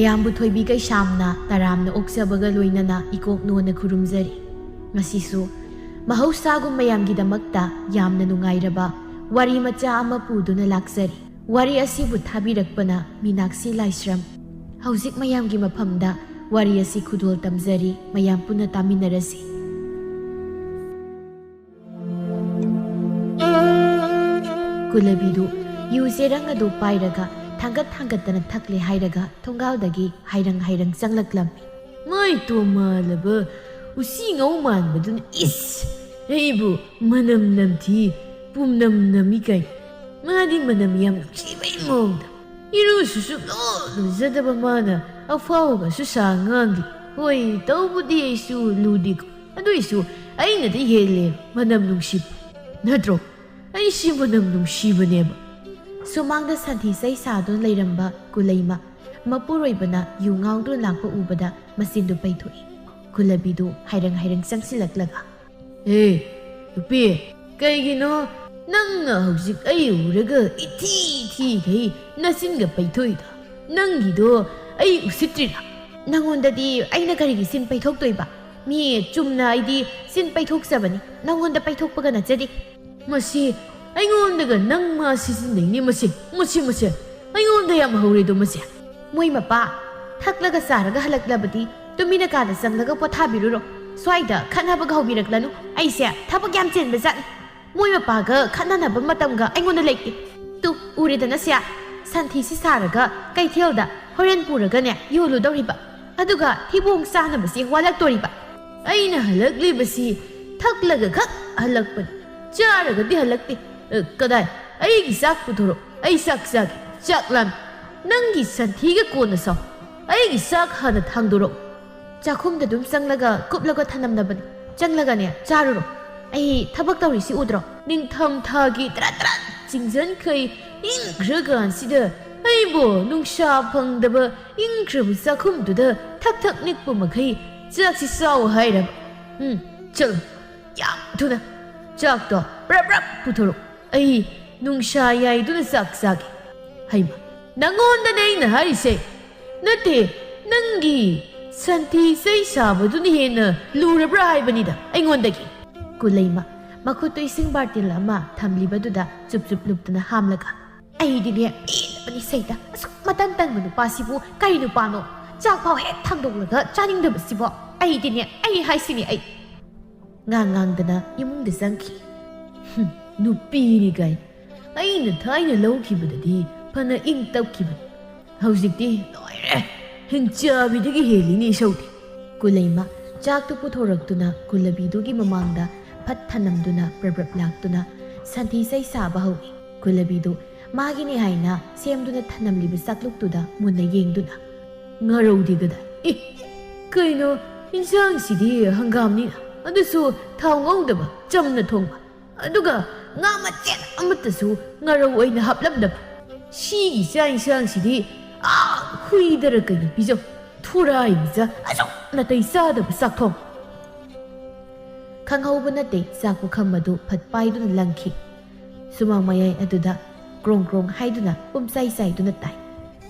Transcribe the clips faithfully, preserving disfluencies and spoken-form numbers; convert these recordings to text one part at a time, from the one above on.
ꯃꯌꯥꯝꯕꯨ ꯊꯣꯏꯕꯤ ꯀꯩꯁꯥꯝꯅ ꯇꯔꯥꯝꯅ ꯑꯣꯛꯆꯕꯒ ꯂꯣꯏꯅꯅ ꯏꯀꯣꯛ ꯅꯣꯟꯅ ꯈꯨꯔꯨꯝꯖꯔꯤ꯫ ꯉꯁꯤꯁꯨ ꯃꯍꯧꯁꯥꯒꯨꯝ ꯃꯌꯥꯝꯒꯤꯗꯃꯛꯇ ꯌꯥꯝꯅ ꯅꯨꯡꯉꯥꯏꯔꯕ ꯋꯥꯔꯤ ꯃꯆꯥ ꯑꯃ ꯄꯨꯗꯨꯅ ꯂꯥꯛꯆꯔꯤ꯫ ꯋꯥꯔꯤ ꯑꯁꯤꯕꯨ ꯊꯥꯕꯤꯔꯛꯄꯅ ꯃꯤꯅꯥꯛꯁꯤ ꯂꯥꯏꯁ꯭ꯔꯝ꯫ ꯍꯧꯖꯤꯛ ꯃꯌꯥꯝꯒꯤ ꯃꯐꯝꯗ ꯋꯥꯔꯤ ꯑꯁꯤ ꯈꯨꯗꯣꯜ ꯇꯝꯖꯔꯤ, ꯃꯌꯥꯝ ꯄꯨꯟꯅ ꯇꯥꯃꯤꯟꯅꯔꯁꯤ꯫ ꯀꯨꯂꯕꯤꯗꯨ ꯌꯨ ꯆꯦꯔꯪ ꯑꯗꯨ ꯄꯥꯏꯔꯒ ꯊꯥꯡꯒꯠ ꯊꯥꯡꯒꯠꯇꯅ ꯊꯛꯂꯦ ꯍꯥꯏꯔꯒ ꯊꯣꯡꯒꯥꯜꯗꯒꯤ ꯍꯥꯏꯔꯪ ꯍꯥꯏꯔꯪ ꯆꯪꯂꯛꯂꯝꯃꯤ꯫ ꯃꯥꯏ ꯇꯣꯃꯥꯜꯂꯕ ꯎꯆꯤ ꯉꯧ ꯃꯥꯟꯕꯗꯨꯅ ꯏꯁ! ꯑꯩꯕꯨ ꯃꯅꯝ ꯅꯝꯊꯤ, ꯄꯨꯝꯅꯝ ꯅꯝꯃꯤ ꯀꯥꯏ꯫ ꯃꯥꯗꯤ ꯃꯅꯝ ꯌꯥꯝ ꯅꯨꯡꯁꯤꯕꯩ ꯃꯑꯣꯡꯗ꯫ ꯏꯔꯨꯁꯨ ꯁꯨꯛꯂꯨ ꯂꯨꯖꯗꯕ ꯃꯥꯅ ꯑꯐꯥꯎꯕꯁꯨ ꯁꯥ ꯉꯥꯡꯂꯤ꯫ ꯍꯣꯏ, ꯇꯧꯕꯗꯤ ꯑꯩꯁꯨ ꯂꯨꯗꯦꯀꯣ꯫ ꯑꯗꯨꯏꯁꯨ ꯑꯩꯅꯗꯤ ꯍꯦꯜꯂꯦ ꯃꯅꯝ ꯅꯨꯡꯁꯤꯕ꯫ ꯅꯠꯇ꯭ꯔꯣ? ꯑꯩꯁꯤ ꯃꯅꯝ ꯅꯨꯡꯁꯤꯕꯅꯦꯕ꯫ ꯁꯨꯃꯥꯡꯗ ꯁꯟꯊꯤ ꯆꯩ ꯁꯥꯗꯨꯅ ꯂꯩꯔꯝꯕ ꯀꯨꯂꯩꯃ ꯃꯄꯨꯔꯣꯏꯕꯅ ꯌꯨ ꯉꯥꯎꯗꯨꯅ ꯂꯥꯛꯄ ꯎꯕꯗ ꯃꯆꯤꯟꯗꯨ ꯄꯩꯊꯣꯛꯏ꯫ ꯀꯨꯂꯕꯤꯗꯨ ꯍꯥꯏꯔꯪ ꯍꯥꯏꯔꯪ ꯆꯪꯁꯤꯜꯂꯛꯂꯒ, "ꯍꯦ, ꯅꯨꯄꯤ, ꯀꯩꯒꯤꯅꯣ ꯅꯪꯅ ꯍꯧꯖꯤꯛ ꯑꯩ ꯎꯔꯒ ꯏꯊꯤ ꯊꯤꯈꯩ ꯅꯆꯤꯟꯒ ꯄꯩꯊꯣꯛꯏꯗꯣ? ꯅꯪꯒꯤꯗꯣ ꯑꯩ ꯎꯁꯤꯠꯇ꯭ꯔꯤꯔꯥ?" "ꯅꯪꯉꯣꯟꯗꯗꯤ ꯑꯩꯅ ꯀꯔꯤꯒꯤ ꯆꯤꯟ ꯄꯩꯊꯣꯛꯇꯣꯏꯕ? ꯃꯤ ꯆꯨꯝꯅ ꯑꯩꯗꯤ ꯆꯤꯟ ꯄꯩꯊꯣꯛꯆꯕꯅꯤ, ꯅꯪꯉꯣꯟꯗ ꯄꯩꯊꯣꯛꯄꯒ ꯅꯠꯆꯗꯦ꯫" "ꯃꯁꯤ ꯑꯩꯉꯣꯟꯗꯒ ꯅꯪ ꯃꯥ ꯁꯤꯖꯤꯟꯅꯩꯅꯦ, ꯃꯁꯤ, ꯃꯁꯤ, ꯃꯁꯤ꯫ ꯑꯩꯉꯣꯟꯗ ꯌꯥꯝ ꯍꯧꯔꯦꯗꯣ ꯃꯁꯤ꯫" "ꯃꯣꯏ ꯃꯄꯥ ꯊꯛꯂꯒ ꯆꯥꯔꯒ ꯍꯜꯂꯛꯂꯕꯗꯤ ꯇꯨꯃꯤꯟꯅ ꯀꯥꯗ ꯆꯪꯂꯒ ꯄꯣꯊꯥꯕꯤꯔꯨꯔꯣ꯫ ꯁ꯭ꯋꯥꯏꯗ ꯈꯠꯅꯕꯒ ꯍꯧꯕꯤꯔꯛꯂꯅꯨ꯫ ꯑꯩꯁꯦ ꯊꯕꯛ ꯌꯥꯝ ꯆꯤꯟꯕ ꯖꯥꯠꯅꯤ꯫ ꯃꯣꯏ ꯃꯄꯥꯒ ꯈꯠꯅꯅꯕ ꯃꯇꯝꯒ ꯑꯩꯉꯣꯟꯗ ꯂꯩꯇꯦ꯫ ꯇꯨ, ꯎꯔꯦꯗꯅ ꯁꯦ, ꯁꯟꯊꯤꯁꯤ ꯁꯥꯔꯒ ꯀꯩꯊꯦꯜꯗ ꯍꯣꯔꯦꯟ ꯄꯨꯔꯒꯅꯦ ꯌꯣꯜꯂꯨꯗꯧꯔꯤꯕ꯫ ꯑꯗꯨꯒ ꯊꯤꯕꯣꯡ ꯆꯥꯅꯕꯁꯤ ꯋꯥꯠꯂꯛꯇꯣꯔꯤꯕ꯫ ꯑꯩꯅ ꯍꯜꯂꯛꯂꯤꯕꯁꯤ ꯊꯛꯂꯒ ꯈꯛ ꯍꯜꯂꯛꯄꯅꯤ, ꯆꯥꯔꯒꯗꯤ ꯍꯜꯂꯛꯇꯦ꯫ ꯑ, ꯀꯗꯥꯏ? ꯑꯩꯒꯤ ꯆꯥꯛ ꯄꯨꯊꯣꯔꯛ, ꯑꯩ ꯆꯥꯛ ꯆꯥꯒꯦ, ꯆꯥꯛ ꯂꯥꯝꯃꯤ꯫ ꯅꯪꯒꯤ ꯁꯟꯊꯤꯒ ꯀꯣꯟꯅ ꯁꯥꯎ, ꯑꯩꯒꯤ ꯆꯥꯛ ꯍꯥꯟꯅ ꯊꯥꯡꯗꯣꯔꯛꯎ꯫" ꯆꯥꯛꯈꯨꯝꯗ ꯑꯗꯨꯝ ꯆꯪꯂꯒ ꯀꯨꯞꯂꯒ ꯊꯅꯝꯅꯕꯅꯤ꯫ "ꯆꯪꯂꯒꯅꯦ ꯆꯥꯔꯨꯔꯣ꯫ ꯑꯩ ꯊꯕꯛ ꯇꯧꯔꯤꯁꯤ ꯎꯗ꯭ꯔꯣ? ꯅꯤꯡꯊꯝ ꯊꯥꯒꯤ ꯇꯔꯥ ꯇꯔꯥ ꯆꯤꯡꯖꯟꯈꯩ ꯏꯪꯈ꯭ꯔꯀꯥꯟꯁꯤꯗ ꯑꯩꯕꯨ ꯅꯨꯡꯁꯥ ꯐꯪꯗꯕ ꯏꯪꯈ꯭ꯔꯕ ꯆꯥꯛꯈꯨꯝꯗꯨꯗ ꯊꯛ ꯊꯛ ꯅꯤꯛꯄ ꯃꯈꯩ ꯆꯥꯛꯁꯤ ꯆꯥꯎ ꯍꯥꯏꯔꯕ? ꯎꯝ, ꯆꯠꯂꯣ, ꯌꯥꯝ ꯊꯨꯅ ꯆꯥꯛꯇꯣ ꯄ꯭ꯔꯞ ꯄ꯭ꯔꯞ ꯄꯨꯊꯣꯔꯛꯎ꯫ ꯑꯩ ꯅꯨꯡꯁꯥ ꯌꯥꯏꯗꯨꯅ ꯆꯥꯛ ꯆꯥꯒꯦ꯫" "ꯍꯩꯃ, ꯅꯪꯉꯣꯟꯗꯅꯦ ꯑꯩꯅ ꯍꯥꯏꯔꯤꯁꯦ꯫ "ꯅꯠꯇꯦ, ꯅꯪꯒꯤ ꯁꯟꯊꯤ ꯆꯩ ꯁꯥꯕꯗꯨꯅ ꯍꯦꯟꯅ ꯂꯨꯔꯕ꯭ꯔꯥ ꯍꯥꯏꯕꯅꯤꯗ ꯑꯩꯉꯣꯟꯗꯒꯤ?" ꯀꯨꯂꯩꯃ ꯃꯈꯨꯠꯇꯨ ꯏꯁꯤꯡ ꯕꯥꯔꯇꯤꯜ ꯑꯃ ꯊꯝꯂꯤꯕꯗꯨꯗ ꯆꯨꯞ ꯆꯨꯞ ꯂꯨꯞꯇꯨꯅ ꯍꯥꯝꯂꯒ, "ꯑꯩꯗꯤꯅꯦ ꯄꯦꯜꯂꯕꯅꯤ ꯁꯩꯇ, ꯑꯁꯨꯛ ꯃꯇꯟ ꯇꯟꯕ ꯅꯨꯄꯥꯁꯤꯕꯨ ꯀꯔꯤ ꯅꯨꯄꯥꯅꯣ? ꯆꯥꯛ ꯐꯥꯎ ꯍꯦꯛ ꯊꯥꯡꯗꯣꯛꯂꯒ ꯆꯥꯅꯤꯡꯗꯕꯁꯤꯕꯣ꯫ ꯑꯩꯗꯤꯅꯦ, ꯑꯩ ꯍꯥꯏꯁꯤꯅꯦ ꯑꯩ!" ꯉꯥꯡ ꯉꯥꯡꯗꯅ ꯏꯃꯨꯡꯗ ꯆꯪꯈꯤ꯫ "ꯍꯨꯝ, ꯅꯨꯄꯤꯅꯤ ꯀꯥꯏꯅ꯫ ꯑꯩꯅ ꯊꯥꯏꯅ ꯂꯧꯈꯤꯕꯗꯗꯤ ꯐꯅ ꯏꯪ ꯇꯞꯈꯤꯕꯅꯤ꯫ ꯍꯧꯖꯤꯛꯇꯤ ꯂꯣꯏꯔꯦ꯫ ꯍꯤꯡꯆꯥꯕꯤꯗꯒꯤ ꯍꯦꯜꯂꯤꯅꯦ ꯏꯁꯧꯗꯤ꯫" ꯀꯨꯂꯩꯃ ꯆꯥꯛꯇꯨ ꯄꯨꯊꯣꯔꯛꯇꯨꯅ ꯀꯨꯂꯕꯤꯗꯨꯒꯤ ꯃꯃꯥꯡꯗ ꯐꯠ ꯊꯅꯝꯗꯨꯅ ꯄ꯭ꯔꯞ ꯄ꯭ꯔꯞ ꯂꯥꯛꯇꯨꯅ ꯁꯟꯊꯤ ꯆꯩ ꯁꯥꯕ ꯍꯧꯏ꯫ ꯀꯨꯂꯕꯤꯗꯨ ꯃꯥꯒꯤꯅꯤ ꯍꯥꯏꯅ ꯁꯦꯝꯗꯨꯅ ꯊꯅꯝꯂꯤꯕ ꯆꯥꯛꯂꯨꯛꯇꯨꯗ ꯃꯨꯟꯅ ꯌꯦꯡꯗꯨꯅ, "ꯉꯥꯔꯧꯗꯤ ꯀꯗꯥꯏ? ꯑꯦ, ꯀꯩꯅꯣ, ꯏꯟꯁꯥꯡꯁꯤꯗꯤ ꯍꯪꯒꯥꯝꯅꯤꯅ, ꯑꯗꯨꯁꯨ ꯊꯥꯎ ꯉꯧꯗꯕ, ꯆꯝꯅ ꯊꯣꯡꯕ, ꯑꯗꯨꯒ ꯉꯥ ꯃꯆꯦꯠ ꯑꯃꯠꯇꯁꯨ ꯉꯥꯔꯧ ꯑꯣꯏꯅ ꯍꯥꯞꯂꯝꯗꯕ꯫ ꯁꯤꯒꯤ ꯆꯥꯛ ꯏꯟꯁꯥꯡꯁꯤꯗꯤ, ꯑꯥ, ꯍꯨꯏꯗꯔ ꯀꯩꯅꯣ ꯄꯤꯖꯧ꯫ ꯊꯨꯔꯥꯏ ꯃꯤꯖꯥ, ꯑꯁꯨꯛ ꯅꯥꯇꯩ ꯆꯥꯗꯕ ꯆꯥꯛꯊꯣꯡ!" ꯈꯪꯍꯧꯕ ꯅꯠꯇꯦ, ꯆꯥꯛ ꯄꯨꯈꯝ ꯑꯗꯨ ꯐꯠ ꯄꯥꯏꯗꯨꯅ ꯂꯪꯈꯤ꯫ ꯁꯨꯃꯥꯡ ꯃꯌꯥꯏ ꯑꯗꯨꯗ ꯀ꯭ꯔꯣꯡ ꯀ꯭ꯔꯣꯡ ꯍꯥꯏꯗꯨꯅ ꯄꯨꯝꯆꯥꯏ ꯆꯥꯏꯗꯨꯅ ꯇꯥꯏ꯫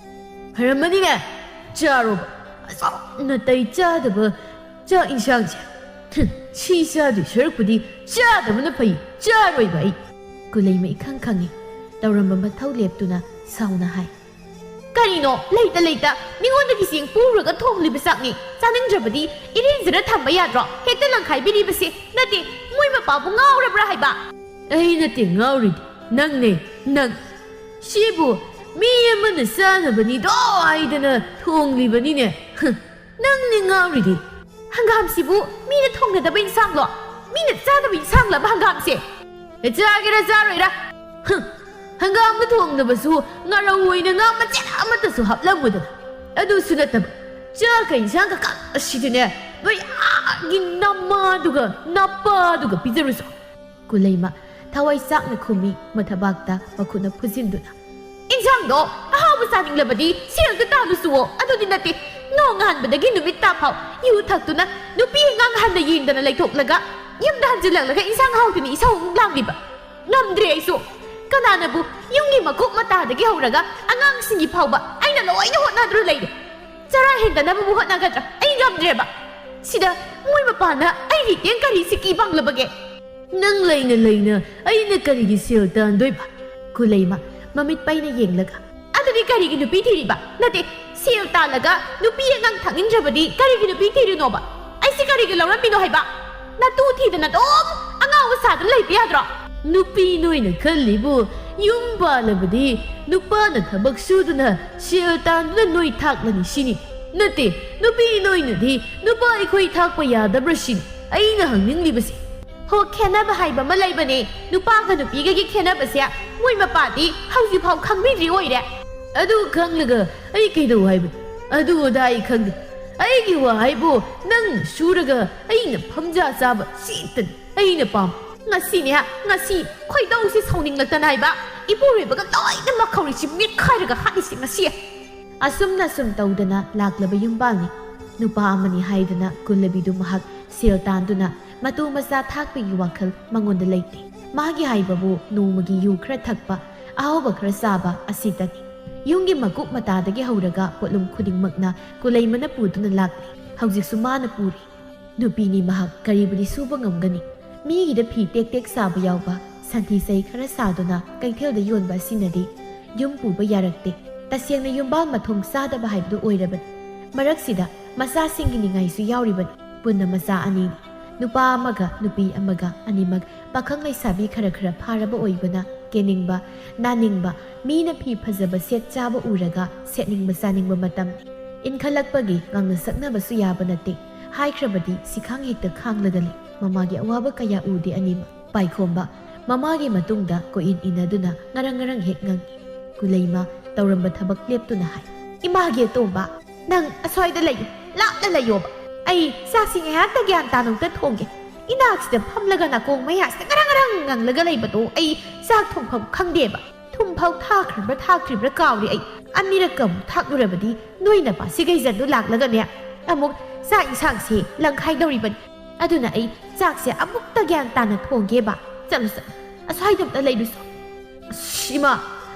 "ꯐꯔꯝꯃꯅꯤꯅꯦ, ꯆꯥꯔꯣꯕ꯫ ꯑꯁꯨꯛ ꯅꯥꯇꯩ ꯆꯥꯗꯕ ꯆꯥꯛ ꯏꯟꯁꯥꯡꯁꯦ꯫ ꯍꯨꯝ, ꯁꯤ ꯆꯥꯗꯣꯏ ꯁꯔꯨꯛꯄꯨꯗꯤ ꯆꯥꯗꯕꯅ ꯐꯩ, ꯆꯥꯔꯣꯏꯕ ꯑꯩ꯫" ꯀꯨꯂꯩꯃ ꯏꯈꯪ ꯈꯪꯉꯤ꯫ ꯇꯧꯔꯝꯕ ꯃꯊꯧ ꯂꯦꯞꯇꯨꯅ ꯁꯥꯎꯅ ꯍꯥꯏ꯫ "ꯀꯔꯤꯅꯣ ꯂꯩꯇ ꯂꯩꯇ ꯃꯤꯉꯣꯟꯗꯒꯤ ꯆꯦꯡ ꯄꯨꯔꯒ ꯊꯣꯡꯂꯤꯕ ꯆꯥꯛꯅꯤ? ꯆꯥꯅꯤꯡꯗ꯭ꯔꯕꯗꯤ ꯏꯔꯦꯟꯖꯅ ꯊꯝꯕ ꯌꯥꯗ꯭ꯔꯣ? ꯍꯦꯛꯇ ꯂꯪꯈꯥꯏꯕꯤꯔꯤꯕꯁꯤ꯫ ꯅꯠꯇꯦ, ꯃꯣꯏ ꯃꯄꯥꯕꯨ ꯉꯥꯎꯔꯕ꯭ꯔꯥ ꯍꯥꯏꯕ?" "ꯑꯩ ꯅꯠꯇꯦ ꯉꯥꯎꯔꯤꯗꯤ, ꯅꯪꯅꯦ, ꯅꯪ꯫ ꯁꯤꯕꯨ ꯃꯤ ꯑꯃꯅ ꯆꯥꯅꯕꯅꯤꯗꯣ ꯍꯥꯏꯗꯅ ꯊꯣꯡꯂꯤꯕꯅꯤꯅꯦ꯫ ꯍꯨꯝ, ꯅꯪꯅꯦ ꯉꯥꯎꯔꯤꯗꯤ꯫" "ꯍꯪꯒꯥꯝꯁꯤꯕꯨ ꯃꯤꯅ ꯊꯣꯡꯅꯗꯕ ꯏꯟꯁꯥꯡꯂꯣ? ꯃꯤꯅ ꯆꯥꯗꯕ ꯏꯟꯁꯥꯡꯂꯕ ꯍꯪꯒꯥꯝꯁꯦ?" "ꯑꯦ, ꯆꯥꯒꯦꯔꯥ ꯆꯥꯔꯣꯏꯔꯥ? ꯍꯨꯝ, ꯍꯪꯒꯥꯝꯗ ꯊꯣꯡꯅꯕꯁꯨ ꯉꯥꯔꯧ ꯑꯣꯏꯅ ꯉꯥ ꯃꯆꯦꯠ ꯑꯃꯠꯇꯁꯨ ꯍꯥꯞꯂꯝꯃꯨꯗꯅ꯫ ꯑꯗꯨꯁꯨ ꯅꯠꯇꯕ, ꯆꯥꯛꯀ ꯏꯟꯁꯥꯡꯒ ꯀꯛ ꯑꯁꯤꯗꯤꯅꯦ, ꯅꯣꯏ ꯑꯥꯒꯤ ꯅꯃꯥꯗꯨꯒ ꯅꯄꯥꯗꯨꯒ ꯄꯤꯖꯔꯨꯁꯣ꯫" ꯀꯨꯂꯩꯃ ꯊꯋꯥꯏ ꯆꯥꯛꯅ ꯈꯨꯝꯃꯤ ꯃꯊꯕꯥꯛꯇ ꯃꯈꯨꯠꯅ ꯐꯨꯖꯤꯟꯗꯨꯅ꯫ "ꯏꯟꯁꯥꯡꯗꯣ ꯑꯍꯥꯎꯕ ꯆꯥꯅꯤꯡꯂꯕꯗꯤ ꯁꯦꯜꯗ ꯇꯥꯜꯂꯨꯁꯨꯋꯣ꯫ ꯑꯗꯨꯗꯤ ꯅꯠꯇꯦ, ꯅꯣꯡꯉꯥꯟꯕꯗꯒꯤ ꯅꯨꯃꯤꯠ ꯇꯥꯐꯥꯎ ꯌꯨ ꯊꯛꯇꯨꯅ ꯅꯨꯄꯤ ꯑꯉꯥꯡ ꯍꯟꯅ ꯌꯦꯡꯗꯅ ꯂꯩꯊꯣꯛꯂꯒ ꯌꯨꯝꯗ ꯍꯟꯖꯤꯜꯂꯛꯂꯒ ꯏꯟꯁꯥꯡ ꯍꯥꯎꯇꯅ ꯏꯁꯧ ꯑꯃꯨꯛ ꯂꯥꯡꯂꯤꯕ꯫ ꯉꯝꯗ꯭ꯔꯦ ꯑꯩꯁꯨ꯫ ꯀꯅꯥꯅꯕꯨ ꯌꯨꯝꯒꯤ ꯃꯀꯨꯞ ꯃꯇꯥꯗꯒꯤ ꯍꯧꯔꯒ ꯑꯉꯥꯡꯁꯤꯡꯒꯤ ꯐꯥꯎꯕ ꯑꯩꯅ ꯂꯣꯏꯅ ꯍꯣꯠꯅꯗꯨꯅ ꯂꯩꯔꯦ꯫ ꯆꯔꯥ ꯍꯦꯟꯗꯅꯕꯕꯨ ꯍꯣꯠꯅꯒꯗ꯭ꯔꯥ? ꯑꯩ ꯉꯝꯗ꯭ꯔꯦꯕ꯫ ꯁꯤꯗ ꯃꯣꯏ ꯃꯄꯥꯅ ꯑꯩꯒꯤ ꯏꯇꯦꯡ ꯀꯔꯤ ꯁꯤꯀꯤ ꯄꯥꯡꯂꯕꯒꯦ? ꯅꯪ ꯂꯩꯅ ꯂꯩꯅ ꯑꯩꯅ ꯀꯔꯤꯒꯤ ꯁꯦꯜ ꯇꯥꯟꯗꯣꯏꯕ? ꯈꯨꯂꯩꯃ, ꯃꯃꯤꯠ ꯄꯩꯅ ꯌꯦꯡꯂꯒ, ꯑꯗꯨꯗꯤ ꯀꯔꯤꯒꯤ ꯅꯨꯄꯤ ꯊꯤꯔꯤꯕ? ꯅꯠꯇꯦ, ꯁꯦꯜ ꯇꯥꯜꯂꯒ ꯅꯨꯄꯤ ꯑꯉꯥꯡ ꯊꯥꯛꯅꯤꯡꯗ꯭ꯔꯕꯗꯤ ꯀꯔꯤꯒꯤ ꯅꯨꯄꯤ ꯊꯤꯔꯤꯅꯣꯕ? ꯑꯩꯁꯦ ꯀꯔꯤꯒꯤ ꯂꯧꯔꯝꯃꯤꯅꯣ ꯍꯥꯏꯕ? ꯅꯇꯨ ꯊꯤꯗꯅ ꯑꯗꯨꯝ ꯑꯉꯥꯎꯕ ꯁꯥꯗꯅ ꯂꯩꯕ ꯌꯥꯗ꯭ꯔꯣ? ꯅꯨꯄꯤ ꯅꯣꯏꯅ ꯈꯜꯂꯤꯕꯨ, ꯌꯨꯝ ꯄꯥꯜꯂꯕꯗꯤ ꯅꯨꯄꯥꯅ ꯊꯕꯛ ꯁꯨꯗꯨꯅ ꯁꯦꯜ ꯇꯥꯟꯗꯨꯅ ꯅꯣꯏ ꯊꯥꯛꯂꯅꯤ ꯁꯤꯅꯤ꯫ ꯅꯠꯇꯦ, ꯅꯨꯄꯤ ꯅꯣꯏꯅꯗꯤ ꯅꯨꯄꯥ ꯑꯩꯈꯣꯏ ꯊꯥꯛꯄ ꯌꯥꯗꯕ꯭ꯔꯥ ꯁꯤꯅꯤ ꯑꯩꯅ ꯍꯪꯅꯤꯡꯂꯤꯕꯁꯦ꯫ ꯍꯣ, ꯈꯦꯠꯅꯕ ꯍꯥꯏꯕ ꯑꯃ ꯂꯩꯕꯅꯦ꯫ ꯅꯨꯄꯥꯒ ꯅꯨꯄꯤꯒꯒꯤ ꯈꯦꯠꯅꯕꯁꯦ ꯃꯣꯏ ꯃꯄꯥꯗꯤ ꯍꯧꯖꯤꯛꯐꯥꯎ ꯈꯪꯕꯤꯗ꯭ꯔꯤ ꯑꯣꯏꯔꯦ꯫ ꯑꯗꯨ ꯈꯪꯂꯒ ꯑꯩ ꯀꯩꯗꯧ ꯍꯥꯏꯕꯅꯣ? ꯑꯗꯨ ꯑꯗꯥ ꯑꯩ ꯈꯪꯗꯦ꯫ ꯑꯩꯒꯤ ꯋꯥ ꯍꯥꯏꯕꯨ, ꯅꯪꯅ ꯁꯨꯔꯒ ꯑꯩꯅ ꯐꯝꯖꯥ ꯆꯥꯕ ꯁꯤꯇꯅꯤ ꯑꯩꯅ ꯄꯥꯝꯕ꯫ ꯉꯁꯤꯅꯦ, ꯉꯁꯤ ꯈꯣꯏꯗꯧꯁꯤ ꯁꯥꯎꯅꯤꯡꯂꯛꯇꯅ ꯍꯥꯏꯕ, ꯏꯄꯨꯔꯣꯏꯕꯒ ꯂꯣꯏꯅꯃꯛ ꯈꯧꯔꯤꯁꯤ ꯃꯦꯠꯈꯥꯏꯔꯒ ꯍꯥꯠꯂꯤꯁꯤ ꯉꯁꯤ꯫ ꯑꯁꯨꯝꯅ ꯁꯨꯝ ꯇꯧꯗꯅ ꯂꯥꯛꯂꯕ ꯌꯨꯝꯕꯥꯜꯅꯤ꯫ ꯅꯨꯄꯥ ꯑꯃꯅꯤ ꯍꯥꯏꯗꯅ ꯀꯨꯜꯂꯕꯤꯗꯨ ꯃꯍꯥꯛ ꯁꯦꯜ ꯇꯥꯟꯗꯨꯅ ꯃꯇꯨ ꯃꯆꯥ ꯊꯥꯛꯄꯒꯤ ꯋꯥꯈꯜ ꯃꯉꯣꯟꯗ ꯂꯩꯇꯦ꯫ ꯃꯥꯒꯤ ꯍꯥꯏꯕꯕꯨ ꯅꯣꯡꯃꯒꯤ ꯌꯨ ꯈꯔ ꯊꯛꯄ, ꯑꯍꯥꯎꯕ ꯈꯔ ꯆꯥꯕ ꯑꯁꯤꯇꯅꯤ꯫ ꯌꯨꯝꯒꯤ ꯃꯀꯨꯞ ꯃꯇꯥꯗꯒꯤ ꯍꯧꯔꯒ ꯄꯣꯠꯂꯨꯝ ꯈꯨꯗꯤꯡꯃꯛꯅ ꯀꯨꯂꯩꯃꯅ ꯄꯨꯗꯨꯅ ꯂꯥꯛꯂꯤ꯫ ꯍꯧꯖꯤꯛꯁꯨ ꯃꯥꯅ ꯄꯨꯔꯤ꯫ ꯅꯨꯄꯤꯅꯤ ꯃꯍꯥꯛ, ꯀꯔꯤꯕꯨꯗꯤ ꯁꯨꯕ ꯉꯝꯒꯅꯤ? ꯃꯤꯒꯤꯗ ꯐꯤ ꯇꯦꯛ ꯇꯦꯛ ꯁꯥꯕ ꯌꯥꯎꯕ, ꯁꯟꯊꯤ ꯆꯍꯤ ꯈꯔ ꯁꯥꯗꯨꯅ ꯀꯩꯊꯦꯜꯗ ꯌꯣꯟꯕ ꯑꯁꯤꯅꯗꯤ ꯌꯨꯝ ꯄꯨꯕ ꯌꯥꯔꯛꯇꯦ꯫ ꯇꯁꯦꯡꯅ ꯌꯨꯝꯕꯥꯜ ꯃꯊꯣꯡ ꯆꯥꯗꯕ ꯍꯥꯏꯕꯗꯨ ꯑꯣꯏꯔꯕꯅꯤ꯫ ꯃꯔꯛꯁꯤꯗ ꯃꯆꯥꯁꯤꯡꯒꯤ ꯅꯤꯡꯉꯥꯏꯁꯨ ꯌꯥꯎꯔꯤꯕꯅꯤ꯫ ꯄꯨꯟꯅ ꯃꯆꯥ ꯑꯅꯤꯅꯤ꯫ ꯅꯨꯄꯥ ꯑꯃꯒ ꯅꯨꯄꯤ ꯑꯃꯒ, ꯑꯅꯤꯃꯛ ꯄꯥꯈꯪ ꯂꯩꯁꯥꯕꯤ ꯈꯔ ꯈꯔ ꯐꯥꯔꯕ ꯑꯣꯏꯕꯅ ꯀꯦꯅꯤꯡꯕ, ꯅꯥꯅꯤꯡꯕ, ꯃꯤꯅ ꯐꯤ ꯐꯖꯕ ꯁꯦꯠ ꯆꯥꯕ ꯎꯔꯒ ꯁꯦꯠꯅꯤꯡꯕ ꯆꯥꯅꯤꯡꯕ ꯃꯇꯝꯅꯤ꯫ ꯏꯟꯈꯠꯂꯛꯄꯒꯤ ꯉꯥꯡꯅ ꯁꯛꯅꯕꯁꯨ ꯌꯥꯕ ꯅꯠꯇꯦ꯫ ꯍꯥꯏꯈ꯭ꯔꯕꯗꯤ ꯁꯤꯈꯥꯡ ꯍꯦꯛꯇ ꯈꯥꯡꯂꯒ ꯂꯩ꯫ ꯃꯃꯥꯒꯤ ꯑꯋꯥꯕ ꯀꯌꯥ ꯎꯗꯦ ꯑꯅꯤꯃꯛ꯫ ꯄꯥꯏꯈꯣꯝꯕ ꯃꯃꯥꯒꯤ ꯃꯇꯨꯡꯗ ꯀꯣꯏꯏꯟ ꯏꯟꯅꯗꯨꯅ ꯉꯔꯪ ꯉꯔꯪ ꯍꯦꯛ ꯉꯪꯏ꯫ ꯀꯨꯂꯩꯃ ꯇꯧꯔꯝꯕ ꯊꯕꯛ ꯂꯦꯞꯇꯨꯅ ꯍꯥꯏ, "ꯏꯃꯥꯒꯤ ꯑꯇꯣꯝꯕ, ꯅꯪ ꯑꯁ꯭ꯋꯥꯏꯗ ꯂꯩꯌꯨ, ꯂꯥꯞꯅ ꯂꯩꯌꯣꯕ꯫ ꯑꯩ ꯆꯥꯛꯁꯤ ꯉꯥꯏꯍꯥꯛꯇ ꯒ꯭ꯌꯥꯟ ꯇꯥꯅ ꯑꯝꯇ ꯊꯣꯡꯒꯦ꯫ ꯏꯅꯥꯛꯁꯤꯗ ꯐꯝꯂꯒ ꯅꯥꯀꯣꯡ ꯃꯌꯥꯁꯤꯗ ꯉꯔꯪ ꯉꯔꯪ ꯉꯪꯂꯒ ꯂꯩꯕꯗꯣ ꯑꯩ ꯆꯥꯛ ꯊꯣꯡꯐꯝ ꯈꯪꯗꯦꯕ꯫ ꯊꯨꯝ ꯐꯥꯎ ꯊꯥꯈ꯭ꯔꯕ꯭ꯔꯥ ꯊꯥꯛꯇ꯭ꯔꯤꯕ꯭ꯔꯥ ꯀꯥꯎꯔꯦ ꯑꯩ꯫ ꯑꯅꯤꯔꯛꯀ ꯑꯃꯨꯛ ꯊꯥꯛꯂꯨꯔꯕꯗꯤ ꯅꯣꯏ ꯅꯄꯥꯁꯤ ꯒꯩꯖꯟꯗꯨ ꯂꯥꯛꯂꯒꯅꯦ ꯑꯃꯨꯛ ꯆꯥꯛ ꯏꯟꯁꯥꯡꯁꯦ ꯂꯪꯈꯥꯏꯗꯧꯔꯤꯕꯅꯤ꯫ ꯑꯗꯨꯅ ꯑꯩ ꯆꯥꯛꯁꯦ ꯑꯃꯨꯛꯇ ꯒ꯭ꯌꯥꯟ ꯇꯥꯅ ꯊꯣꯡꯒꯦꯕ꯫ ꯆꯠꯂꯨ, ꯆꯠꯂꯨ, ꯑꯁ꯭ꯋꯥꯏꯗ ꯑꯝꯇ ꯂꯩꯔꯨꯁꯣ꯫" ꯑꯁ, ꯏꯃꯥ,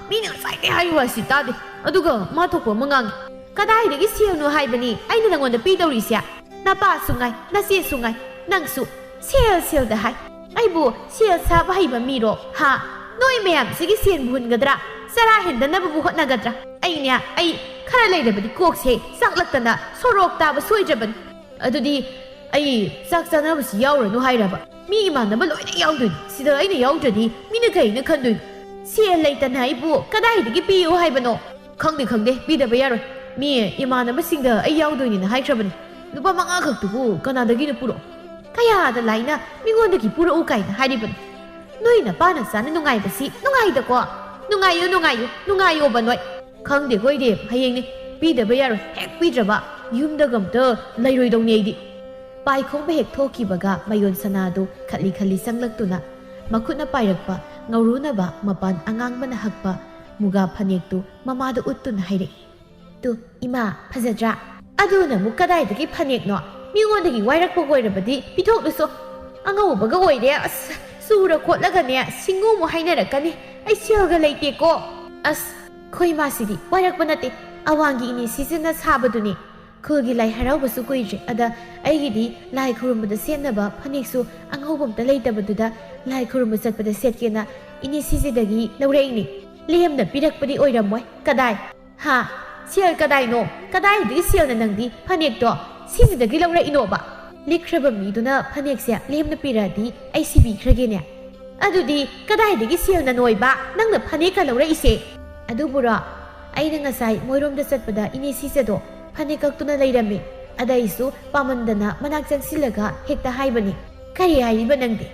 ꯃꯤꯅ ꯉꯁꯥꯏꯗꯩ ꯍꯥꯏꯔꯤ ꯋꯥꯁꯤ ꯇꯥꯗꯦ, ꯑꯗꯨꯒ ꯃꯥ ꯊꯣꯛꯄ ꯑꯃ ꯉꯥꯡꯉꯤ꯫ "ꯀꯗꯥꯏꯗꯒꯤ ꯁꯦꯜꯅꯣ ꯍꯥꯏꯕꯅꯤ ꯑꯩꯅ ꯅꯪꯉꯣꯟꯗ ꯄꯤꯗꯧꯔꯤꯁꯦ? ꯅꯄꯥꯁꯨ ꯉꯥꯏ, ꯅꯆꯦꯁꯨ ꯉꯥꯏ, ꯅꯪꯁꯨ ꯁꯦꯜ, ꯁꯦꯜꯗ ꯍꯥꯏ꯫ ꯑꯩꯕꯨ ꯁꯦꯜ ꯁꯥꯕ ꯍꯩꯕ ꯃꯤꯔꯣ? ꯍꯥ? ꯅꯣꯏ ꯃꯌꯥꯝꯁꯤꯒꯤ ꯁꯦꯟꯕꯨ ꯍꯨꯟꯒꯗ꯭ꯔꯥ? ꯆꯔꯥ ꯍꯦꯟꯗꯅꯕꯕꯨ ꯍꯣꯠꯅꯒꯗ꯭ꯔꯥ? ꯑꯩꯅꯦ, ꯑꯩ ꯈꯔ ꯂꯩꯔꯕꯗꯤ ꯀꯣꯛꯁꯦ ꯆꯥꯛꯂꯛꯇꯅ ꯁꯣꯔꯣꯛ ꯇꯥꯕ ꯁꯣꯏꯗ꯭ꯔꯕꯅꯤ꯫ ꯑꯗꯨꯗꯤ ꯑꯩ ꯆꯥꯛ ꯆꯥꯅꯕꯁꯤ ꯌꯥꯎꯔꯅꯨ ꯍꯥꯏꯔꯕ? ꯃꯤ ꯏꯃꯥꯟꯅꯕ ꯂꯣꯏꯅ ꯌꯥꯎꯗꯣꯏꯅꯤ꯫ ꯁꯤꯗ ꯑꯩꯅ ꯌꯥꯎꯗ꯭ꯔꯗꯤ ꯃꯤꯅ ꯀꯩꯅ ꯈꯟꯗꯣꯏꯅꯣ? ꯁꯦꯜ ꯂꯩꯇꯅ ꯑꯩꯕꯨ ꯀꯗꯥꯏꯗꯒꯤ ꯄꯤꯌꯨ ꯍꯥꯏꯕꯅꯣ?" "ꯈꯪꯗꯦ, ꯈꯪꯗꯦ, ꯄꯤꯗꯕ ꯌꯥꯔꯣꯏ꯫ ꯃꯤ ꯏꯃꯥꯟꯅꯕꯁꯤꯡꯗ ꯑꯩ ꯌꯥꯎꯗꯣꯏꯅꯤꯅ ꯍꯥꯏꯈ꯭ꯔꯕꯅꯤ꯫ ꯂꯨꯄꯥ ꯃꯉꯥ ꯈꯛꯇꯨꯕꯨ ꯀꯅꯥꯗꯒꯤꯅꯣ ꯄꯨꯔꯛꯑꯣ? ꯀꯌꯥꯗ ꯂꯥꯏꯅ ꯃꯤꯉꯣꯟꯗꯒꯤ ꯄꯨꯔꯛꯎ ꯀꯥꯏꯅ ꯍꯥꯏꯔꯤꯕꯅꯤ? ꯅꯣꯏ ꯅꯄꯥ ꯅꯆꯥꯅ ꯅꯨꯡꯉꯥꯏꯕꯁꯤ ꯅꯨꯡꯉꯥꯏꯗꯀꯣ? ꯅꯨꯡꯉꯥꯏꯌꯨ, ꯅꯨꯡꯉꯥꯏꯌꯨ, ꯅꯨꯡꯉꯥꯏꯌꯣꯕ ꯅꯣꯏ꯫ ꯈꯪꯗꯦ ꯈꯣꯏꯗꯦ, ꯍꯌꯦꯡꯅꯤ꯫ ꯄꯤꯗꯕ ꯌꯥꯔꯣꯏ꯫ ꯍꯦꯛ ꯄꯤꯗ꯭ꯔꯕ ꯌꯨꯝꯗꯒ ꯑꯝꯇ ꯂꯩꯔꯣꯏꯗꯧꯅꯤ ꯑꯩꯗꯤ꯫" ꯄꯥꯏꯈꯣꯝꯕ ꯍꯦꯛ ꯊꯣꯛꯈꯤꯕꯒ ꯃꯌꯣꯟ ꯁꯅꯥꯗꯨ ꯈꯠꯂꯤ ꯈꯠꯂꯤ ꯆꯪꯂꯛꯇꯨꯅ ꯃꯈꯨꯠꯅ ꯄꯥꯏꯔꯛꯄ ꯉꯧꯔꯨꯅꯕ ꯃꯄꯥꯟ ꯑꯉꯥꯡꯕꯅ ꯍꯛꯄ ꯃꯨꯒꯥ ꯐꯅꯦꯛꯇꯨ ꯃꯃꯥꯗ ꯎꯠꯇꯨꯅ ꯍꯥꯏꯔꯛꯏ꯫ "ꯇꯨ, ꯏꯃꯥ, ꯐꯖꯗ꯭ꯔꯥ?" "ꯑꯗꯨꯅ ꯑꯃꯨꯛ ꯀꯗꯥꯏꯗꯒꯤ ꯐꯅꯦꯛꯅꯣ? ꯃꯤꯉꯣꯟꯗꯒꯤ ꯋꯥꯏꯔꯛꯄꯒ ꯑꯣꯏꯔꯕꯗꯤ ꯄꯤꯊꯣꯛꯂꯨꯁꯣ꯫ ꯑꯉꯧꯕꯒ ꯑꯣꯏꯔꯦ, ꯑꯁ, ꯆꯨꯔ ꯈꯣꯠꯂꯒꯅꯦ ꯁꯤꯡꯉꯨ ꯑꯃꯨꯛ ꯍꯥꯏꯅꯔꯛꯀꯅꯤ꯫ ꯑꯩ ꯁꯦꯜꯒ ꯂꯩꯇꯦꯀꯣ꯫" "ꯑꯁ, ꯈꯣꯏ ꯃꯥꯁꯤꯗꯤ ꯋꯥꯏꯔꯛꯄ ꯅꯠꯇꯦ, ꯑꯋꯥꯡꯒꯤ ꯏꯅꯦ ꯁꯤꯖꯤꯟꯅ ꯁꯥꯕꯗꯨꯅꯤ꯫ ꯈꯨꯜꯒꯤ ꯂꯥꯏ ꯍꯔꯥꯎꯕꯁꯨ ꯀꯨꯏꯗ꯭ꯔꯦ, ꯑꯗ ꯑꯩꯒꯤꯗꯤ ꯂꯥꯏ ꯈꯨꯔꯨꯝꯕꯗ ꯁꯦꯠꯅꯕ ꯐꯅꯦꯛꯁꯨ ꯑꯉꯧꯕ ꯑꯝꯇ ꯂꯩꯇꯕꯗꯨꯗ ꯂꯥꯏ ꯈꯨꯔꯨꯝꯕ ꯆꯠꯄꯗ ꯁꯦꯠꯀꯦꯅ ꯏꯅꯦ ꯁꯤꯖꯤꯗꯒꯤ ꯂꯧꯔꯛꯏꯅꯤ꯫ ꯂꯦꯝꯅ ꯄꯤꯔꯛꯄꯗꯤ ꯑꯣꯏꯔꯝꯃꯣꯏ꯫ ꯀꯗꯥꯏ?" "ꯍꯥ? ꯁꯦꯜ ꯀꯗꯥꯏꯅꯣ? ꯀꯗꯥꯏꯗꯒꯤ ꯁꯦꯜꯅ ꯅꯪꯗꯤ ꯐꯅꯦꯛꯇꯣ ꯁꯤꯖꯤꯗꯒꯤ ꯂꯧꯔꯛꯏꯅꯣꯕ?" "ꯂꯤꯛꯈ꯭ꯔꯕ ꯃꯤꯗꯨꯅ ꯐꯅꯦꯛꯁꯦ ꯂꯦꯝꯅ ꯄꯤꯔꯛꯑꯗꯤ ꯑꯩ ꯁꯤꯕꯤꯈ꯭ꯔꯒꯦꯅꯦ꯫" "ꯑꯗꯨꯗꯤ ꯀꯗꯥꯏꯗꯒꯤ ꯁꯦꯜꯅ ꯅꯣꯏꯕ ꯅꯪꯅ ꯐꯅꯦꯛꯀ ꯂꯧꯔꯛꯏꯁꯦ?" "ꯑꯗꯨꯕꯨꯔꯣ, ꯑꯩꯅ ꯉꯁꯥꯏ ꯃꯣꯏꯔꯣꯝꯗ ꯆꯠꯄꯗ ꯏꯅꯦ ꯁꯤꯖꯗꯣ ꯐꯅꯦꯛ ꯀꯛꯇꯨꯅ ꯂꯩꯔꯝꯃꯤ꯫ ꯑꯗ ꯑꯩꯁꯨ ꯄꯥꯝꯃꯟꯗꯅ ꯃꯅꯥꯛ ꯆꯪꯁꯤꯜꯂꯒ ꯍꯦꯛꯇ ꯍꯥꯏꯕꯅꯤ꯫" "ꯀꯔꯤ ꯍꯥꯏꯔꯤꯕ ꯅꯪꯗꯤ?"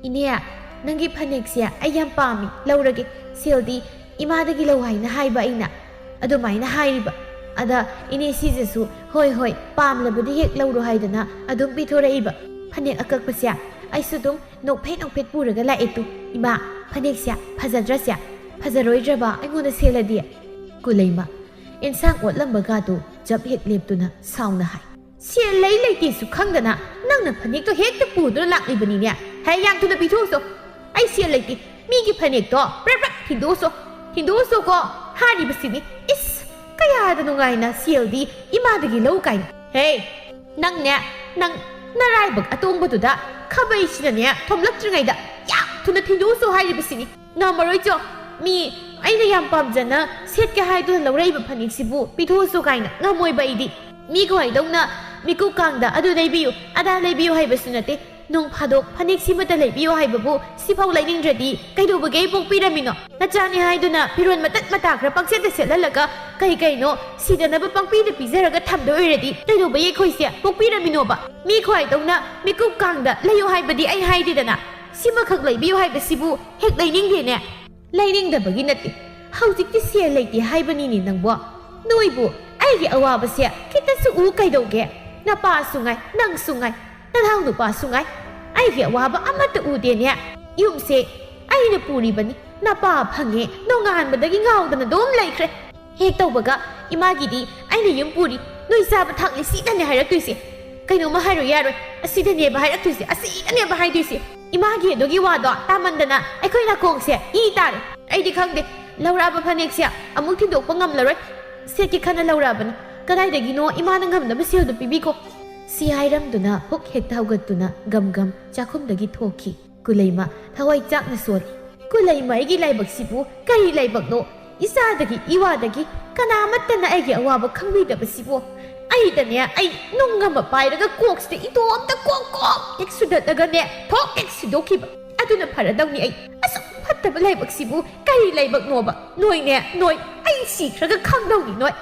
"ꯏꯅꯦ, ꯅꯪꯒꯤ ꯐꯅꯦꯛꯁꯦ ꯑꯩ ꯌꯥꯝ ꯄꯥꯝꯃꯤ, ꯂꯧꯔꯒꯦ꯫ ꯁꯦꯜꯗꯤ ꯏꯃꯥꯗꯒꯤ ꯂꯧ ꯍꯥꯏꯅ ꯍꯥꯏꯕ ꯑꯩꯅ꯫" ꯑꯗꯨꯃꯥꯏꯅ ꯍꯥꯏꯔꯤꯕ꯫ ꯑꯗ ꯏꯅꯦ ꯁꯤꯖꯁꯨ, "ꯍꯣꯏ, ꯍꯣꯏ, ꯄꯥꯝꯂꯕꯗꯤ ꯍꯦꯛ ꯂꯧꯔꯣ" ꯍꯥꯏꯗꯅ ꯑꯗꯨꯝ ꯄꯤꯊꯣꯔꯛꯏꯕ꯫ ꯐꯅꯦꯛ ꯑꯀꯛꯄꯁꯦ ꯑꯩꯁꯨ ꯑꯗꯨꯝ ꯅꯣꯛꯐꯦꯠ ꯅꯣꯛꯐꯦꯠ ꯄꯨꯔꯒ ꯂꯥꯛꯑꯦ ꯇꯨ꯫ "ꯏꯃꯥ, ꯐꯅꯦꯛꯁꯦ ꯐꯖꯗ꯭ꯔꯁꯦ? ꯐꯖꯔꯣꯏꯗ꯭ꯔꯕ ꯑꯩꯉꯣꯟꯗ ꯁꯦꯠꯂꯗꯤ?" ꯀꯨꯂꯩꯃ, ꯏꯟꯁꯥꯡ ꯑꯣꯠꯂꯝꯕꯒꯥꯗꯨ ꯖꯞ ꯍꯦꯛ ꯂꯦꯞꯇꯨꯅ ꯁꯥꯎꯅ ꯍꯥꯏ꯫ "ꯁꯦꯜ ꯂꯩ ꯂꯩꯇꯦꯁꯨ ꯈꯪꯗꯅ ꯅꯪꯅ ꯐꯅꯦꯛꯇꯣ ꯍꯦꯛꯇ ꯄꯨꯗꯨꯅ ꯂꯥꯛꯂꯤꯕꯅꯤꯅꯦ꯫ ꯍꯦ, ꯌꯥꯝ ꯊꯨꯅ ꯄꯤꯊꯣꯛꯎꯁꯣ꯫ ꯑꯩ ꯁꯦꯜ ꯂꯩꯇꯦ꯫ ꯃꯤꯒꯤ ꯐꯅꯦꯛꯇꯣ ꯄ꯭ꯔꯞ ꯄ꯭ꯔꯞ ꯊꯤꯟꯗꯣꯛꯎꯁꯣ꯫ ꯊꯤꯟꯗꯣꯛꯎꯁꯣꯀꯣ ꯍꯥꯏꯔꯤꯕꯁꯤꯅꯤ꯫ ꯏꯁ, ꯀꯌꯥꯗ ꯅꯨꯡꯉꯥꯏꯅ ꯁꯦꯜꯗꯤ ꯏꯃꯥꯗꯒꯤ ꯂꯧ ꯀꯥꯏꯅ꯫ ꯍꯦ, ꯅꯪꯅꯦ, ꯅꯪ ꯅꯔꯥꯏꯕꯛ ꯑꯇꯣꯡꯕꯗꯨꯗ ꯈꯥꯕꯩꯁꯤꯅꯅꯦ ꯊꯣꯝꯂꯛꯇ꯭ꯔꯤꯉꯩꯗ ꯌꯥꯝ ꯊꯨꯅ ꯊꯤꯟꯗꯣꯛꯎꯁꯨ ꯍꯥꯏꯔꯤꯕꯁꯤꯅꯤ꯫ ꯉꯝꯃꯔꯣꯏ ꯆꯣ꯫ ꯃꯤ ꯑꯩꯅ ꯌꯥꯝ ꯄꯥꯝꯖꯅ ꯁꯦꯠꯀꯦ ꯍꯥꯏꯗꯨꯅ ꯂꯧꯔꯛꯏꯕ ꯐꯅꯦꯛꯁꯤꯕꯨ ꯄꯤꯊꯣꯛꯎꯁꯨ ꯀꯥꯏꯅ ꯉꯝꯃꯣꯏꯕ ꯑꯩꯗꯤ꯫ ꯃꯤ ꯈ꯭ꯋꯥꯏꯗꯧꯅ ꯃꯤꯀꯨꯞ ꯀꯥꯡꯗ ꯑꯗꯨ ꯂꯩꯕꯤꯌꯨ, ꯑꯗꯥ ꯂꯩꯕꯤꯌꯨ ꯍꯥꯏꯕꯁꯨ ꯅꯠꯇꯦ꯫ ꯅꯣꯡ ꯐꯥꯗꯣꯛ ꯐꯅꯦꯛ ꯁꯤꯃꯇ ꯂꯩꯕꯤꯌꯨ ꯍꯥꯏꯕꯕꯨ ꯁꯤꯐꯥꯎ ꯂꯩꯅꯤꯡꯗ꯭ꯔꯗꯤ ꯀꯩꯗꯧꯕꯒꯤ ꯑꯩ ꯄꯣꯛꯄꯤꯔꯝꯃꯤꯅꯣ? ꯅꯆꯥꯅꯤ ꯍꯥꯏꯗꯨꯅ ꯐꯤꯔꯣꯜ ꯃꯇꯠ ꯃꯇꯥ ꯈꯔ ꯄꯪꯁꯦꯠꯇ ꯁꯦꯠꯍꯜꯂꯒ ꯀꯩ ꯀꯩꯅꯣ ꯁꯤꯗꯅꯕ ꯄꯪꯄꯤꯗ ꯄꯤꯖꯔꯒ ꯊꯝꯗꯣꯏ ꯑꯣꯏꯔꯗꯤ ꯀꯩꯗꯧꯕꯒꯤ ꯑꯩꯈꯣꯏꯁꯦ ꯄꯣꯛꯄꯤꯔꯝꯃꯤꯅꯣꯕ? ꯃꯤ ꯈ꯭ꯋꯥꯏꯗꯧꯅ ꯃꯤꯀꯨꯞ ꯀꯥꯡꯗ ꯂꯩꯌꯨ ꯍꯥꯏꯕꯗꯤ ꯑꯩ ꯍꯥꯏꯗꯦꯗꯅ꯫ ꯁꯤꯃꯈꯛ ꯂꯩꯕꯤꯌꯨ ꯍꯥꯏꯕꯁꯤꯕꯨ ꯍꯦꯛ ꯂꯩꯅꯤꯡꯗꯦꯅꯦ꯫ ꯂꯩꯅꯤꯡꯗꯕꯒꯤ ꯅꯠꯇꯦ, ꯍꯧꯖꯤꯛꯇꯤ ꯁꯦꯜ ꯂꯩꯇꯦ ꯍꯥꯏꯕꯅꯤꯅꯦ ꯅꯪꯕꯣ꯫ ꯅꯣꯏꯕꯨ ꯑꯩꯒꯤ ꯑꯋꯥꯕꯁꯦ ꯈꯤꯇꯁꯨ ꯎ ꯀꯩꯗꯧꯒꯦ? ꯅꯄꯥꯁꯨ ꯉꯥꯏ, ꯅꯪꯁꯨ ꯉꯥꯏ, ꯅꯅꯥꯎ ꯅꯨꯄꯥꯁꯨ ꯉꯥꯏ, ꯑꯩꯒꯤ ꯑꯋꯥꯕ ꯑꯃꯠꯇ ꯎꯗꯦꯅꯦ꯫ ꯌꯨꯝꯁꯦ ꯑꯩꯅ ꯄꯨꯔꯤꯕꯅꯤ, ꯅꯄꯥ ꯐꯪꯉꯦ, ꯅꯣꯡꯉꯥꯟꯕꯗꯒꯤ ꯉꯥꯎꯗꯅ ꯑꯗꯨꯝ ꯂꯩꯈ꯭ꯔꯦ꯫ ꯍꯦꯛ ꯇꯧꯕꯒ ꯏꯃꯥꯒꯤꯗꯤ ꯑꯩꯅ ꯌꯨꯝ ꯄꯨꯔꯤ, ꯅꯣꯏ ꯆꯥꯕ ꯊꯛꯂꯤ ꯁꯤꯗꯅꯦ ꯍꯥꯏꯔꯛꯇꯣꯏꯁꯦ꯫ ꯀꯩꯅꯣꯝꯃ ꯍꯥꯏꯔꯣꯏ ꯌꯥꯔꯣꯏ, ꯑꯁꯤꯗꯅꯦꯕ ꯍꯥꯏꯔꯛꯇꯣꯏꯁꯦ, ꯑꯁꯤꯗꯅꯦꯕ ꯍꯥꯏꯗꯣꯏꯁꯦ꯫ ꯏꯃꯥꯒꯤ ꯑꯗꯨꯒꯤ ꯋꯥꯗꯣ ꯇꯥꯃꯟꯗꯅ ꯑꯩꯈꯣꯏ ꯅꯥꯀꯣꯡꯁꯦ ꯏ ꯇꯥꯔꯦ꯫ ꯑꯩꯗꯤ ꯈꯪꯗꯦ, ꯂꯧꯔꯛꯑꯕ ꯐꯅꯦꯛꯁꯦ ꯑꯃꯨꯛ ꯊꯤꯟꯗꯣꯛꯄ ꯉꯝꯂꯔꯣꯏ꯫ ꯁꯦꯠꯀꯦ ꯈꯟꯅ ꯂꯧꯔꯛꯑꯕꯅꯤ, ꯀꯗꯥꯏꯗꯒꯤꯅꯣ ꯏꯃꯥꯅ ꯉꯝꯅꯕ ꯁꯦꯜꯗꯣ ꯄꯤꯕꯤꯈꯣ꯫ ꯁꯤ ꯍꯥꯏꯔꯝꯗꯨꯅ ꯍꯨꯛ ꯍꯦꯛꯇ ꯍꯧꯒꯠꯇꯨꯅ ꯒꯝ ꯒꯝ ꯆꯥꯛꯈꯨꯝꯗꯒꯤ ꯊꯣꯛꯈꯤ꯫ ꯀꯨꯂꯩꯃ ꯊꯋꯥꯏ ꯆꯥꯛꯅ ꯁꯣꯜꯂꯤ꯫ ꯀꯨꯂꯩꯃ ꯑꯩꯒꯤ ꯂꯥꯏꯕꯛꯁꯤꯕꯨ ꯀꯔꯤ ꯂꯥꯏꯕꯛꯅꯣ? ꯏꯆꯥꯗꯒꯤ ꯏꯋꯥꯗꯒꯤ ꯀꯅꯥꯃꯠꯇꯅ ꯑꯩꯒꯤ ꯑꯋꯥꯕ ꯈꯪꯕꯤꯗꯕꯁꯤꯕꯨ꯫ ꯑꯩꯗꯅꯦ, ꯑꯩ ꯅꯨꯡ ꯑꯃ ꯄꯥꯏꯔꯒ ꯀꯣꯛꯁꯤꯗ ꯏꯇꯣꯝꯇ ꯀꯣꯛ ꯀꯣꯛ ꯍꯦꯛ ꯁꯨꯗꯠꯂꯒꯅꯦ ꯊꯣꯛ ꯍꯦꯛ ꯁꯤꯗꯣꯛꯈꯤꯕ꯫ ꯑꯗꯨꯅ ꯐꯔꯗꯧꯅꯤ꯫ ꯑꯩ ꯑꯁꯨꯛ ꯐꯠꯇꯕ ꯂꯥꯏꯕꯛꯁꯤꯕꯨ ꯀꯔꯤ ꯂꯥꯏꯕꯛꯅꯣꯕ? ꯅꯣꯏꯅꯦ, ꯅꯣꯏ, ꯑꯩ ꯁꯤꯈ꯭ꯔꯒ ꯈꯪꯗꯧꯅꯤ ꯅꯣꯏ꯫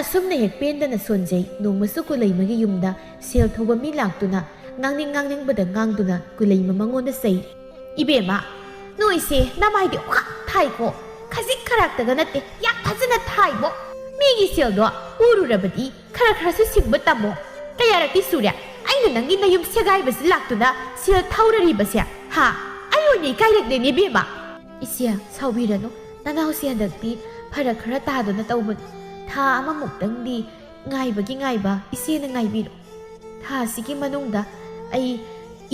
ꯑꯁꯨꯝꯅ ꯍꯦꯛ ꯄꯦꯟꯗꯅ ꯁꯣꯟꯖꯩ꯫ ꯅꯣꯡꯃꯁꯨ ꯀꯨꯂꯩꯃꯒꯤ ꯌꯨꯝꯗ ꯁꯦꯜ ꯊꯧꯕ ꯃꯤ ꯂꯥꯛꯇꯨꯅ ꯉꯥꯡꯅꯤꯡ ꯉꯥꯡꯅꯤꯡꯕꯗ ꯉꯥꯡꯗꯨꯅ ꯀꯨꯂꯩꯃ ꯃꯉꯣꯟꯗ ꯆꯩꯔꯤ꯫ "ꯏꯕꯦꯝꯃ, ꯅꯣꯏꯁꯦ ꯅꯃꯥꯏꯗꯤ ꯑꯣꯈꯥꯛ ꯊꯥꯏꯀꯣ꯫ ꯈꯖꯤꯛ ꯈꯔꯥꯛꯇꯒ ꯅꯠꯇꯦ, ꯌꯥꯝ ꯐꯖꯅ ꯊꯥꯏꯕꯣ꯫ ꯃꯤꯒꯤ ꯁꯦꯜꯗꯣ ꯎꯔꯨꯔꯕꯗꯤ ꯈꯔ ꯈꯔꯁꯨ ꯁꯤꯡꯕ ꯇꯝꯃꯣ꯫ ꯀꯌꯥꯔꯛꯇꯤ ꯁꯨꯔꯦ ꯑꯩꯅ ꯅꯪꯒꯤ ꯅꯌꯨꯝ ꯁꯦꯒꯥꯏꯕꯁꯤ ꯂꯥꯛꯇꯨꯅ ꯁꯦꯜ ꯊꯧꯔꯔꯤꯕꯁꯦ, ꯍꯥ? ꯑꯩ ꯑꯣꯏꯅ ꯏꯀꯥꯏꯔꯛꯂꯦꯅꯦ ꯏꯕꯦꯝꯃ꯫" "ꯏꯆꯦ, ꯁꯥꯎꯕꯤꯔꯅꯨ꯫ ꯅꯅꯥꯎꯁꯦ ꯍꯟꯗꯛꯇꯤ ꯐꯔꯛ ꯈꯔ ꯇꯥꯗꯅ ꯇꯧꯕꯅꯤ꯫ ꯊꯥ ꯑꯃꯃꯨꯛꯇꯪꯗꯤ ꯉꯥꯏꯕꯒꯤ ꯉꯥꯏꯕ ꯏꯆꯦꯅ ꯉꯥꯏꯕꯤꯔꯣ꯫ ꯊꯥ ꯑꯁꯤꯒꯤ ꯃꯅꯨꯡꯗ ꯑꯩ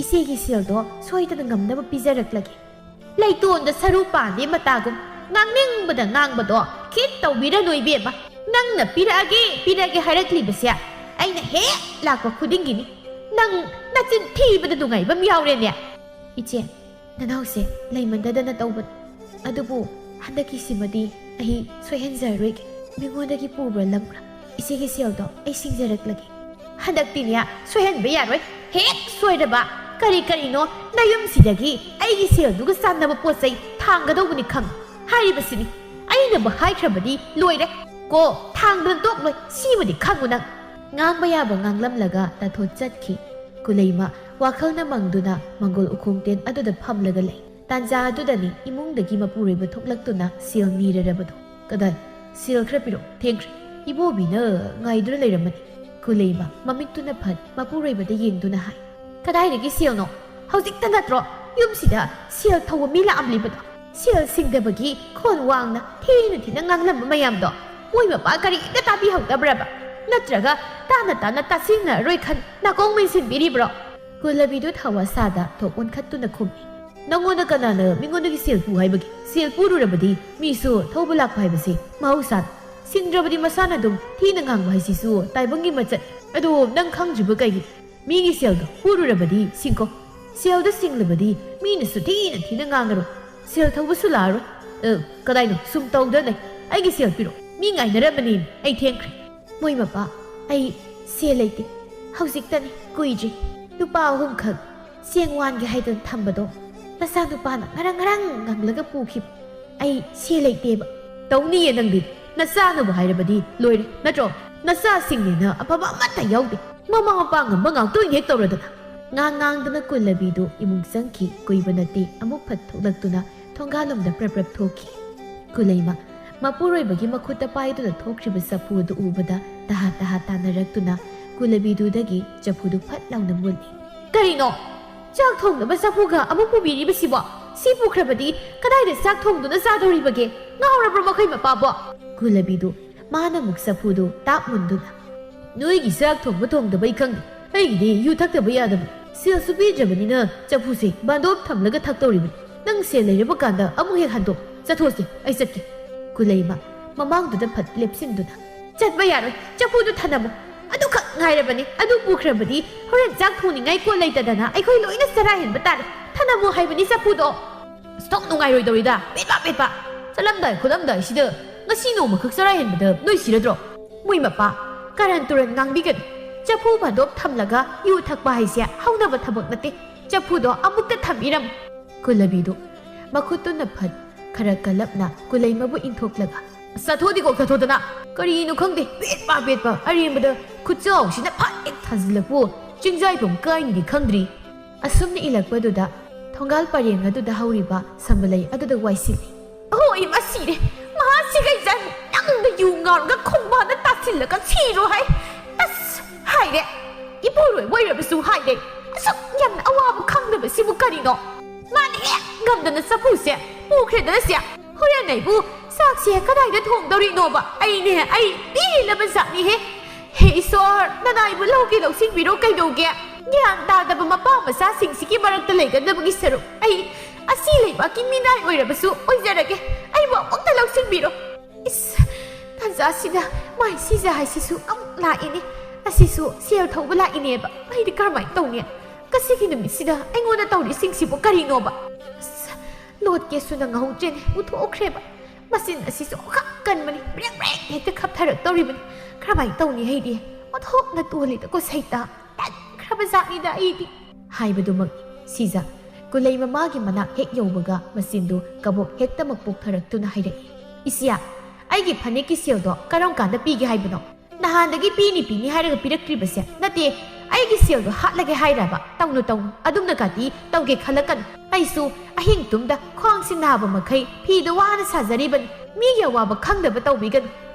ꯏꯆꯦꯒꯤ ꯁꯦꯜꯗꯣ ꯁꯣꯏꯗꯅ ꯉꯝꯅꯕ ꯄꯤꯖꯔꯛꯂꯒꯦ꯫" ꯂꯩꯇꯣꯟꯗ ꯁꯔꯨ ꯄꯥꯟꯗꯦ ꯃꯇꯥꯒꯨꯝ ꯉꯥꯡꯅꯤꯡꯕꯗ ꯉꯥꯡꯕꯗꯣ ꯈꯤꯠ ꯇꯧꯕꯤꯔꯅꯨ ꯏꯕꯦꯝꯃ꯫ ꯅꯪꯅ ꯄꯤꯔꯛꯑꯒꯦ, ꯄꯤꯔꯛꯑꯒꯦ ꯍꯥꯏꯔꯛꯂꯤꯕꯁꯦ ꯑꯩꯅ ꯍꯦꯛ ꯂꯥꯛꯄ ꯈꯨꯗꯤꯡꯒꯤꯅꯤ꯫ ꯅꯪ ꯅꯆꯤꯟ ꯊꯤꯕꯗ ꯅꯨꯡꯉꯥꯏꯕ ꯑꯃ ꯌꯥꯎꯔꯦꯅꯦ꯫ ꯏꯆꯦ, ꯅꯅꯥꯎꯁꯦ ꯂꯩꯃꯟꯗꯗꯅ ꯇꯧꯕꯅꯤ꯫ ꯑꯗꯨꯕꯨ ꯍꯟꯗꯛꯀꯤꯁꯤꯃꯗꯤ ꯑꯩ ꯁꯣꯏꯍꯟꯖꯔꯔꯣꯏꯒꯦ꯫ ꯃꯤꯉꯣꯟꯗꯒꯤ ꯄꯨꯕ꯭ꯔꯥ ꯂꯝꯕ꯭ꯔꯥ, ꯏꯆꯦꯒꯤ ꯁꯦꯜꯗꯣ ꯑꯩ ꯁꯤꯡꯖꯔꯛꯂꯒꯦ꯫ ꯍꯟꯗꯛꯇꯤꯅꯦ, ꯁꯣꯏꯍꯟꯕ ꯌꯥꯔꯣꯏ꯫ ꯍꯦꯛ ꯁꯣꯏꯔꯕ ꯀꯔꯤ ꯀꯔꯤꯅꯣ ꯅꯌꯨꯝꯁꯤꯗꯒꯤ ꯑꯩꯒꯤ ꯁꯦꯜꯗꯨꯒ ꯆꯥꯟꯅꯕ ꯄꯣꯠ ꯆꯩ ꯊꯥꯡꯒꯗꯧꯕꯅꯤ ꯈꯪ ꯍꯥꯏꯔꯤꯕꯁꯤꯅꯤ꯫ ꯑꯩꯅꯕꯨ ꯍꯥꯏꯈ꯭ꯔꯕꯗꯤ ꯂꯣꯏꯔꯦ꯫ ꯀꯣ, ꯊꯥꯡꯗꯅ ꯇꯣꯛꯂꯣꯏ꯫ ꯁꯤꯃꯗꯤ ꯈꯪꯉꯨ ꯅꯪ꯫ ꯉꯥꯡꯕ ꯌꯥꯕ ꯉꯥꯡꯂꯝꯂꯒ ꯇꯥꯊꯣꯠ ꯆꯠꯈꯤ꯫ ꯀꯨꯂꯩꯃ ꯋꯥꯈꯜꯅ ꯃꯪꯗꯨꯅ ꯃꯪꯒꯣꯜ ꯎꯈꯣꯡꯇꯦꯟ ꯑꯗꯨꯗ ꯐꯝꯂꯒ ꯂꯩ꯫ ꯇꯥꯟꯖꯥ ꯑꯗꯨꯗꯅꯤ ꯏꯃꯨꯡꯗꯒꯤ ꯃꯄꯨꯔꯣꯏꯕ ꯊꯣꯛꯂꯛꯇꯨꯅ ꯁꯦꯜ ꯅꯤꯔꯔꯕꯗꯣ꯫ "ꯀꯗꯥꯏ? ꯁꯦꯜ ꯈꯔ ꯄꯤꯔꯛꯑꯣ, ꯊꯦꯡꯈ꯭ꯔꯦ꯫ ꯏꯕꯣꯕꯤꯅ ꯉꯥꯏꯗꯨꯅ ꯂꯩꯔꯝꯃꯅꯤ꯫" ꯀꯨꯂꯩꯃ ꯃꯃꯤꯠꯇꯨꯅ ꯐꯠ ꯃꯄꯨꯔꯣꯏꯕꯗ ꯌꯦꯡꯗꯨꯅ ꯍꯥꯏ, "ꯀꯗꯥꯏꯗꯒꯤ ꯁꯦꯜꯅꯣ? ꯍꯧꯖꯤꯛꯇ ꯅꯠꯇ꯭ꯔꯣ ꯌꯨꯝꯁꯤꯗ ꯁꯦꯜ ꯊꯧꯕ ꯃꯤ ꯂꯥꯛꯑꯝꯂꯤꯕꯗꯣ? ꯁꯦꯜ ꯁꯤꯡꯗꯕꯒꯤ ꯈꯣꯟ ꯋꯥꯡꯅ ꯊꯤꯅ ꯊꯤꯅ ꯉꯥꯡꯂꯝꯕ ꯃꯌꯥꯝꯗꯣ ꯃꯣꯏ ꯃꯄꯥ ꯀꯔꯤꯝꯇ ꯇꯥꯕꯤꯍꯧꯗꯕ꯭ꯔꯕ? ꯅꯠꯇ꯭ꯔꯒ ꯇꯥꯅ ꯇꯥꯅ ꯇꯥꯁꯤꯟꯅꯔꯣꯏ ꯈꯟ ꯅꯥꯀꯣꯡ ꯃꯦꯟꯁꯤꯟꯕꯤꯔꯤꯕ꯭ꯔꯣ?" ꯀꯨꯂꯕꯤꯗꯨ ꯊꯋꯥ ꯁꯥꯗ ꯊꯣꯛ ꯑꯣꯟꯈꯠꯇꯨꯅ ꯈꯨꯝꯃꯤ, "ꯅꯪꯉꯣꯟꯗ ꯀꯅꯥꯅ ꯃꯤꯉꯣꯟꯗꯒꯤ ꯁꯦꯜ ꯄꯨ ꯍꯥꯏꯕꯒꯦ? ꯁꯦꯜ ꯄꯨꯔꯨꯔꯕꯗꯤ ꯃꯤꯁꯨ ꯊꯧꯕ ꯂꯥꯛꯄ ꯍꯥꯏꯕꯁꯤ ꯃꯍꯧꯁꯥꯅꯤ꯫ ꯁꯤꯡꯗ꯭ꯔꯕꯗꯤ ꯃꯁꯥꯅ ꯑꯗꯨꯝ ꯊꯤꯅ ꯉꯥꯡꯕ ꯍꯥꯏꯁꯤꯁꯨ ꯇꯥꯏꯕꯪꯒꯤ ꯃꯆꯠ꯫ ꯑꯗꯨ ꯅꯪ ꯈꯪꯗ꯭ꯔꯤꯕ ꯀꯩꯒꯤ? ꯃꯤꯒꯤ ꯁꯦꯜꯗꯣ ꯄꯨꯔꯨꯔꯕꯗꯤ ꯁꯤꯡꯀꯣ꯫ ꯁꯦꯜꯗꯣ ꯁꯤꯡꯂꯕꯗꯤ ꯃꯤꯅꯁꯨ ꯊꯤꯅ ꯊꯤꯅ ꯉꯥꯡꯉꯔꯣꯏ꯫ ꯁꯦꯜ ꯊꯧꯕꯁꯨ ꯂꯥꯛꯑꯔꯣꯏ꯫ ꯑ, ꯀꯗꯥꯏꯅꯣ? ꯁꯨꯝ ꯇꯧꯗ ꯂꯩ꯫ ꯑꯩꯒꯤ ꯁꯦꯜ ꯄꯤꯔꯣ꯫ ꯃꯤ ꯉꯥꯏꯅꯔꯝꯕꯅꯤ꯫ ꯑꯩ ꯊꯦꯡꯈ꯭ꯔꯦ꯫" "ꯃꯣꯏ ꯃꯄꯥ, ꯑꯩ ꯁꯦꯜ ꯂꯩꯇꯦ꯫ ꯍꯧꯖꯤꯛꯇꯅꯤ, ꯀꯨꯏꯗ꯭ꯔꯤ꯫ ꯂꯨꯄꯥ ꯑꯍꯨꯝꯈꯛ ꯆꯦꯡ ꯋꯥꯟꯒꯦ ꯍꯥꯏꯗꯅ ꯊꯝꯕꯗꯣ ꯅꯆꯥꯅꯨꯄꯥꯅ ꯉꯔꯪ ꯉꯔꯪ ꯉꯪꯂꯒ ꯄꯨꯈꯤꯕ꯫ ꯑꯩ ꯁꯦꯜ ꯂꯩꯇꯦꯕ꯫" "ꯇꯧꯅꯤꯌꯦ ꯅꯪꯗꯤ꯫ ꯅꯆꯥꯅꯕꯨ ꯍꯥꯏꯔꯕꯗꯤ ꯂꯣꯏꯔꯦ, ꯅꯠꯇ꯭ꯔꯣ? ꯅꯆꯥꯁꯤꯡꯅꯦꯅ ꯑꯐꯕ ꯑꯃꯠꯇ ꯌꯥꯎꯗꯦ꯫ ꯃꯃꯥ ꯃꯄꯥ ꯉꯝꯕ ꯉꯥꯛꯇ ꯑꯣꯏꯅ ꯍꯦꯛ ꯇꯧꯔꯗꯅ꯫" ꯉꯥꯡ ꯉꯥꯡꯗꯅ ꯀꯨꯂꯕꯤꯗꯨ ꯏꯃꯨꯡ ꯆꯪꯈꯤ꯫ ꯀꯨꯏꯕ ꯅꯠꯇꯦ, ꯑꯃꯨꯛ ꯐꯠ ꯊꯣꯛꯂꯛꯇꯨꯅ ꯊꯣꯡꯒꯥꯜꯂꯣꯝꯗ ꯄ꯭ꯔꯞ ꯄ꯭ꯔꯞ ꯊꯣꯛꯈꯤ꯫ ꯀꯨꯂꯩꯃ ꯃꯄꯨꯔꯣꯏꯕꯒꯤ ꯃꯈꯨꯠꯇ ꯄꯥꯏꯗꯨꯅ ꯊꯣꯛꯈ꯭ꯔꯤꯕ ꯆꯐꯨ ꯑꯗꯨ ꯎꯕꯗ ꯇꯍꯥ ꯇꯍꯥ ꯇꯥꯟꯅꯔꯛꯇꯨꯅ ꯀꯨꯂꯕꯤꯗꯨꯗꯒꯤ ꯆꯐꯨꯗꯨ ꯐꯠ ꯂꯥꯎꯅ ꯃꯨꯜꯂꯤ꯫ "ꯀꯔꯤꯅꯣ? ꯆꯥꯛ ꯊꯣꯡꯅꯕ ꯆꯐꯨꯒ ꯑꯃꯨꯛ ꯄꯨꯕꯤꯔꯤꯕꯁꯤꯕꯣ? ꯁꯤ ꯄꯨꯈ꯭ꯔꯕꯗꯤ ꯀꯗꯥꯏꯗ ꯆꯥꯛ ꯊꯣꯡꯗꯨꯅ ꯆꯥꯗꯧꯔꯤꯕꯒꯦ? ꯉꯥꯎꯔꯕ꯭ꯔꯣ ꯃꯈꯣꯏ ꯃꯄꯥꯕꯣ?" ꯀꯨꯂꯕꯤꯗꯨ ꯃꯥꯅ ꯑꯃꯨꯛ ꯆꯐꯨꯗꯨ ꯇꯥꯞ ꯃꯨꯟꯗꯨꯅ, "ꯅꯣꯏꯒꯤ ꯆꯥꯛ ꯊꯣꯡꯕ ꯊꯣꯡꯗꯕ ꯑꯩ ꯈꯪꯗꯦ꯫ ꯑꯩꯒꯤꯗꯤ ꯌꯨ ꯊꯛꯇꯕ ꯌꯥꯗꯕ꯫ ꯁꯦꯜꯁꯨ ꯄꯤꯗ꯭ꯔꯕꯅꯤꯅ ꯆꯐꯨꯁꯦ ꯕꯥꯟꯗꯣꯞ ꯊꯝꯂꯒ ꯊꯛꯇꯧꯔꯤꯕꯅꯤ꯫ ꯅꯪ ꯁꯦꯜ ꯂꯩꯔꯕ ꯀꯥꯟꯗ ꯑꯃꯨꯛ ꯍꯦꯛ ꯍꯟꯗꯣꯛ꯫ ꯆꯠꯊꯣꯛꯁꯦ, ꯑꯩ ꯆꯠꯀꯦ꯫" ꯀꯨꯂꯩꯃ ꯃꯃꯥꯡꯗꯨꯗ ꯐꯠ ꯂꯦꯞꯁꯤꯟꯗꯨꯅ, "ꯆꯠꯄ ꯌꯥꯔꯣꯏ, ꯆꯐꯨꯗꯨ ꯊꯅꯝꯃꯨ꯫ ꯑꯗꯨꯈꯛ ꯉꯥꯏꯔꯕꯅꯤ꯫ ꯑꯗꯨ ꯄꯨꯈ꯭ꯔꯕꯗꯤ ꯍꯣꯔꯦꯟ ꯆꯥꯛ ꯊꯣꯡꯅꯤꯡꯉꯥꯏ ꯀꯣꯜ ꯂꯩꯇꯗꯅ ꯑꯩꯈꯣꯏ ꯂꯣꯏꯅ ꯆꯔꯥ ꯍꯦꯟꯕ ꯇꯥꯔꯦ꯫ ꯊꯅꯝꯃꯨ ꯍꯥꯏꯕꯅꯤ ꯆꯐꯨꯗꯣ꯫" "ꯑꯁ, ꯊꯣꯛ ꯅꯨꯡꯉꯥꯏꯔꯣꯏꯗꯧꯔꯤꯗ, ꯄꯦꯠꯄ ꯄꯦꯠꯄ꯫ ꯆꯠꯂꯝꯗꯥꯏ ꯈꯣꯠꯂꯝꯗꯥꯏꯁꯤꯗ ꯉꯁꯤ ꯅꯣꯡꯃꯈꯛ ꯆꯔꯥ ꯍꯦꯟꯕꯗ ꯅꯣꯏ ꯁꯤꯔꯗ꯭ꯔꯣ?" ꯃꯣꯏ ꯃꯄꯥ ꯀꯥꯔꯟ ꯇꯨꯔꯟ ꯉꯥꯡꯕꯤꯒꯅꯨ꯫ ꯆꯐꯨ ꯐꯥꯗꯣꯛ ꯊꯝꯂꯒ ꯌꯨ ꯊꯛꯄ ꯍꯥꯏꯁꯦ ꯍꯧꯅꯕ ꯊꯕꯛ ꯅꯠꯇꯦ꯫ ꯆꯐꯨꯗꯣ ꯑꯃꯨꯛꯇ ꯊꯝꯕꯤꯔꯝꯃꯨ꯫ ꯀꯨꯂꯕꯤꯗꯨ ꯃꯈꯨꯠꯇꯨꯅ ꯐꯠ ꯈꯔ ꯀꯜꯂꯞꯅ ꯀꯨꯂꯩꯃꯕꯨ ꯏꯟꯊꯣꯛꯂꯒ, "ꯆꯠꯊꯣꯛꯑꯗꯤ ꯀꯣꯛ ꯆꯠꯊꯣꯛꯇꯅ꯫ ꯀꯔꯤꯅꯣ ꯈꯪꯗꯦ, ꯄꯦꯠꯄ ꯄꯦꯠꯄ꯫ ꯑꯔꯦꯝꯕꯗ ꯈꯨꯠꯆꯥꯎꯁꯤꯅ ꯐꯠ ꯍꯦꯛ ꯊꯥꯖꯤꯜꯂꯛꯄꯨ, ꯆꯤꯡꯖꯥꯏꯐꯝ ꯀꯥꯏꯅꯗꯤ ꯈꯪꯗ꯭ꯔꯤ꯫" ꯑꯁꯨꯝꯅ ꯏꯜꯂꯛꯄꯗꯨꯗ ꯊꯣꯡꯒꯥꯜ ꯄꯔꯦꯡ ꯑꯗꯨꯗ ꯍꯧꯔꯤꯕ ꯁꯝꯕꯂꯩ ꯑꯗꯨꯗ ꯋꯥꯏꯁꯤꯜꯂꯤ꯫ "ꯍꯣꯏ, ꯃꯁꯤꯔꯦ꯫ ꯃꯍꯥꯁꯤꯒ ꯏꯆꯥ ꯅꯪꯅ ꯌꯨ ꯉꯥꯎꯔꯒ ꯈꯣꯡꯕꯥꯟꯗ ꯇꯥꯁꯤꯜꯂꯒ ꯁꯤꯔꯣ ꯍꯥꯏ꯫ ꯑꯁ, ꯍꯥꯏꯔꯦ꯫ ꯏꯄꯨꯔꯣꯏꯕ ꯑꯣꯏꯔꯕꯁꯨ ꯍꯥꯏꯔꯦ꯫ ꯑꯁꯨꯛ ꯌꯥꯝꯅ ꯑꯋꯥꯕ ꯈꯪꯗꯕꯁꯤꯕꯨ ꯀꯔꯤꯅꯣ? ꯃꯥꯅ ꯍꯦꯛ ꯉꯝꯗꯅ ꯆꯐꯨꯁꯦ ꯄꯨꯈ꯭ꯔꯦꯗꯅ ꯁꯦ꯫ ꯍꯣꯔꯦꯟ ꯑꯩꯕꯨ ꯆꯥꯛꯁꯦ ꯀꯗꯥꯏꯗ ꯊꯣꯡꯗꯧꯔꯤꯅꯣꯕ? ꯑꯩꯅꯦ, ꯑꯩ ꯄꯦꯜꯂꯕ ꯖꯥꯠꯅꯤꯍꯦ꯫ ꯍꯦ ꯏꯁꯣꯔ, ꯅꯅꯥꯏꯕꯨ ꯂꯧꯒꯦ ꯂꯧꯁꯤꯟꯕꯤꯔꯣ ꯀꯩꯗꯧꯒꯦ? ꯒ꯭ꯌꯥꯟ ꯇꯥꯗꯕ ꯃꯄꯥ ꯃꯆꯥꯁꯤꯡꯁꯤꯒꯤ ꯃꯔꯛꯇ ꯂꯩꯒꯗꯕꯒꯤ ꯁꯔꯨꯛ ꯑꯩ ꯑꯁꯤ ꯂꯩꯕꯥꯛꯀꯤ ꯃꯤꯅꯥꯏ ꯑꯣꯏꯔꯕꯁꯨ ꯑꯣꯏꯖꯔꯒꯦ꯫ ꯑꯩꯕꯨ ꯑꯃꯨꯛꯇ ꯂꯧꯁꯤꯟꯕꯤꯔꯣ꯫" ꯏꯁ, ꯇꯥꯟꯖꯥꯁꯤꯗ ꯃꯥꯏ ꯁꯤꯖ ꯍꯥꯏꯁꯤꯁꯨ ꯑꯃꯨꯛ ꯂꯥꯛꯏꯅꯦ꯫ ꯑꯁꯤꯁꯨ ꯁꯦꯜ ꯊꯧꯕ ꯂꯥꯛꯏꯅꯦꯕ꯫ ꯑꯩꯗꯤ ꯀꯔꯝꯍꯥꯏꯅ ꯇꯧꯅꯤ? ꯉꯁꯤꯒꯤ ꯅꯨꯃꯤꯠꯁꯤꯗ ꯑꯩꯉꯣꯟꯗ ꯇꯧꯔꯤꯁꯤꯡꯁꯤꯕꯨ ꯀꯔꯤꯅꯣꯕ? ꯑꯁ, ꯂꯣꯠꯀꯦꯁꯨ ꯅꯪꯍꯧꯗ꯭ꯔꯦꯅꯦ, ꯎꯊꯣꯛꯈ꯭ꯔꯦꯕ꯫ ꯃꯆꯤꯟ ꯑꯁꯤꯁꯨ ꯑꯣꯈꯥꯛ ꯀꯟꯕꯅꯤ, ꯕ꯭ꯔꯦꯛ ꯕ꯭ꯔꯦꯛ ꯍꯦꯛꯇ ꯈꯞꯊꯔꯛꯇꯧꯔꯤꯕꯅꯤ꯫ ꯀꯔꯝꯍꯥꯏꯅ ꯇꯧꯅꯤ ꯑꯩꯗꯤ? ꯑꯣꯟꯊꯣꯛꯅ ꯇꯣꯜꯂꯤꯗꯀꯣ ꯁꯩꯇꯥ, ꯇꯟꯈ꯭ꯔꯕ ꯖꯥꯠꯅꯤꯗ ꯑꯩꯗꯤ꯫ ꯍꯥꯏꯕꯗꯨꯃꯛ ꯁꯤꯖ ꯀꯨꯂꯩ ꯃꯃꯥꯒꯤ ꯃꯅꯥꯛ ꯍꯦꯛ ꯌꯧꯕꯒ ꯃꯆꯤꯟꯗꯨ ꯀꯕꯣꯛ ꯍꯦꯛꯇꯃꯛ ꯄꯣꯛꯊꯔꯛꯇꯨꯅ ꯍꯥꯏꯔꯛꯏ, "ꯏꯆꯦ, ꯑꯩꯒꯤ ꯐꯅꯦꯛꯀꯤ ꯁꯦꯜꯗꯣ ꯀꯔꯝ ꯀꯥꯟꯗ ꯄꯤꯒꯦ ꯍꯥꯏꯕꯅꯣ? ꯅꯍꯥꯟꯗꯒꯤ ꯄꯤꯅꯤ ꯄꯤꯅꯤ ꯍꯥꯏꯔꯒ ꯄꯤꯔꯛꯇ꯭ꯔꯤꯕꯁꯦ ꯅꯠꯇꯦ, ꯑꯩꯒꯤ ꯁꯦꯜꯗꯣ ꯍꯥꯠꯂꯒꯦ ꯍꯥꯏꯔꯕ? ꯇꯧꯅꯨ, ꯇꯧꯅꯨ, ꯑꯗꯨꯝꯅ ꯀꯥꯇꯤ ꯇꯧꯒꯦ ꯈꯜꯂꯛꯀꯅꯨ꯫ ꯑꯩꯁꯨ ꯑꯍꯤꯡ ꯇꯨꯝꯗ ꯈ꯭ꯋꯥꯡꯁꯤ ꯅꯥꯕ ꯃꯈꯩ ꯐꯤꯗ ꯋꯥꯅ ꯁꯥꯖꯔꯤꯕꯅꯤ꯫ ꯃꯤꯒꯤ ꯑꯋꯥꯕ ꯈꯪꯗꯕ ꯇꯧꯕꯤꯒꯅꯨ꯫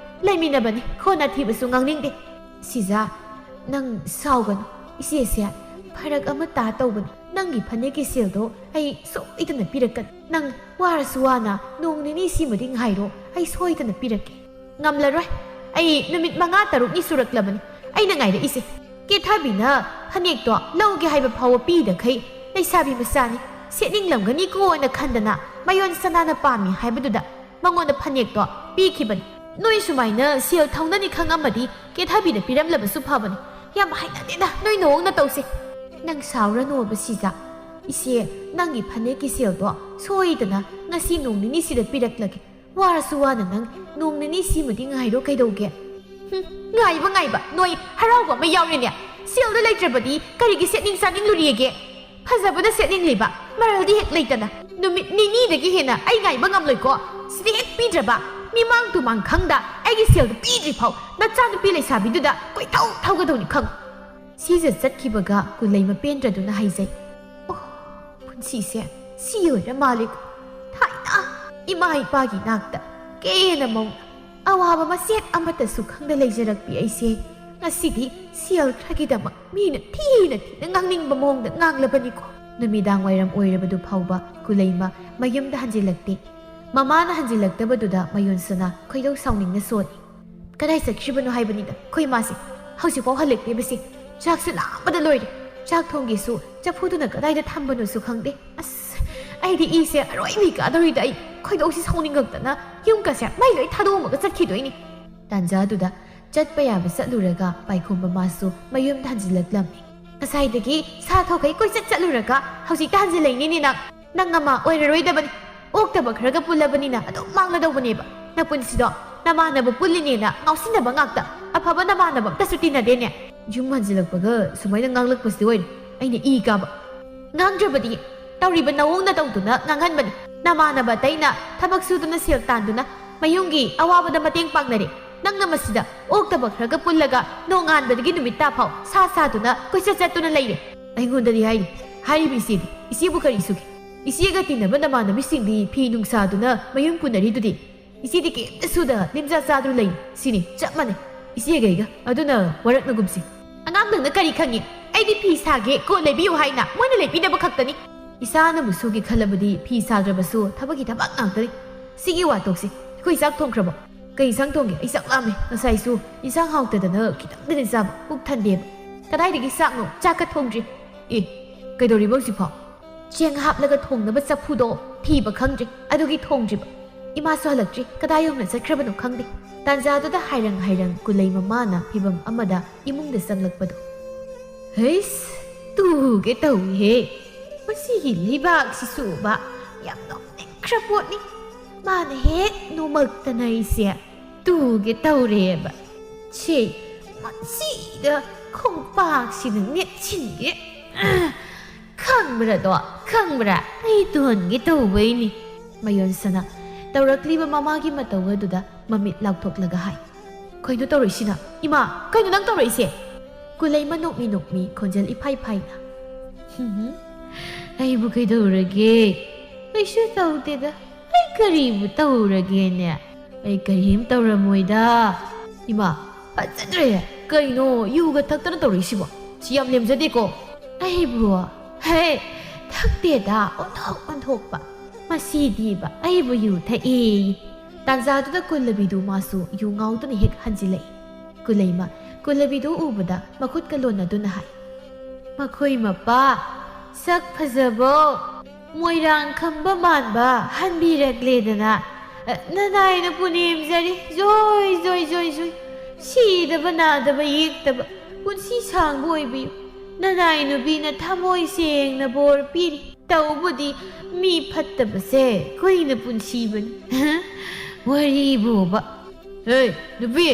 ꯂꯩꯃꯤꯟꯅꯕꯅꯤ, ꯈꯣꯟꯅ ꯊꯤꯕꯁꯨ ꯉꯥꯡꯅꯤꯡꯗꯦ꯫" "ꯁꯤꯖ, ꯅꯪ ꯁꯥꯎꯒꯅꯨ꯫ ꯏꯆꯦꯁꯦ ꯐꯔꯛ ꯑꯃ ꯇꯥ ꯇꯧꯕꯅꯤ꯫ ꯅꯪꯒꯤ ꯐꯅꯦꯛꯀꯤ ꯁꯦꯜꯗꯣ ꯑꯩ ꯁꯣꯏꯗꯅ ꯄꯤꯔꯛꯀꯅꯤ꯫ ꯅꯪ ꯋꯥꯔꯁꯨ ꯋꯥꯅ ꯅꯣꯡ ꯅꯤꯅꯤ ꯁꯤꯃꯗꯤ ꯉꯥꯏꯔꯣ, ꯑꯩ ꯁꯣꯏꯗꯅ ꯄꯤꯔꯛꯀꯦ꯫" "ꯉꯝꯂꯔꯣꯏ꯫ ꯑꯩ ꯅꯨꯃꯤꯠ ꯃꯉꯥ ꯇꯔꯨꯛꯅꯤ ꯁꯨꯔꯛꯂꯕꯅꯤ ꯑꯩꯅ ꯉꯥꯏꯔꯛꯏꯁꯦ꯫ ꯀꯦꯊꯕꯤꯅ ꯐꯅꯦꯛꯇꯣ ꯂꯧꯒꯦ ꯍꯥꯏꯕ ꯐꯥꯎꯕ ꯄꯤꯗꯈꯩ ꯂꯩꯁꯥꯕꯤ ꯃꯆꯥꯅꯤ, ꯁꯦꯠꯅꯤꯡꯂꯝꯒꯅꯤꯀꯣꯅ ꯈꯟꯗꯅ ꯃꯌꯣꯟ ꯁꯅꯥꯅ ꯄꯥꯝꯃꯤ ꯍꯥꯏꯕꯗꯨꯗ ꯃꯉꯣꯟꯗ ꯐꯅꯦꯛꯇꯣ ꯄꯤꯈꯤꯕꯅꯤ꯫ ꯅꯣꯏ ꯁꯨꯃꯥꯏꯅ ꯁꯦꯜ ꯊꯧꯅꯅꯤ ꯈꯪꯉꯝꯃꯗꯤ ꯀꯦꯊꯕꯤꯗ ꯄꯤꯔꯝꯂꯕꯁꯨ ꯐꯕꯅꯤ꯫ ꯌꯥꯝ ꯍꯩꯅꯗꯦꯗ ꯅꯣꯏ ꯅꯋꯣꯡ ꯅꯇꯧꯁꯦ꯫ ꯅꯪ ꯁꯥꯎꯔꯅꯣꯕ ꯁꯤꯖ꯫ ꯏꯆꯦ, ꯅꯪꯒꯤ ꯐꯅꯦꯛꯀꯤ ꯁꯦꯜꯗꯣ ꯁꯣꯏꯗꯅ ꯉꯁꯤ ꯅꯣꯡ ꯅꯤꯅꯤꯁꯤꯗ ꯄꯤꯔꯛꯂꯒꯦ꯫ ꯋꯥꯔꯁꯨ ꯋꯥꯅ ꯅꯪ ꯅꯣꯡ ꯅꯤꯅꯤꯁꯤꯃꯗꯤ ꯉꯥꯏꯔꯣ ꯀꯩꯗꯧꯒꯦ? ꯍꯨꯝ, ꯉꯥꯏꯕ ꯉꯥꯏꯕ, ꯅꯣꯏ ꯍꯔꯥꯎꯕ ꯑꯃ ꯌꯥꯎꯔꯦꯅꯦ꯫ ꯁꯦꯜꯗ ꯂꯩꯇ꯭ꯔꯕꯗꯤ ꯀꯔꯤꯒꯤ ꯁꯦꯠꯅꯤꯡ ꯆꯥꯅꯤꯡꯂꯨꯔꯤꯒꯦ? ꯐꯖꯕꯅ ꯁꯦꯠꯅꯤꯡꯂꯤꯕ, ꯃꯔꯜꯗꯤ ꯍꯦꯛ ꯂꯩꯇꯅ꯫ ꯅꯨꯃꯤꯠ ꯅꯤꯅꯤꯗꯒꯤ ꯍꯦꯟꯅ ꯑꯩ ꯉꯥꯏꯕ ꯉꯝꯂꯣꯏꯀꯣ꯫ ꯁꯤꯗꯤ ꯍꯦꯛ ꯄꯤꯗ꯭ꯔꯕ, ꯃꯤꯃꯥꯡ ꯇꯨꯃꯥꯡ ꯈꯪꯗ ꯑꯩꯒꯤ ꯁꯦꯜꯗꯨ ꯄꯤꯗ꯭ꯔꯤ ꯐꯥꯎ ꯅꯆꯥꯅꯨꯄꯤ ꯂꯩꯁꯥꯕꯤꯗꯨꯗ ꯀꯣꯏꯊꯧ ꯊꯧꯒꯗꯧꯅꯤ ꯈꯪꯉꯨ꯫ ꯁꯤꯖ ꯆꯠꯈꯤꯕꯒ ꯀꯨꯂꯩꯃ ꯄꯦꯟꯗ꯭ꯔꯗꯨꯅ ꯍꯥꯏꯖꯩ, "ꯑꯣ, ꯄꯨꯟꯁꯤꯁꯦ ꯁꯤ ꯑꯣꯏꯔ ꯃꯥꯜꯂꯦꯀꯣ꯫ ꯊꯥꯏꯅ ꯏꯃꯥ ꯏꯄꯥꯒꯤ ꯅꯥꯛꯇ ꯀꯦꯅ ꯃꯧꯅ ꯑꯋꯥꯕ ꯃꯆꯦꯠ ꯑꯃꯠꯇꯁꯨ ꯈꯪꯗ ꯂꯩꯖꯔꯛꯄꯤ ꯑꯩꯁꯦ ꯉꯁꯤꯗꯤ ꯁꯦꯜ ꯈꯔꯒꯤꯗꯃꯛ ꯃꯤꯅ ꯊꯤꯅ ꯊꯤꯅ ꯉꯥꯡꯅꯤꯡꯕ ꯃꯑꯣꯡꯗ ꯉꯥꯡꯂꯕꯅꯤꯀꯣ"꯫ ꯅꯨꯃꯤꯗꯥꯡ ꯋꯥꯏꯔꯝ ꯑꯣꯏꯔꯕꯗꯨ ꯐꯥꯎꯕ ꯀꯨꯂꯩꯃ ꯃꯌꯨꯝꯗ ꯍꯟꯖꯤꯜꯂꯛꯇꯦ꯫ ꯃꯃꯥꯅ ꯍꯟꯖꯤꯜꯂꯛꯇꯕꯗꯨꯗ ꯃꯌꯣꯟꯁꯅꯥ ꯈꯣꯏꯗꯧ ꯁꯥꯎꯅꯤꯡꯅ ꯁꯣꯜꯂꯤ꯫ "ꯀꯗꯥꯏ ꯆꯠꯈ꯭ꯔꯤꯕꯅꯣ ꯍꯥꯏꯕꯅꯤꯗ ꯑꯩꯈꯣꯏ ꯃꯥꯁꯦ? ꯍꯧꯖꯤꯛꯐꯥꯎ ꯍꯜꯂꯛꯇꯦꯕꯁꯦ꯫ ꯆꯥꯛꯁꯨ ꯂꯥꯝꯕꯗ ꯂꯣꯏꯔꯦ꯫ ꯆꯥꯛ ꯊꯣꯡꯒꯦꯁꯨ ꯆꯐꯨꯗꯨꯅ ꯀꯗꯥꯏꯗ ꯊꯝꯕꯅꯣꯁꯨ ꯈꯪꯗꯦ꯫ ꯑꯁ, ꯑꯩꯗꯤ ꯏꯁꯦ ꯑꯔꯣꯏꯕꯤ ꯀꯥꯗꯧꯔꯤꯗ꯫ ꯑꯩ ꯈꯣꯏꯗꯧꯁꯤ ꯁꯥꯎꯅꯤꯡꯉꯛꯇꯅ ꯌꯨꯝꯒꯁꯦ ꯃꯩ ꯂꯣꯏ ꯊꯥꯗꯣꯛꯑꯝꯃꯒ ꯆꯠꯈꯤꯗꯣꯏꯅꯤ"꯫ ꯇꯥꯟꯖꯥꯗꯨꯗ ꯆꯠꯄ ꯌꯥꯕ ꯆꯠꯂꯨꯔꯒ ꯄꯥꯏꯈꯣꯝꯕ ꯃꯥꯁꯨ ꯃꯌꯨꯝꯗ ꯍꯟꯖꯤꯜꯂꯛꯂꯝꯃꯤ꯫ "ꯉꯁꯥꯏꯗꯒꯤ ꯁꯥ ꯊꯣꯛꯈꯩ ꯀꯣꯏꯆꯠ ꯆꯠꯂꯨꯔꯒ ꯍꯧꯖꯤꯛꯇ ꯍꯟꯖꯤꯜꯂꯛꯏꯅꯦꯅꯦ ꯅꯪ? ꯅꯪ ꯑꯃ ꯑꯣꯏꯔꯔꯣꯏꯗꯕꯅꯤ꯫ ꯑꯣꯛꯇꯕ ꯈꯔꯒ ꯄꯨꯜꯂꯕꯅꯤꯅ ꯑꯗꯨꯝ ꯃꯥꯡꯂꯗꯧꯕꯅꯦꯕ꯫ ꯅꯄꯨꯟꯁꯤꯗꯣ ꯅꯃꯥꯟꯅꯕ ꯄꯨꯜꯂꯤꯅꯦꯅ ꯉꯥꯎꯁꯤꯟꯅꯕ ꯉꯥꯛꯇ꯫ ꯑꯐꯕ ꯅꯃꯥꯟꯅꯕ ꯑꯝꯇꯁꯨ ꯇꯤꯟꯅꯗꯦꯅꯦ"꯫ ꯌꯨꯝ ꯍꯟꯖꯤꯜꯂꯛꯄꯒ ꯁꯨꯃꯥꯏꯅ ꯉꯥꯡꯂꯛꯄꯁꯤꯗꯤ ꯑꯣꯏꯔꯦ ꯑꯩꯅ ꯏ ꯀꯥꯕ꯫ ꯉꯥꯡꯗ꯭ꯔꯕꯗꯤ ꯇꯧꯔꯤꯕ ꯅꯑꯣꯡ ꯅꯇꯧꯗꯨꯅ ꯉꯥꯡꯍꯟꯕꯅꯤ꯫ ꯅꯃꯥꯟꯅꯕ ꯑꯇꯩꯅ ꯊꯕꯛ ꯁꯨꯗꯨꯅ ꯁꯦꯜ ꯇꯥꯟꯗꯨꯅ ꯃꯌꯨꯝꯒꯤ ꯑꯋꯥꯕꯗ ꯃꯇꯦꯡ ꯄꯥꯡꯅꯔꯦ꯫ ꯅꯪꯅ ꯃꯁꯤꯗ ꯑꯣꯛꯇꯕ ꯈꯔꯒ ꯄꯨꯜꯂꯒ ꯅꯣꯡꯉꯥꯟꯕꯗꯒꯤ ꯅꯨꯃꯤꯠ ꯇꯥꯐꯥꯎ ꯁꯥ ꯁꯥꯗꯨꯅ ꯀꯣꯏꯆꯠ ꯆꯠꯇꯨꯅ ꯂꯩꯔꯦ꯫ ꯑꯩꯉꯣꯟꯗꯗꯤ ꯍꯥꯏꯔꯤ, ꯍꯥꯏꯔꯤꯕ ꯏꯆꯦꯗꯤ, ꯏꯆꯦꯕꯨ ꯀꯔꯤ ꯁꯨꯒꯦ? ꯏꯆꯦꯒ ꯇꯤꯟꯅꯕ ꯅꯃꯥꯟꯅꯕꯤꯁꯤꯡꯗꯤ ꯐꯤ ꯅꯨꯡꯁꯥꯗꯨꯅ ꯃꯌꯨꯝ ꯄꯨꯅꯔꯤꯗꯨꯗꯤ꯫ ꯏꯆꯦꯗꯤ ꯀꯩꯝꯇ ꯁꯨꯗ ꯂꯤꯝꯖꯥ ꯆꯥꯗꯨꯅ ꯂꯩ꯫ ꯁꯤꯅꯤ ꯆꯞ ꯃꯥꯟꯅꯩ ꯏꯆꯦꯒ ꯑꯩꯒ꯫ ꯑꯗꯨꯅ ꯋꯥꯔꯛꯅꯒꯨꯝꯁꯤ꯫ ꯑꯉꯥꯡꯗꯧꯅ ꯀꯔꯤ ꯈꯪꯉꯤ? ꯑꯩꯗꯤ ꯐꯤ ꯁꯥꯒꯦ, ꯀꯣꯠ ꯂꯩꯕꯤꯌꯨ ꯍꯥꯏꯅ ꯃꯣꯏꯅ ꯂꯩꯕꯤꯅꯕ ꯈꯛꯇꯅꯤ꯫ ꯏꯁꯥꯅꯕꯨ ꯁꯨꯒꯦ ꯈꯜꯂꯕꯗꯤ ꯐꯤ ꯁꯥꯗ꯭ꯔꯕꯁꯨ ꯊꯕꯛꯀꯤ ꯊꯕꯛ ꯉꯥꯛꯇꯅꯤ꯫ ꯁꯤꯒꯤ ꯋꯥ ꯇꯣꯛꯁꯤ꯫ ꯑꯩꯈꯣꯏ ꯆꯥꯛ ꯊꯣꯡꯈ꯭ꯔꯕꯣ? ꯀꯩ ꯏꯟꯁꯥꯡ ꯊꯣꯡꯒꯦ? ꯑꯩ ꯆꯥꯛ ꯂꯥꯝꯃꯦ꯫ ꯉꯁꯥꯏꯁꯨ ꯏꯟꯁꯥꯡ ꯍꯥꯎꯇꯗꯅ ꯈꯤꯇꯪꯗꯅꯤ ꯆꯥꯕ, ꯄꯨꯛ ꯊꯟꯗꯦꯕ꯫ ꯀꯗꯥꯏꯗꯒꯤ ꯆꯥꯛꯅꯣ? ꯆꯥꯛꯀ ꯊꯣꯡꯗ꯭ꯔꯤ꯫ ꯑꯦ, ꯀꯩꯗꯧꯔꯤꯕ ꯍꯧꯖꯤꯛꯐꯥꯎ? ꯆꯦꯡ ꯍꯥꯞꯂꯒ ꯊꯣꯡꯅꯕ ꯆꯐꯨꯗꯣ ꯊꯤꯕ ꯈꯪꯗ꯭ꯔꯤ, ꯑꯗꯨꯒꯤ ꯊꯣꯡꯗ꯭ꯔꯤꯕ꯫ ꯏꯃꯥꯁꯨ ꯍꯜꯂꯛꯇ꯭ꯔꯤ, ꯀꯗꯥꯏ ꯌꯧꯅ ꯆꯠꯈ꯭ꯔꯕꯅꯣ ꯈꯪꯗꯦ꯫ ꯇꯥꯟꯖꯥꯗꯨꯗ ꯍꯥꯏꯔꯪ ꯍꯥꯏꯔꯪ ꯀꯨꯂꯩ ꯃꯃꯥꯅ ꯐꯤꯕꯝ ꯑꯃꯗ ꯏꯃꯨꯡꯗ ꯆꯪꯂꯛꯄꯗꯣ꯫ ꯍꯩꯁ, ꯇꯨꯒꯦ ꯇꯧꯏꯍꯦ꯫ ꯃꯁꯤꯒꯤ ꯂꯩꯕꯥꯛꯁꯤꯁꯨꯕ ꯌꯥꯝ ꯅꯣꯛꯅꯤꯡꯈ꯭ꯔ ꯄꯣꯠꯅꯤ꯫ ꯃꯥꯅ ꯍꯦꯛ ꯅꯣꯡꯃꯛꯇꯅ ꯑꯩꯁꯦ ꯇꯨꯒꯦ ꯇꯧꯔꯦꯕ꯫ ꯁꯤ ꯃꯁꯤꯗ ꯈꯣꯡꯄꯥꯛꯁꯤꯅ ꯅꯦꯠꯁꯤꯟꯒꯦ꯫ ꯈꯪꯕ꯭ꯔꯥꯗꯣ, ꯈꯪꯕ꯭ꯔꯥ? ꯑꯩ ꯇꯨꯍꯟꯒꯦ ꯇꯧꯕꯩꯅꯤ꯫ ꯃꯌꯣꯟꯁꯅꯥ ꯇꯧꯔꯛꯂꯤꯕ ꯃꯃꯥꯒꯤ ꯃꯇꯧ ꯑꯗꯨꯗ ꯃꯃꯤꯠ ꯂꯥꯎꯊꯣꯛꯂꯒ ꯍꯥꯏ꯫ ꯀꯩꯅꯣ ꯇꯧꯔꯛꯏꯁꯤꯅ? ꯏꯃꯥ, ꯀꯩꯅꯣ ꯅꯪ ꯇꯧꯔꯛꯏꯁꯦ? ꯀꯨꯂꯩꯃ ꯅꯣꯛꯃꯤ ꯅꯣꯛꯃꯤ ꯈꯣꯟꯖꯦꯜ ꯏꯐꯥꯏ ꯐꯥꯏꯅ꯫ "ꯍꯨꯝ, ꯑꯩꯕꯨ ꯀꯩꯗꯧꯔꯒꯦ? ꯀꯩꯁꯨ ꯇꯧꯗꯦꯗ꯫ ꯑꯩ ꯀꯔꯤꯕꯨ ꯇꯧꯔꯒꯦꯅꯦ? ꯑꯩ ꯀꯔꯤꯝ ꯇꯧꯔꯝꯃꯣꯏꯗ꯫ ꯏꯃꯥ, ꯐꯖꯗ꯭ꯔꯦ꯫ ꯀꯩꯅꯣ ꯌꯨꯒ ꯊꯛꯇꯅ ꯇꯧꯔꯛꯏꯁꯤꯕꯣ? ꯁꯤ ꯌꯥꯝ ꯂꯦꯝꯖꯗꯦꯀꯣ?" "ꯑꯩꯕꯨ? ꯍꯦ, ꯊꯛꯇꯦꯗ, ꯑꯣꯟꯊꯣꯛ ꯑꯣꯟꯊꯣꯛꯄ꯫ ꯃꯁꯤꯗꯤꯕ ꯑꯩꯕꯨ ꯌꯨ ꯊꯛꯏ꯫" ꯇꯥꯟꯖꯥꯗꯨꯗ ꯀꯨꯂꯕꯤꯗꯨ ꯃꯥꯁꯨ ꯌꯨ ꯉꯥꯎꯗꯨꯅ ꯍꯦꯛ ꯍꯟꯖꯤꯜꯂꯛꯏ꯫ ꯀꯨꯂꯩꯃ ꯀꯨꯂꯕꯤꯗꯨ ꯎꯕꯗ ꯃꯈꯨꯠꯀ ꯂꯣꯟꯅꯗꯨꯅ ꯍꯥꯏ, "ꯃꯈꯣꯏ ꯃꯄꯥ ꯁꯛ ꯐꯖꯕꯣ, ꯃꯣꯏꯔꯥꯡ ꯈꯝꯕ ꯃꯥꯟꯕ ꯍꯟꯕꯤꯔꯛꯂꯦꯗꯅ, ꯅꯅꯥꯏꯅ ꯄꯨꯅꯦꯝꯖꯔꯤ, ꯖꯣꯏ, ꯖꯣꯏ, ꯖꯣꯏ, ꯖꯣꯏ꯫ ꯁꯤꯗꯕ ꯅꯥꯗꯕ ꯌꯦꯛꯇꯕ ꯄꯨꯟꯁꯤ ꯁꯥꯡꯕ ꯑꯣꯏꯕꯤꯌꯨ꯫ ꯅꯅꯥꯏ ꯅꯨꯄꯤꯅ ꯊꯃꯣꯏ ꯁꯦꯡꯅ ꯕꯣꯔ ꯄꯤꯔꯤ꯫ ꯇꯧꯕꯗꯤ ꯃꯤ ꯐꯠꯇꯕꯁꯦ ꯀꯨꯏꯅ ꯄꯨꯟꯁꯤꯕꯅꯤ꯫" ꯋꯥꯔꯤꯕꯨꯕ꯫ "ꯍꯦ, ꯅꯨꯄꯤ,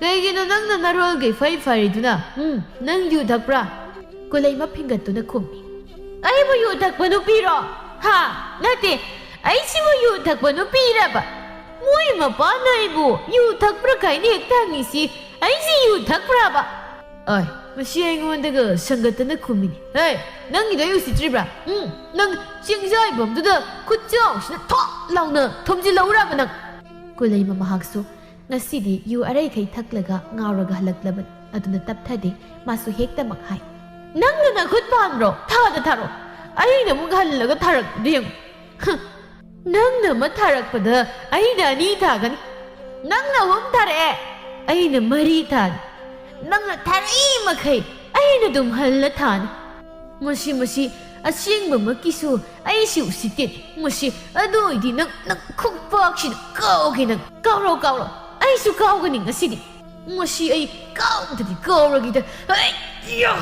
ꯀꯩꯒꯤꯅꯣ ꯅꯪꯅ ꯅꯔꯣꯜꯒ ꯏꯐꯩ ꯐꯔꯤꯗꯨꯅ? ꯎꯝ, ꯅꯪ ꯌꯨ ꯊꯛꯄ꯭ꯔꯥ?" ꯀꯨꯂꯩꯃ ꯐꯤꯡꯒꯠꯇꯨꯅ ꯈꯨꯝꯃꯤ꯫ "ꯑꯩꯕꯨ ꯌꯨ ꯊꯛꯄ ꯅꯨꯄꯤꯔꯣ? ꯍꯥ? ꯅꯠꯇꯦ, ꯑꯩꯁꯤꯕꯨ ꯌꯨ ꯊꯛꯄ ꯅꯨꯄꯤꯔꯕ? ꯃꯣꯏ ꯃꯄꯥꯅ ꯑꯩꯕꯨ ꯌꯨ ꯊꯛꯄ꯭ꯔꯥ ꯀꯥꯏꯅ ꯍꯦꯛꯇ ꯍꯪꯉꯤꯁꯤ, ꯑꯩꯁꯤ ꯌꯨ ꯊꯛꯄ꯭ꯔꯕ?" ꯑꯥꯏ, ꯃꯁꯤ ꯑꯩꯉꯣꯟꯗꯒ ꯁꯪꯒꯠꯇꯅ ꯈꯨꯝꯃꯤꯅꯤ꯫ "ꯍꯦ, ꯅꯪꯒꯤꯗꯣ ꯑꯩ ꯎꯁꯤꯠꯇ꯭ꯔꯤꯕ꯭ꯔꯥ? ꯎꯝ, ꯅꯪ ꯆꯤꯡꯖꯥꯏꯕꯝꯗꯨꯗ ꯈꯨꯠꯆꯥꯎꯁꯤꯅ ꯊꯣꯛ ꯂꯥꯎꯅ ꯊꯣꯝꯖꯤꯜꯍꯧꯔꯕ ꯅꯪ?" ꯀꯨꯂꯩꯃ ꯃꯍꯥꯛꯁꯨ ꯉꯁꯤꯗꯤ ꯌꯨ ꯑꯔꯩꯈꯩ ꯊꯛꯂꯒ ꯉꯥꯎꯔꯒ ꯍꯜꯂꯛꯂꯕꯅꯤ꯫ ꯑꯗꯨꯅ ꯇꯞꯊꯗꯦ, ꯃꯥꯁꯨ ꯍꯦꯛꯇꯃꯛ ꯍꯥꯏ, "ꯅꯪꯅ ꯅꯈꯨꯠ ꯄꯥꯟꯕ꯭ꯔꯣ? ꯊꯥꯗ ꯊꯥꯔꯛꯑꯣ꯫ ꯑꯩꯅ ꯑꯃꯨꯛ ꯍꯜꯂꯒ ꯊꯥꯔꯛꯄꯗꯨ ꯌꯦꯡꯉꯨ꯫" ꯍ, ꯅꯪꯅ ꯑꯃ ꯊꯥꯔꯛꯄꯗ ꯑꯩꯅ ꯑꯅꯤ ꯊꯥꯒꯅꯤ꯫ ꯅꯪꯅ ꯑꯍꯨꯝ ꯊꯥꯔꯛꯑꯦ, ꯑꯩꯅ ꯃꯔꯤ ꯊꯥꯅꯤ꯫ ꯅꯪꯅ ꯊꯥꯔꯛꯏ ꯃꯈꯩ ꯑꯩꯅ ꯑꯗꯨꯝ ꯍꯜꯂ ꯊꯥꯅꯤ꯫ ꯃꯁꯤ, ꯃꯁꯤ ꯑꯁꯦꯡꯕꯃꯛꯀꯤꯁꯨ ꯑꯩꯁꯤ ꯎꯁꯤꯠꯇꯦ꯫ ꯃꯁꯤ, ꯑꯗꯨ ꯑꯣꯏꯗꯤ ꯅꯪ, ꯅꯪ ꯈꯨꯄꯥꯛꯁꯤꯗ ꯀꯥꯎꯒꯦ ꯅꯪ꯫ ꯀꯥꯎꯔꯣ, ꯀꯥꯎꯔꯣ꯫ ꯑꯩꯁꯨ ꯀꯥꯎꯒꯅꯤ ꯉꯁꯤꯗꯤ꯫ ꯃꯁꯤ ꯑꯩ ꯀꯥꯎꯗꯗꯤ ꯀꯥꯎꯔꯒꯤꯗ꯫ ꯑꯩ, ꯌꯥ!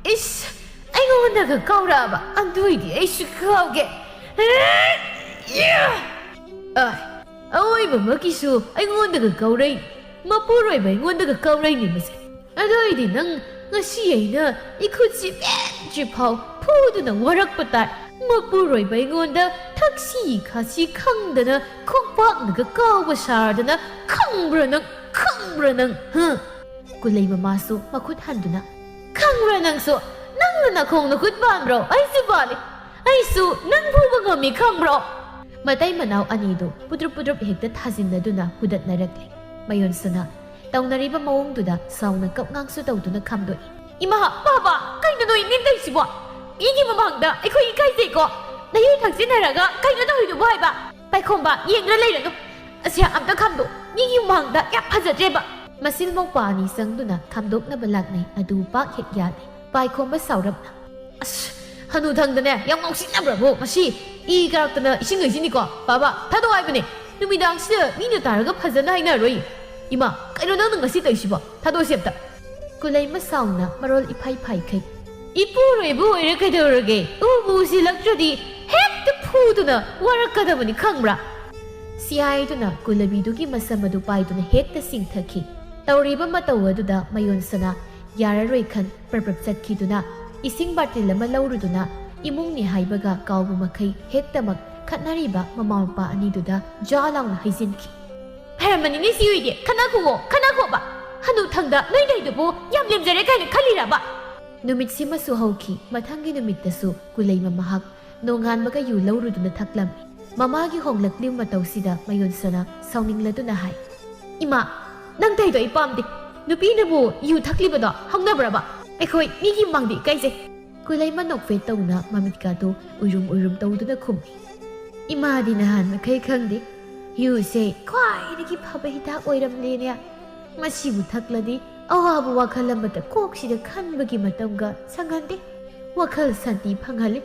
ꯏꯁ, ꯑꯩꯉꯣꯟꯗꯒ ꯀꯥꯎꯔꯛꯑꯕ? ꯑꯗꯨ ꯑꯣꯏꯗꯤ ꯑꯩꯁꯨ ꯀꯥꯎꯒꯦ꯫ ꯑꯩ, ꯌꯥ! ꯑ, ꯑꯑꯣꯏꯕꯃꯛꯀꯤꯁꯨ ꯑꯩꯉꯣꯟꯗꯒ ꯀꯥꯎꯔꯛꯏ꯫ ꯃꯄꯨꯔꯣꯏꯕ ꯑꯩꯉꯣꯟꯗꯒ ꯀꯥꯎꯔꯛꯏꯅꯦ ꯃꯁꯦ꯫ ꯑꯗꯨ ꯑꯣꯏꯗꯤ ꯅꯪ ꯉꯁꯤ ꯑꯩꯅ ꯏꯈꯨꯠꯁꯤ ꯄꯦꯟꯗ꯭ꯔꯤꯐꯥꯎ ꯐꯨꯗꯨꯅ ꯋꯥꯔꯛꯄ ꯇꯥꯏ꯫ ꯃꯄꯨꯔꯣꯏꯕ ꯑꯩꯉꯣꯟꯗ ꯊꯛꯁꯤ ꯈꯥꯁꯤ ꯈꯪꯗꯅ ꯈꯣꯡꯄꯥꯛꯅꯒ ꯀꯥꯎꯕ ꯁꯥꯗꯅ ꯈꯪꯕ꯭ꯔꯥ ꯅꯪ? ꯈꯪꯕ꯭ꯔꯥ ꯅꯪ? ꯍ? ꯀꯨꯂꯩ ꯃꯃꯥꯁꯨ ꯃꯈꯨꯠ ꯍꯟꯗꯨꯅ, "ꯈꯪꯕ꯭ꯔꯥ ꯅꯪꯁꯨ? ꯅꯪꯅ ꯅꯈꯣꯡ ꯅꯈꯨꯠ ꯄꯥꯟꯕ꯭ꯔꯣ? ꯑꯩꯁꯨ ꯄꯥꯜꯂꯤ꯫ ꯑꯩꯁꯨ ꯅꯪ ꯐꯨꯕ ꯉꯝꯃꯤ ꯈꯪꯕ꯭ꯔꯣ?" ꯃꯇꯩ ꯃꯅꯥꯎ ꯑꯅꯤꯗꯨ ꯄꯨꯗ꯭ꯔꯨꯞ ꯄꯨꯗ꯭ꯔꯨꯞ ꯍꯦꯛꯇ ꯊꯥꯖꯤꯟꯅꯗꯨꯅ ꯍꯨꯗꯠꯅꯔꯛꯂꯦ꯫ ꯃꯌꯣꯟꯁꯅꯥ ꯇꯧꯅꯔꯤꯕ ꯃꯑꯣꯡꯗꯨꯗ ꯁꯥꯎꯅ ꯀꯞꯉꯥꯡꯁꯨ ꯇꯧꯗꯨꯅ ꯈꯥꯝꯗꯣꯛꯏ꯫ "ꯏꯃꯥ, ꯕꯥꯕꯥ, ꯀꯩꯅꯣ ꯅꯣꯏ ꯅꯤꯡꯗꯩꯁꯤꯕꯣ? ꯃꯤꯒꯤ ꯃꯃꯥꯡꯗ ꯑꯩꯈꯣꯏ ꯏꯀꯥꯏꯖꯩꯀꯣ꯫ ꯅꯌꯨ ꯊꯛꯆꯤꯟꯅꯔꯒ ꯀꯩꯅꯣ ꯇꯧꯔꯤꯗꯨꯕꯣ ꯍꯥꯏꯕ? ꯄꯥꯏꯈꯣꯝꯕ, ꯌꯦꯡꯗꯨꯅ ꯂꯩꯔꯅꯨ꯫ ꯑꯁꯤ ꯑꯝꯇ ꯈꯥꯝꯗꯣꯛ꯫ ꯃꯤꯒꯤ ꯃꯃꯥꯡꯗ ꯌꯥꯝ ꯐꯖꯗ꯭ꯔꯦꯕ꯫" ꯃꯁꯤꯜ ꯃꯧꯄꯥ ꯑꯅꯤ ꯆꯪꯗꯨꯅ ꯈꯥꯝꯗꯣꯛꯅꯕ ꯂꯥꯛꯅꯩ꯫ ꯑꯗꯨ ꯄꯥꯛ ꯍꯦꯛ ꯌꯥꯗꯦ꯫ ꯄꯥꯏꯈꯣꯝꯕ ꯁꯥꯎꯔꯞꯅ, "ꯑꯁ, ꯍꯅꯨꯊꯪꯗꯅꯦ ꯌꯥꯝ ꯉꯥꯎꯁꯤꯟꯅꯕ꯭ꯔꯕꯨ ꯃꯁꯤ? ꯏ ꯀꯥꯔꯛꯇꯅ ꯏꯁꯤꯡ ꯂꯩꯁꯤꯅꯤꯀꯣ꯫ ꯕꯥꯕꯥ, ꯊꯥꯗꯣꯛꯑꯣ ꯍꯥꯏꯕꯅꯦ꯫ ꯅꯨꯃꯤꯗꯥꯡꯁꯤꯗ ꯃꯤꯅ ꯇꯥꯔꯒ ꯐꯖꯅ ꯍꯥꯏꯅꯔꯣꯏ꯫ ꯏꯃꯥ, ꯀꯩꯅꯣ ꯅꯪꯅ ꯉꯁꯤ ꯇꯧꯔꯤꯁꯤꯕꯣ? ꯊꯥꯗꯣꯛꯑꯁꯤ ꯑꯝꯇ꯫" ꯀꯨꯂꯩꯃ ꯁꯥꯎꯅ ꯃꯔꯣꯜ ꯏꯐꯥꯏ ꯐꯥꯏꯈꯩ꯫ "ꯏꯄꯨꯔꯣꯏꯕ ꯑꯣꯏꯔ ꯀꯩꯗꯧꯔꯒꯦ? ꯎꯕꯨ ꯎꯁꯤꯜꯂꯛꯇ꯭ꯔꯗꯤ ꯍꯦꯛꯇ ꯐꯨꯗꯨꯅ ꯋꯥꯔꯛꯀꯗꯕꯅꯤ ꯈꯪꯕ꯭ꯔꯥ?" ꯁꯤꯌꯥꯏꯗꯨꯅ ꯀꯨꯂꯕꯤꯗꯨꯒꯤ ꯃꯁꯝ ꯑꯗꯨ ꯄꯥꯏꯗꯨꯅ ꯍꯦꯛꯇ ꯆꯤꯡꯊꯈꯤ꯫ ꯇꯧꯔꯤꯕ ꯃꯇꯧ ꯑꯗꯨꯗ ꯃꯌꯣꯟꯁꯅꯥ ꯌꯥꯔꯔꯣꯏ ꯈꯟ ꯄ꯭ꯔꯞ ꯄ꯭ꯔꯞ ꯆꯠꯈꯤꯗꯨꯅ ꯏꯁꯤꯡ ꯕꯥꯔꯇꯤꯜ ꯑꯃ ꯂꯧꯔꯨꯗꯨꯅ ꯏꯃꯨꯡꯅꯤ ꯍꯥꯏꯕꯒ ꯀꯥꯎꯕ ꯃꯈꯩ ꯍꯦꯛꯇꯃꯛ ꯈꯠꯅꯔꯤꯕ ꯃꯃꯥ ꯃꯄꯥ ꯑꯅꯤꯗꯨꯗ ꯖꯥ ꯂꯥꯎꯅ ꯍꯩꯖꯤꯟꯈꯤ꯫ "ꯐꯔꯝꯃꯅꯤꯅꯦ ꯁꯤ ꯑꯣꯏꯗꯤ, ꯈꯠꯅꯈꯨꯑꯣ, ꯈꯠꯅꯈꯣꯕ꯫ ꯍꯅꯨꯊꯪꯗ ꯅꯣꯏ ꯂꯩꯗꯨꯕꯨ ꯌꯥꯝ ꯂꯦꯝꯖꯔꯦ ꯀꯥꯏꯅ ꯈꯜꯂꯤꯔꯕ?" ꯅꯨꯃꯤꯠꯁꯤꯃꯁꯨ ꯍꯧꯈꯤ꯫ ꯃꯊꯪꯒꯤ ꯅꯨꯃꯤꯠꯇꯁꯨ ꯀꯨꯂꯩꯃ ꯃꯍꯥꯛ ꯅꯣꯡꯉꯥꯟꯕꯒ ꯌꯨ ꯂꯧꯔꯨꯗꯨꯅ ꯊꯛꯂꯝꯃꯤ꯫ ꯃꯃꯥꯒꯤ ꯍꯣꯡꯂꯛꯂꯤꯕ ꯃꯇꯧꯁꯤꯗ ꯃꯌꯣꯟꯁꯅꯥ ꯁꯥꯎꯅꯤꯡꯂꯗꯨꯅ ꯍꯥꯏ, "ꯏꯃꯥ, ꯅꯪ ꯇꯧꯔꯤꯗꯣ ꯑꯩ ꯄꯥꯝꯗꯦ꯫ ꯅꯨꯄꯤꯅꯕꯨ ꯌꯨ ꯊꯛꯂꯤꯕꯗꯣ ꯍꯧꯅꯕ꯭ꯔꯕ? ꯑꯩꯈꯣꯏ ꯃꯤꯒꯤ ꯃꯥꯡꯗ ꯏꯀꯥꯏꯖꯩ꯫" ꯀꯨꯂꯩꯃ ꯅꯣꯛꯐꯦꯠ ꯇꯧꯅ ꯃꯃꯤꯠꯀꯥꯗꯨ ꯎꯏꯔꯨꯝ ꯎꯏꯔꯨꯝ ꯇꯧꯗꯨꯅ ꯈꯨꯝꯃꯤ, "ꯏꯃꯥꯗꯤ ꯅꯍꯥꯟ ꯃꯈꯩ ꯈꯪꯗꯦ꯫ ꯌꯨꯁꯦ ꯈ꯭ꯋꯥꯏꯗꯒꯤ ꯐꯕ ꯍꯤꯗꯥꯛ ꯑꯣꯏꯔꯝꯂꯦꯅꯦ꯫ ꯃꯁꯤꯕꯨ ꯊꯛꯂꯗꯤ ꯑꯋꯥꯕ ꯋꯥꯈꯜ ꯑꯃꯇ ꯀꯣꯛꯁꯤꯗ ꯈꯟꯕꯒꯤ ꯃꯇꯝꯒ ꯁꯪꯍꯟꯗꯦ꯫ ꯋꯥꯈꯜ ꯁꯥꯟꯇꯤ ꯐꯪꯍꯜꯂꯤ,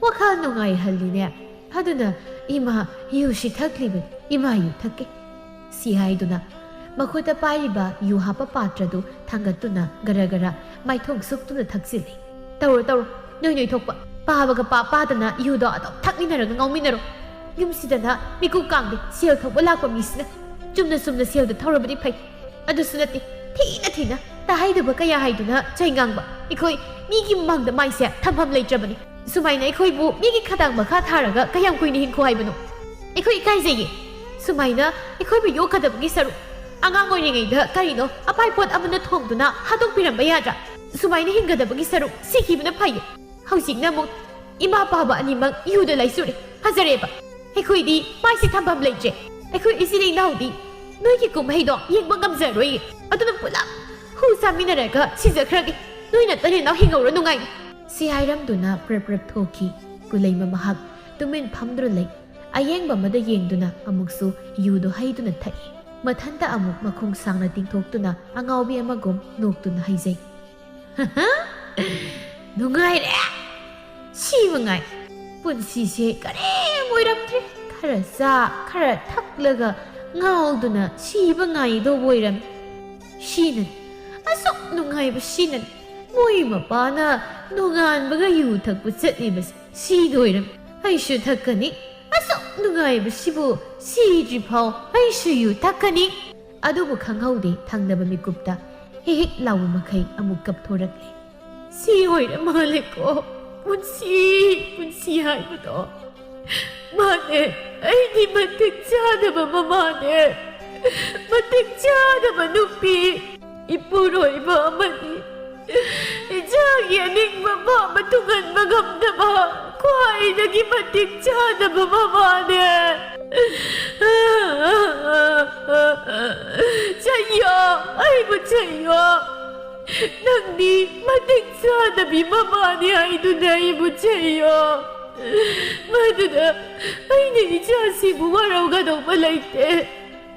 ꯋꯥꯈꯜ ꯅꯨꯡꯉꯥꯏꯍꯜꯂꯤꯅꯦ꯫ ꯑꯗꯨꯅ ꯏꯃꯥ ꯌꯨꯁꯤ ꯊꯛꯂꯤꯕꯅꯤ, ꯏꯃꯥ ꯌꯨ ꯊꯛꯀꯦ꯫ ꯁꯤ ꯍꯥꯏꯗꯨꯅ ꯃꯈꯨꯠꯇ ꯄꯥꯏꯔꯤꯕ ꯌꯨ ꯍꯥꯞꯄ ꯄꯥꯇ꯭ꯔꯗꯨ ꯊꯥꯡꯒꯠꯇꯨꯅ ꯒꯔ ꯒꯔ ꯃꯥꯏꯊꯣꯡ ꯁꯨꯛꯇꯨꯅ ꯊꯛꯆꯤꯜꯂꯤ꯫ "ꯇꯧꯔꯣ, ꯇꯧꯔꯣ, ꯅꯣꯏ ꯅꯣꯏ ꯊꯣꯛꯄ꯫ ꯄꯥꯕꯒ ꯄꯥ ꯄꯥꯗꯅ ꯌꯨꯗꯣ ꯑꯗꯨꯝ ꯊꯛꯃꯤꯟꯅꯔꯒ ꯉꯥꯎꯃꯤꯟꯅꯔꯣ꯫ ꯌꯨꯝꯁꯤꯗꯅ ꯃꯤꯀꯨꯞ ꯀꯥꯡꯗꯦ, ꯁꯦꯜ ꯊꯧꯕ ꯂꯥꯛꯄ ꯃꯤꯁꯤꯅ꯫ ꯆꯨꯝꯅ ꯆꯨꯝꯅ ꯁꯦꯜꯗꯣ ꯊꯧꯔꯕꯗꯤ ꯐꯩ꯫ ꯑꯗꯨꯁꯨ ꯅꯠꯇꯦ, ꯊꯤꯅ ꯊꯤꯅ ꯇꯥꯍꯩꯗꯕ ꯀꯌꯥ ꯍꯥꯏꯗꯨꯅ ꯆꯩ ꯉꯥꯡꯕ꯫ ꯑꯩꯈꯣꯏ ꯃꯤꯒꯤ ꯃꯥꯡꯗ ꯃꯥꯏꯁꯦ ꯊꯝꯐꯝ ꯂꯩꯇ꯭ꯔꯕꯅꯤ꯫ ꯁꯨꯃꯥꯏꯅ ꯑꯩꯈꯣꯏꯕꯨ ꯃꯤꯒꯤ ꯈꯗꯥꯡ ꯃꯈꯥ ꯊꯥꯔꯒ ꯀꯌꯥꯝ ꯀꯨꯏꯅ ꯍꯤꯡꯈꯣ ꯍꯥꯏꯕꯅꯣ? ꯑꯩꯈꯣꯏ ꯏꯀꯥꯏꯖꯩꯌꯦ꯫ ꯁꯨꯃꯥꯏꯅ ꯑꯩꯈꯣꯏꯕꯨ ꯌꯣꯛꯀꯗꯕꯒꯤ ꯁꯔꯨꯛ, ꯑꯉꯥꯡ ꯑꯣꯏꯔꯤꯉꯩꯗ ꯀꯔꯤꯅꯣ ꯑꯄꯥꯏ ꯄꯣꯠ ꯑꯃꯅ ꯊꯣꯡꯗꯨꯅ ꯍꯥꯠꯇꯣꯛꯄꯤꯔꯝꯕ ꯌꯥꯗ꯭ꯔꯥ? ꯁꯨꯃꯥꯏꯅ ꯍꯤꯡꯒꯗꯕꯒꯤ ꯁꯔꯨꯛ ꯁꯤꯈꯤꯕꯅ ꯐꯩꯌꯦ꯫ ꯍꯧꯖꯤꯛꯅ ꯑꯃꯨꯛ ꯏꯃꯥ ꯄꯥꯕ ꯑꯅꯤꯃꯛ ꯌꯨꯗ ꯂꯥꯏꯆꯨꯔꯦ꯫ ꯐꯖꯔꯦꯕ꯫ ꯑꯩꯈꯣꯏꯗꯤ ꯃꯥꯏꯁꯦ ꯊꯝꯐꯝ ꯂꯩꯇ꯭ꯔꯦ꯫ ꯑꯩꯈꯣꯏ ꯏꯆꯤꯜ ꯏꯅꯥꯎꯗꯤ ꯅꯣꯏꯒꯤ ꯀꯨꯝꯍꯩꯗꯣ ꯌꯦꯡꯕ ꯉꯝꯖꯔꯣꯏꯌꯦ꯫ ꯑꯗꯨꯅ ꯄꯨꯂꯞ ꯍꯨ ꯆꯥꯃꯤꯟꯅꯔꯒ ꯁꯤꯖꯈ꯭ꯔꯒꯦ꯫ ꯅꯣꯏ ꯅꯇꯩ ꯅꯅꯥꯎ ꯍꯤꯡꯍꯧꯔꯣ ꯅꯨꯡꯉꯥꯏꯅ꯫" ꯁꯤ ꯍꯥꯏꯔꯝꯗꯨꯅ ꯄ꯭ꯔꯞ ꯄ꯭ꯔꯞ ꯊꯣꯛꯈꯤ꯫ ꯀꯨꯂꯩꯃ ꯃꯍꯥꯛ ꯇꯨꯃꯤꯟ ꯐꯝꯗꯨꯅ ꯂꯩ꯫ ꯑꯌꯦꯡꯕ ꯑꯃꯗ ꯌꯦꯡꯗꯨꯅ ꯑꯃꯨꯛꯁꯨ ꯌꯨꯗꯣ ꯍꯩꯗꯨꯅ ꯊꯛꯏ꯫ ꯃꯊꯟꯇ ꯑꯃꯨꯛ ꯃꯈꯣꯡ ꯁꯥꯡꯅ ꯇꯤꯡꯊꯣꯛꯇꯨꯅ ꯑꯉꯥꯎꯕꯤ ꯑꯃꯒꯨꯝ ꯅꯣꯛꯇꯨꯅ ꯍꯩꯖꯩ꯫ "ꯅꯨꯡꯉꯥꯏꯔꯦ꯫ ꯁꯤ ꯃꯉꯥꯏ꯫ ꯄꯨꯟꯁꯤꯁꯦ ꯀꯔꯤꯝ ꯑꯣꯏꯔꯝꯗ꯭ꯔꯦ꯫ ꯈꯔ ꯆꯥ, ꯈꯔ ꯊꯛꯂꯒ ꯉꯥꯎꯗꯨꯅ ꯁꯤꯕ ꯉꯥꯏꯗꯧꯕ ꯑꯣꯏꯔꯝꯃꯤ꯫ ꯁꯤꯅꯅꯤ꯫ ꯑꯁꯨꯛ ꯅꯨꯡꯉꯥꯏꯕ ꯁꯤꯅꯅꯤ꯫ ꯃꯣꯏ ꯃꯄꯥꯅ ꯅꯣꯡꯉꯥꯟꯕꯒ ꯌꯨ ꯊꯛꯄ ꯆꯠꯂꯤꯕꯁꯦ ꯁꯤꯗꯣꯏꯔꯝꯃꯤ꯫ ꯑꯩꯁꯨ ꯊꯛꯀꯅꯤ꯫ ꯑꯁꯨꯛ ꯅꯨꯡꯉꯥꯏꯕꯁꯤꯕꯨ ꯁꯤꯗ꯭ꯔꯤꯐꯥꯎ ꯑꯩꯁꯨ ꯌꯨ ꯊꯛꯀꯅꯤ꯫" ꯑꯗꯨꯕꯨ ꯈꯪꯍꯧꯗꯦ ꯊꯪꯅꯕ ꯃꯤꯀꯨꯞꯇ ꯍꯤꯛ ꯍꯤꯛ ꯂꯥꯎꯕ ꯃꯈꯩ ꯑꯃꯨꯛ ꯀꯞꯊꯣꯔꯛꯂꯦ꯫ "ꯁꯤ ꯑꯣꯏꯔ ꯃꯥꯜꯂꯦꯀꯣ ꯄꯨꯟꯁꯤ, ꯄꯨꯟꯁꯤ ꯍꯥꯏꯕꯗꯣ꯫ ꯃꯥꯅꯦ, ꯑꯩꯗꯤ ꯃꯇꯤꯛ ꯆꯥꯗꯕ ꯃꯃꯥꯅꯦ꯫ ꯃꯇꯤꯛ ꯆꯥꯗꯕ ꯅꯨꯄꯤ, ꯏꯄꯨꯔꯣꯏꯕ ꯑꯃꯅꯤ꯫ ꯏꯆꯥꯒꯤ ꯑꯅꯤꯡꯕ ꯄꯥꯝꯕ ꯊꯨꯡꯍꯟꯕ ꯉꯝꯗꯕ ꯈ꯭ꯋꯥꯏꯗꯒꯤ ꯃꯇꯤꯛ ꯆꯥꯗꯕ ꯃꯃꯥꯅꯦ꯫ ꯆꯩꯌꯣ, ꯑꯩꯕꯨ ꯆꯩꯌꯣ꯫ ꯅꯪꯗꯤ ꯃꯇꯤꯛ ꯆꯥꯗꯕꯤ ꯃꯃꯥꯅꯤ ꯍꯥꯏꯗꯨꯅ ꯑꯩꯕꯨ ꯆꯩꯌꯣ꯫ ꯃꯗꯨꯗ ꯑꯩꯅ ꯏꯆꯥꯁꯤꯕꯨ ꯋꯥꯔꯧꯒꯗꯧꯕ ꯂꯩꯇꯦ꯫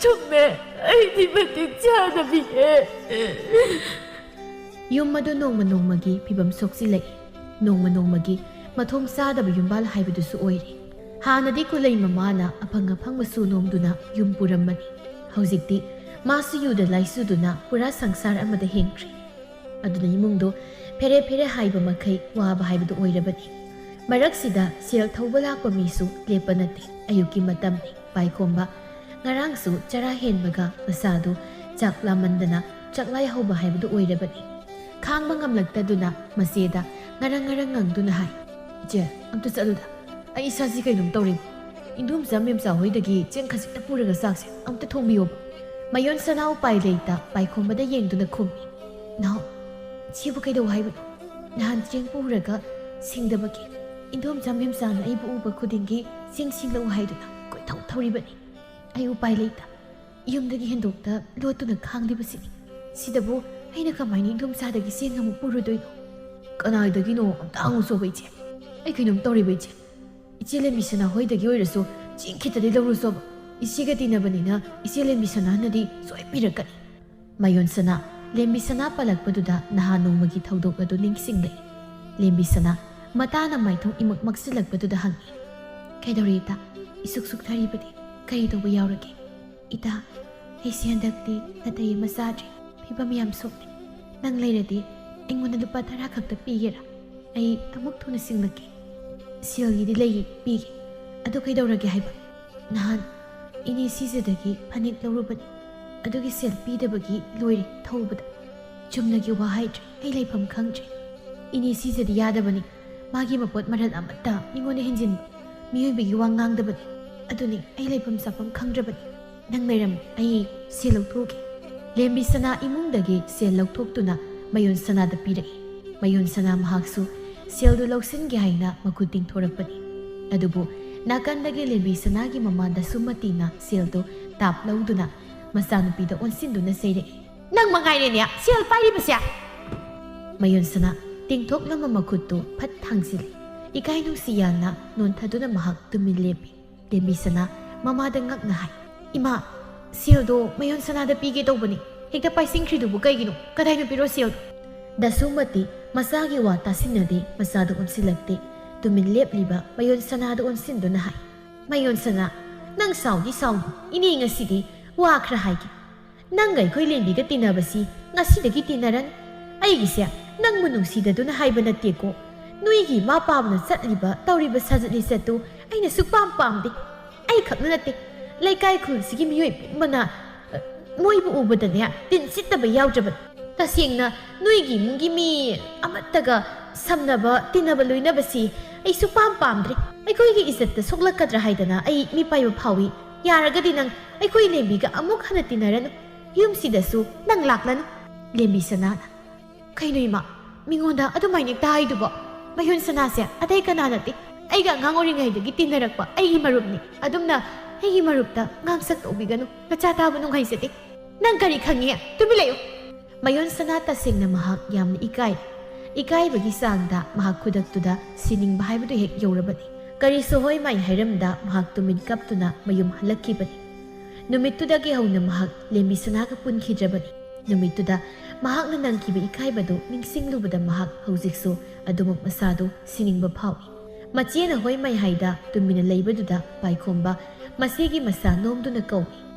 ꯆꯨꯝꯃꯦ, ꯑꯩꯗꯤ ꯃꯇꯤꯛ ꯆꯥꯗꯕꯤꯅꯦ꯫" ꯌꯨꯝ ꯑꯗꯨ ꯅꯣꯡꯃ ꯅꯣꯡꯃꯒꯤ ꯐꯤꯕꯝ ꯁꯣꯛꯆꯤꯜꯂꯛꯏ꯫ ꯅꯣꯡꯃ ꯅꯣꯡꯃꯒꯤ ꯃꯊꯣꯡ ꯆꯥꯗꯕ ꯌꯨꯝꯕꯥꯜ ꯍꯥꯏꯕꯗꯨꯁꯨ ꯑꯣꯏꯔꯦ꯫ ꯍꯥꯟꯅꯗꯤ ꯈꯨꯂꯩ ꯃꯃꯥꯅ ꯑꯐꯪ ꯑꯐꯪꯕ ꯁꯨ ꯅꯣꯝꯗꯨꯅ ꯌꯨꯝ ꯄꯨꯔꯝꯕꯅꯤ꯫ ꯍꯧꯖꯤꯛꯇꯤ ꯃꯥꯁꯨ ꯌꯨꯗ ꯂꯥꯏꯆꯨꯗꯨꯅ ꯄꯨꯔꯥ ꯁꯪꯁꯥꯔ ꯑꯃꯗ ꯍꯤꯡꯈ꯭ꯔꯦ꯫ ꯑꯗꯨꯅ ꯏꯃꯨꯡꯗꯣ ꯐꯦꯔꯦ ꯐꯦꯔꯦ ꯍꯥꯏꯕ ꯃꯈꯩ ꯋꯥꯕ ꯍꯥꯏꯕꯗꯨ ꯑꯣꯏꯔꯕꯅꯤ꯫ ꯃꯔꯛꯁꯤꯗ ꯁꯦꯜ ꯊꯧꯕ ꯂꯥꯛꯄ ꯃꯤꯁꯨ ꯂꯦꯞꯄ ꯅꯠꯇꯦ꯫ ꯑꯌꯨꯛꯀꯤ ꯃꯇꯝꯅꯤ꯫ ꯄꯥꯏꯈꯣꯝꯕ ꯉꯔꯥꯡꯁꯨ ꯆꯔꯥ ꯍꯦꯟꯕꯒ ꯃꯁꯥꯗꯨ ꯆꯥꯛ ꯂꯥꯝꯃꯟꯗꯅ ꯆꯥꯛꯂꯥꯏ ꯍꯧꯕ ꯍꯥꯏꯕꯗꯨ ꯑꯣꯏꯔꯕꯅꯤ꯫ ꯈꯥꯡꯕ ꯉꯝꯂꯛꯇꯗꯨꯅ ꯃꯆꯦꯗ ꯉꯔꯪ ꯉꯔꯪ ꯉꯪꯗꯨꯅ ꯍꯥꯏ, "ꯏꯆꯦ, ꯑꯝꯇ ꯆꯠꯂꯨꯗ꯫ ꯑꯩ ꯏꯁꯥꯁꯤ ꯀꯩꯅꯣꯝ ꯇꯧꯔꯦ꯫ ꯏꯟꯗꯣꯝꯆꯥ ꯃꯦꯝꯆꯥ ꯍꯣꯏꯗꯒꯤ ꯆꯦꯡ ꯈꯖꯤꯛꯇ ꯄꯨꯔꯒ ꯆꯥꯛꯁꯦ ꯑꯝꯇ ꯊꯣꯡꯕꯤꯌꯣꯕ꯫" ꯃꯌꯣꯟ ꯁꯅꯥ ꯎꯄꯥꯏ ꯂꯩꯇ ꯄꯥꯏꯈꯣꯝꯕꯗ ꯌꯦꯡꯗꯨꯅ ꯈꯨꯝꯃꯤ, "ꯅꯥꯎ, ꯁꯤꯕꯨ ꯀꯩꯗꯧ ꯍꯥꯏꯕꯅꯣ? ꯅꯍꯥꯟ ꯆꯦꯡ ꯄꯨꯔꯒ ꯁꯤꯡꯗꯕꯒꯤ ꯏꯟꯗꯣꯝꯆꯥ ꯃꯦꯝꯆꯥꯅ ꯑꯩꯕꯨ ꯎꯕ ꯈꯨꯗꯤꯡꯒꯤ ꯆꯦꯡ ꯁꯤꯡꯂꯛꯎ ꯍꯥꯏꯗꯨꯅ ꯀꯣꯏꯊꯧ ꯊꯧꯔꯤꯕꯅꯤ꯫ ꯑꯩ ꯎꯄꯥꯏ ꯂꯩꯇ ꯌꯨꯝꯗꯒꯤ ꯍꯦꯟꯗꯣꯛꯇ ꯂꯣꯠꯇꯨꯅ ꯈꯥꯡꯂꯤꯕꯁꯤꯅꯤ꯫ ꯁꯤꯗꯕꯨ ꯑꯩꯅ ꯀꯃꯥꯏꯅ ꯏꯟꯗꯣꯝꯆꯥꯗꯒꯤ ꯆꯦꯡ ꯑꯃꯨꯛ ꯄꯨꯔꯨꯗꯣꯏꯅꯣ?" "ꯀꯅꯥꯗꯒꯤꯅꯣ ꯑꯝꯇ ꯍꯪꯉꯨꯁꯣꯕ ꯏꯆꯦ꯫ ꯑꯩ ꯀꯩꯅꯣꯝ ꯇꯧꯔꯦꯕ ꯏꯆꯦ꯫ ꯏꯆꯦ ꯂꯦꯝꯕꯤꯁꯅꯥ ꯍꯣꯏꯗꯒꯤ ꯑꯣꯏꯔꯁꯨ ꯆꯦꯡ ꯈꯤꯇꯗꯤ ꯂꯧꯔꯨꯁꯣꯕ꯫ ꯏꯆꯦꯒ ꯇꯤꯟꯅꯕꯅꯤꯅ ꯏꯆꯦ ꯂꯦꯝꯕꯤꯁꯅꯥꯅꯗꯤ ꯁꯣꯏ ꯄꯤꯔꯛꯀꯅꯤ꯫" ꯃꯌꯣꯟ ꯁꯅꯥ, ꯂꯦꯝꯕꯤꯁꯅꯥ ꯄꯜꯂꯛꯄꯗꯨꯗ ꯅꯍꯥꯟ ꯅꯣꯡꯃꯒꯤ ꯊꯧꯗꯣꯛ ꯑꯗꯨ ꯅꯤꯡꯁꯤꯡꯂꯛꯏ꯫ ꯂꯦꯝꯕꯤꯁꯅꯥ ꯃꯇꯥꯅ ꯃꯥꯏꯊꯣꯡ ꯏꯃꯛ ꯃꯛꯁꯤꯜꯂꯛꯄꯗꯨꯗ ꯍꯪꯉꯤ, "ꯀꯩꯗꯧꯔꯦ ꯏꯇꯥ? ꯏꯁꯨꯛ ꯁꯨꯛꯊꯔꯤꯕꯗꯤ ꯀꯔꯤ ꯇꯧꯕ ꯌꯥꯎꯔꯒꯦ?" "ꯏꯇꯥ, ꯑꯩꯁꯦ ꯍꯟꯗꯛꯇꯤ ꯅꯥꯇꯩ ꯑꯃ ꯆꯥꯗ꯭ꯔꯦ꯫ ꯐꯤꯕꯝ ꯌꯥꯝ ꯁꯣꯛꯂꯦ꯫ ꯅꯪ ꯂꯩꯔꯗꯤ ꯑꯩꯉꯣꯟꯗ ꯂꯨꯄꯥ ꯇꯔꯥ ꯈꯛꯇ ꯄꯤꯒꯦꯔꯥ? ꯑꯩ ꯑꯃꯨꯛ ꯊꯨꯅ ꯁꯤꯡꯂꯛꯀꯦ꯫" "ꯁꯦꯜꯒꯤꯗꯤ ꯂꯩ, ꯄꯤꯒꯦ꯫ ꯑꯗꯨ ꯀꯩꯗꯧꯔꯒꯦ ꯍꯥꯏꯕ?" "ꯅꯍꯥꯟ ꯏꯅꯦ ꯁꯤꯖꯗꯒꯤ ꯐꯅꯦꯛ ꯂꯧꯔꯨꯕꯅꯤ꯫ ꯑꯗꯨꯒꯤ ꯁꯦꯜ ꯄꯤꯗꯕꯒꯤ ꯂꯣꯏꯔꯦ ꯊꯧꯕꯗ꯫ ꯆꯨꯝꯅꯒꯤ ꯋꯥ ꯍꯥꯏꯗ꯭ꯔꯦ, ꯑꯩ ꯂꯩꯐꯝ ꯈꯪꯗ꯭ꯔꯦ꯫ ꯏꯅꯦ ꯁꯤꯖꯗꯤ ꯌꯥꯗꯕꯅꯤ꯫ ꯃꯥꯒꯤ ꯃꯄꯣꯠ ꯃꯔꯜ ꯑꯃꯠꯇ ꯃꯤꯉꯣꯟꯗ ꯍꯦꯟꯖꯤꯟꯕ ꯃꯤꯑꯣꯏꯕꯒꯤ ꯋꯥ ꯉꯥꯡꯗꯕꯅꯤ꯫ ꯑꯗꯨꯅꯤ ꯑꯩ ꯂꯩꯐꯝ ꯆꯥꯐꯝ ꯈꯪꯗ꯭ꯔꯕꯅꯤ꯫ ꯅꯪ ꯂꯩꯔꯝꯃꯨ, ꯑꯩ ꯁꯦꯜ ꯂꯧꯊꯣꯛꯎꯒꯦ꯫" ꯂꯦꯝꯕꯤ ꯁꯅꯥ ꯏꯃꯨꯡꯗꯒꯤ ꯁꯦꯜ ꯂꯧꯊꯣꯛꯇꯨꯅ ꯃꯌꯣꯟ ꯁꯅꯥꯗ ꯄꯤꯔꯛꯏ꯫ ꯃꯌꯣꯟ ꯁꯅꯥ ꯃꯍꯥꯛꯁꯨ ꯁꯦꯜꯗꯨ ꯂꯧꯁꯤꯟꯒꯦ ꯍꯥꯏꯅ ꯃꯈꯨꯠ ꯇꯤꯡꯊꯣꯔꯛꯄꯅꯤ꯫ ꯑꯗꯨꯕꯨ ꯅꯥꯀꯟꯗꯒꯤ ꯂꯦꯝꯕꯤ ꯁꯅꯥꯒꯤ ꯃꯃꯥ ꯗꯁꯨꯃꯇꯤꯅ ꯁꯦꯜꯗꯨ ꯇꯥꯞ ꯂꯧꯗꯨꯅ ꯃꯆꯥꯅꯨꯄꯤꯗ ꯑꯣꯟꯁꯤꯟꯗꯨꯅ ꯆꯩꯔꯛꯏ, "ꯅꯪ ꯃꯉꯥꯏꯔꯦꯅꯦ ꯁꯦꯜ ꯄꯥꯏꯔꯤꯕꯁꯦ!" ꯃꯌꯣꯟ ꯁꯅꯥ ꯇꯤꯡꯊꯣꯛꯂꯝꯕ ꯃꯈꯨꯠꯇꯨ ꯐꯠ ꯊꯥꯡꯖꯤꯜꯂꯤ꯫ ꯏꯀꯥꯏ ꯅꯨꯡꯁꯤ ꯌꯥꯟꯅ ꯅꯣꯟꯊꯗꯨꯅ ꯃꯍꯥꯛ ꯇꯨꯃꯤꯟ ꯂꯦꯞꯄꯤ꯫ ꯂꯦꯝꯕꯤ ꯁꯅꯥ ꯃꯃꯥꯗ ꯉꯛꯅ ꯍꯥꯏ, "ꯏꯃꯥ, ꯁꯦꯜꯗꯣ ꯃꯌꯣꯟ ꯁꯅꯥꯗ ꯄꯤꯒꯦ ꯇꯧꯕꯅꯤ꯫ ꯍꯦꯛꯇ ꯄꯥꯏꯁꯤꯟꯈ꯭ꯔꯤꯗꯨꯕꯨ ꯀꯩꯒꯤꯅꯣ? ꯀꯗꯥꯏꯅꯣ ꯄꯤꯔꯣ ꯁꯦꯜꯗꯣ?" ꯗꯁꯨꯃꯇꯤ ꯃꯆꯥꯒꯤ ꯋꯥ ꯇꯥꯁꯤꯟꯅꯗꯦ, ꯃꯆꯥꯗꯨ ꯑꯣꯟꯁꯤꯜꯂꯛꯇꯦ꯫ ꯇꯨꯃꯤꯟ ꯂꯦꯞꯂꯤꯕ ꯃꯌꯣꯟ ꯁꯅꯥꯗꯨ ꯑꯣꯟꯁꯤꯟꯗꯨꯅ ꯍꯥꯏ, "ꯃꯌꯣꯟ ꯁꯅꯥ, ꯅꯪ ꯁꯥꯎꯗꯤ ꯁꯥꯎꯅꯨ, ꯏꯅꯦ ꯉꯁꯤꯗꯤ ꯋꯥ ꯈꯔ ꯍꯥꯏꯒꯦ꯫ ꯅꯪꯒ ꯑꯩꯈꯣꯏ ꯂꯦꯝꯕꯤꯒ ꯇꯤꯟꯅꯕꯁꯤ ꯉꯁꯤꯗꯒꯤ ꯇꯤꯟꯅꯔꯅꯨ꯫ ꯑꯩꯒꯤꯁꯦ ꯅꯪꯕꯨ ꯅꯨꯡꯁꯤꯗꯗꯨꯅ ꯍꯥꯏꯕ ꯅꯠꯇꯦꯀꯣ꯫ ꯅꯣꯏꯒꯤ ꯏꯃꯥ ꯄꯥꯕꯅ ꯆꯠꯂꯤꯕ ꯇꯧꯔꯤꯕ ꯁꯥꯖꯠ ꯂꯤꯆꯠꯇꯨ ꯑꯩꯅ ꯁꯨꯛꯄꯥꯝ ꯄꯥꯝꯗꯦ꯫ ꯑꯩ ꯈꯛꯅ ꯅꯠꯇꯦ, ꯂꯩꯀꯥꯏ ꯈꯨꯜꯁꯤꯒꯤ ꯃꯤꯑꯣꯏ ꯄꯨꯝꯕꯅ, ꯑ, ꯃꯣꯏꯕꯨ ꯎꯕꯗꯅꯦ ꯇꯤꯟ ꯁꯤꯠꯇꯕ ꯌꯥꯎꯗ꯭ꯔꯕꯅꯤ꯫ ꯇꯁꯦꯡꯅ ꯅꯣꯏꯒꯤ ꯏꯃꯨꯡꯒꯤ ꯃꯤ ꯑꯃꯠꯇꯒ ꯁꯝꯅꯕ, ꯇꯤꯟꯅꯕ ꯂꯣꯏꯅꯕꯁꯤ ꯑꯩ ꯁꯨꯛꯄꯥꯝ ꯄꯥꯝꯗ꯭ꯔꯦ꯫ ꯑꯩꯈꯣꯏꯒꯤ ꯏꯖꯠꯇ ꯁꯣꯛꯂꯛꯀꯗ꯭ꯔꯥ ꯍꯥꯏꯗꯅ ꯑꯩ ꯃꯤꯄꯥꯏꯕ ꯐꯥꯎꯏ꯫ ꯌꯥꯔꯒꯗꯤ ꯅꯪ ꯑꯩꯈꯣꯏ ꯂꯦꯝꯕꯤꯒ ꯑꯃꯨꯛ ꯍꯟꯅ ꯇꯤꯟꯅꯔꯅꯨ꯫ ꯌꯨꯝꯁꯤꯗꯁꯨ ꯅꯪ ꯂꯥꯛꯂꯅꯨ꯫" ꯂꯦꯝꯕꯤ ꯁꯅꯥꯅ, "ꯀꯩꯅꯣ ꯏꯃꯥ, ꯃꯤꯉꯣꯟꯗ ꯑꯗꯨꯃꯥꯏꯅ ꯍꯦꯛꯇ ꯍꯥꯏꯗꯨꯕꯣ? ꯃꯌꯣꯟ ꯁꯅꯥꯁꯦ ꯑꯇꯩ ꯀꯅꯥ ꯅꯠꯇꯦ, ꯑꯩꯒ ꯑꯉꯥꯡ ꯑꯣꯏꯔꯤꯉꯩꯗꯒꯤ ꯇꯤꯟꯅꯔꯛꯄ ꯑꯩꯒꯤ ꯃꯔꯨꯞꯅꯤ꯫ ꯑꯗꯨꯝꯅ ꯑꯩꯒꯤ ꯃꯔꯨꯞꯇ ꯉꯥꯡꯁꯛ ꯇꯧꯕꯤꯒꯅꯨ, ꯃꯆꯥ ꯇꯥꯕ ꯅꯨꯡꯉꯥꯏꯖꯗꯦ꯫" "ꯅꯪ ꯀꯔꯤ ꯈꯪꯉꯤ? ꯇꯨꯃꯤꯟ ꯂꯩꯌꯨ!" ꯃꯌꯣꯟ ꯁꯅꯥ ꯇꯁꯦꯡꯅ ꯃꯍꯥꯛ ꯌꯥꯝꯅ ꯏꯀꯥꯏ꯫ ꯏꯀꯥꯏꯕꯒꯤ ꯆꯥꯡꯗ ꯃꯍꯥꯛ ꯈꯨꯗꯛꯇꯨꯗ ꯁꯤꯅꯤꯡꯕ ꯍꯥꯏꯕꯗꯨ ꯍꯦꯛ ꯌꯧꯔꯕꯅꯤ꯫ ꯀꯔꯤꯁꯨ ꯍꯣꯏ ꯃꯥꯏ ꯍꯥꯏꯔꯝꯗ ꯃꯍꯥꯛ ꯇꯨꯃꯤꯟ ꯀꯞꯇꯨꯅ ꯃꯌꯨꯝ ꯍꯜꯂꯛꯈꯤꯕꯅꯤ꯫ ꯅꯨꯃꯤꯠꯇꯨꯗꯒꯤ ꯍꯧꯅ ꯃꯍꯥꯛ ꯂꯦꯝꯕꯤ ꯁꯅꯥꯒ ꯄꯨꯟꯈꯤꯗ꯭ꯔꯕꯅꯤ꯫ ꯅꯨꯃꯤꯠꯇꯨꯗ ꯃꯍꯥꯛꯅ ꯅꯪꯈꯤꯕ ꯏꯀꯥꯏꯕꯗꯨ ꯅꯤꯡꯁꯤꯡꯂꯨꯕꯗ ꯃꯍꯥꯛ ꯍꯧꯖꯤꯛꯁꯨ ꯑꯗꯨꯃꯛ ꯃꯁꯥꯗꯨ ꯁꯤꯅꯤꯡꯕ ꯐꯥꯎꯏ꯫ ꯃꯆꯦꯅ ꯍꯣꯏ ꯃꯥꯏ ꯍꯥꯏꯗ ꯇꯨꯃꯤꯟꯅ ꯂꯩꯕꯗꯨꯗ ꯄꯥꯏꯈꯣꯝꯕ ꯃꯆꯦꯒꯤ ꯃꯁꯥ ꯅꯣꯝꯗꯨꯅ ꯀꯧꯏ,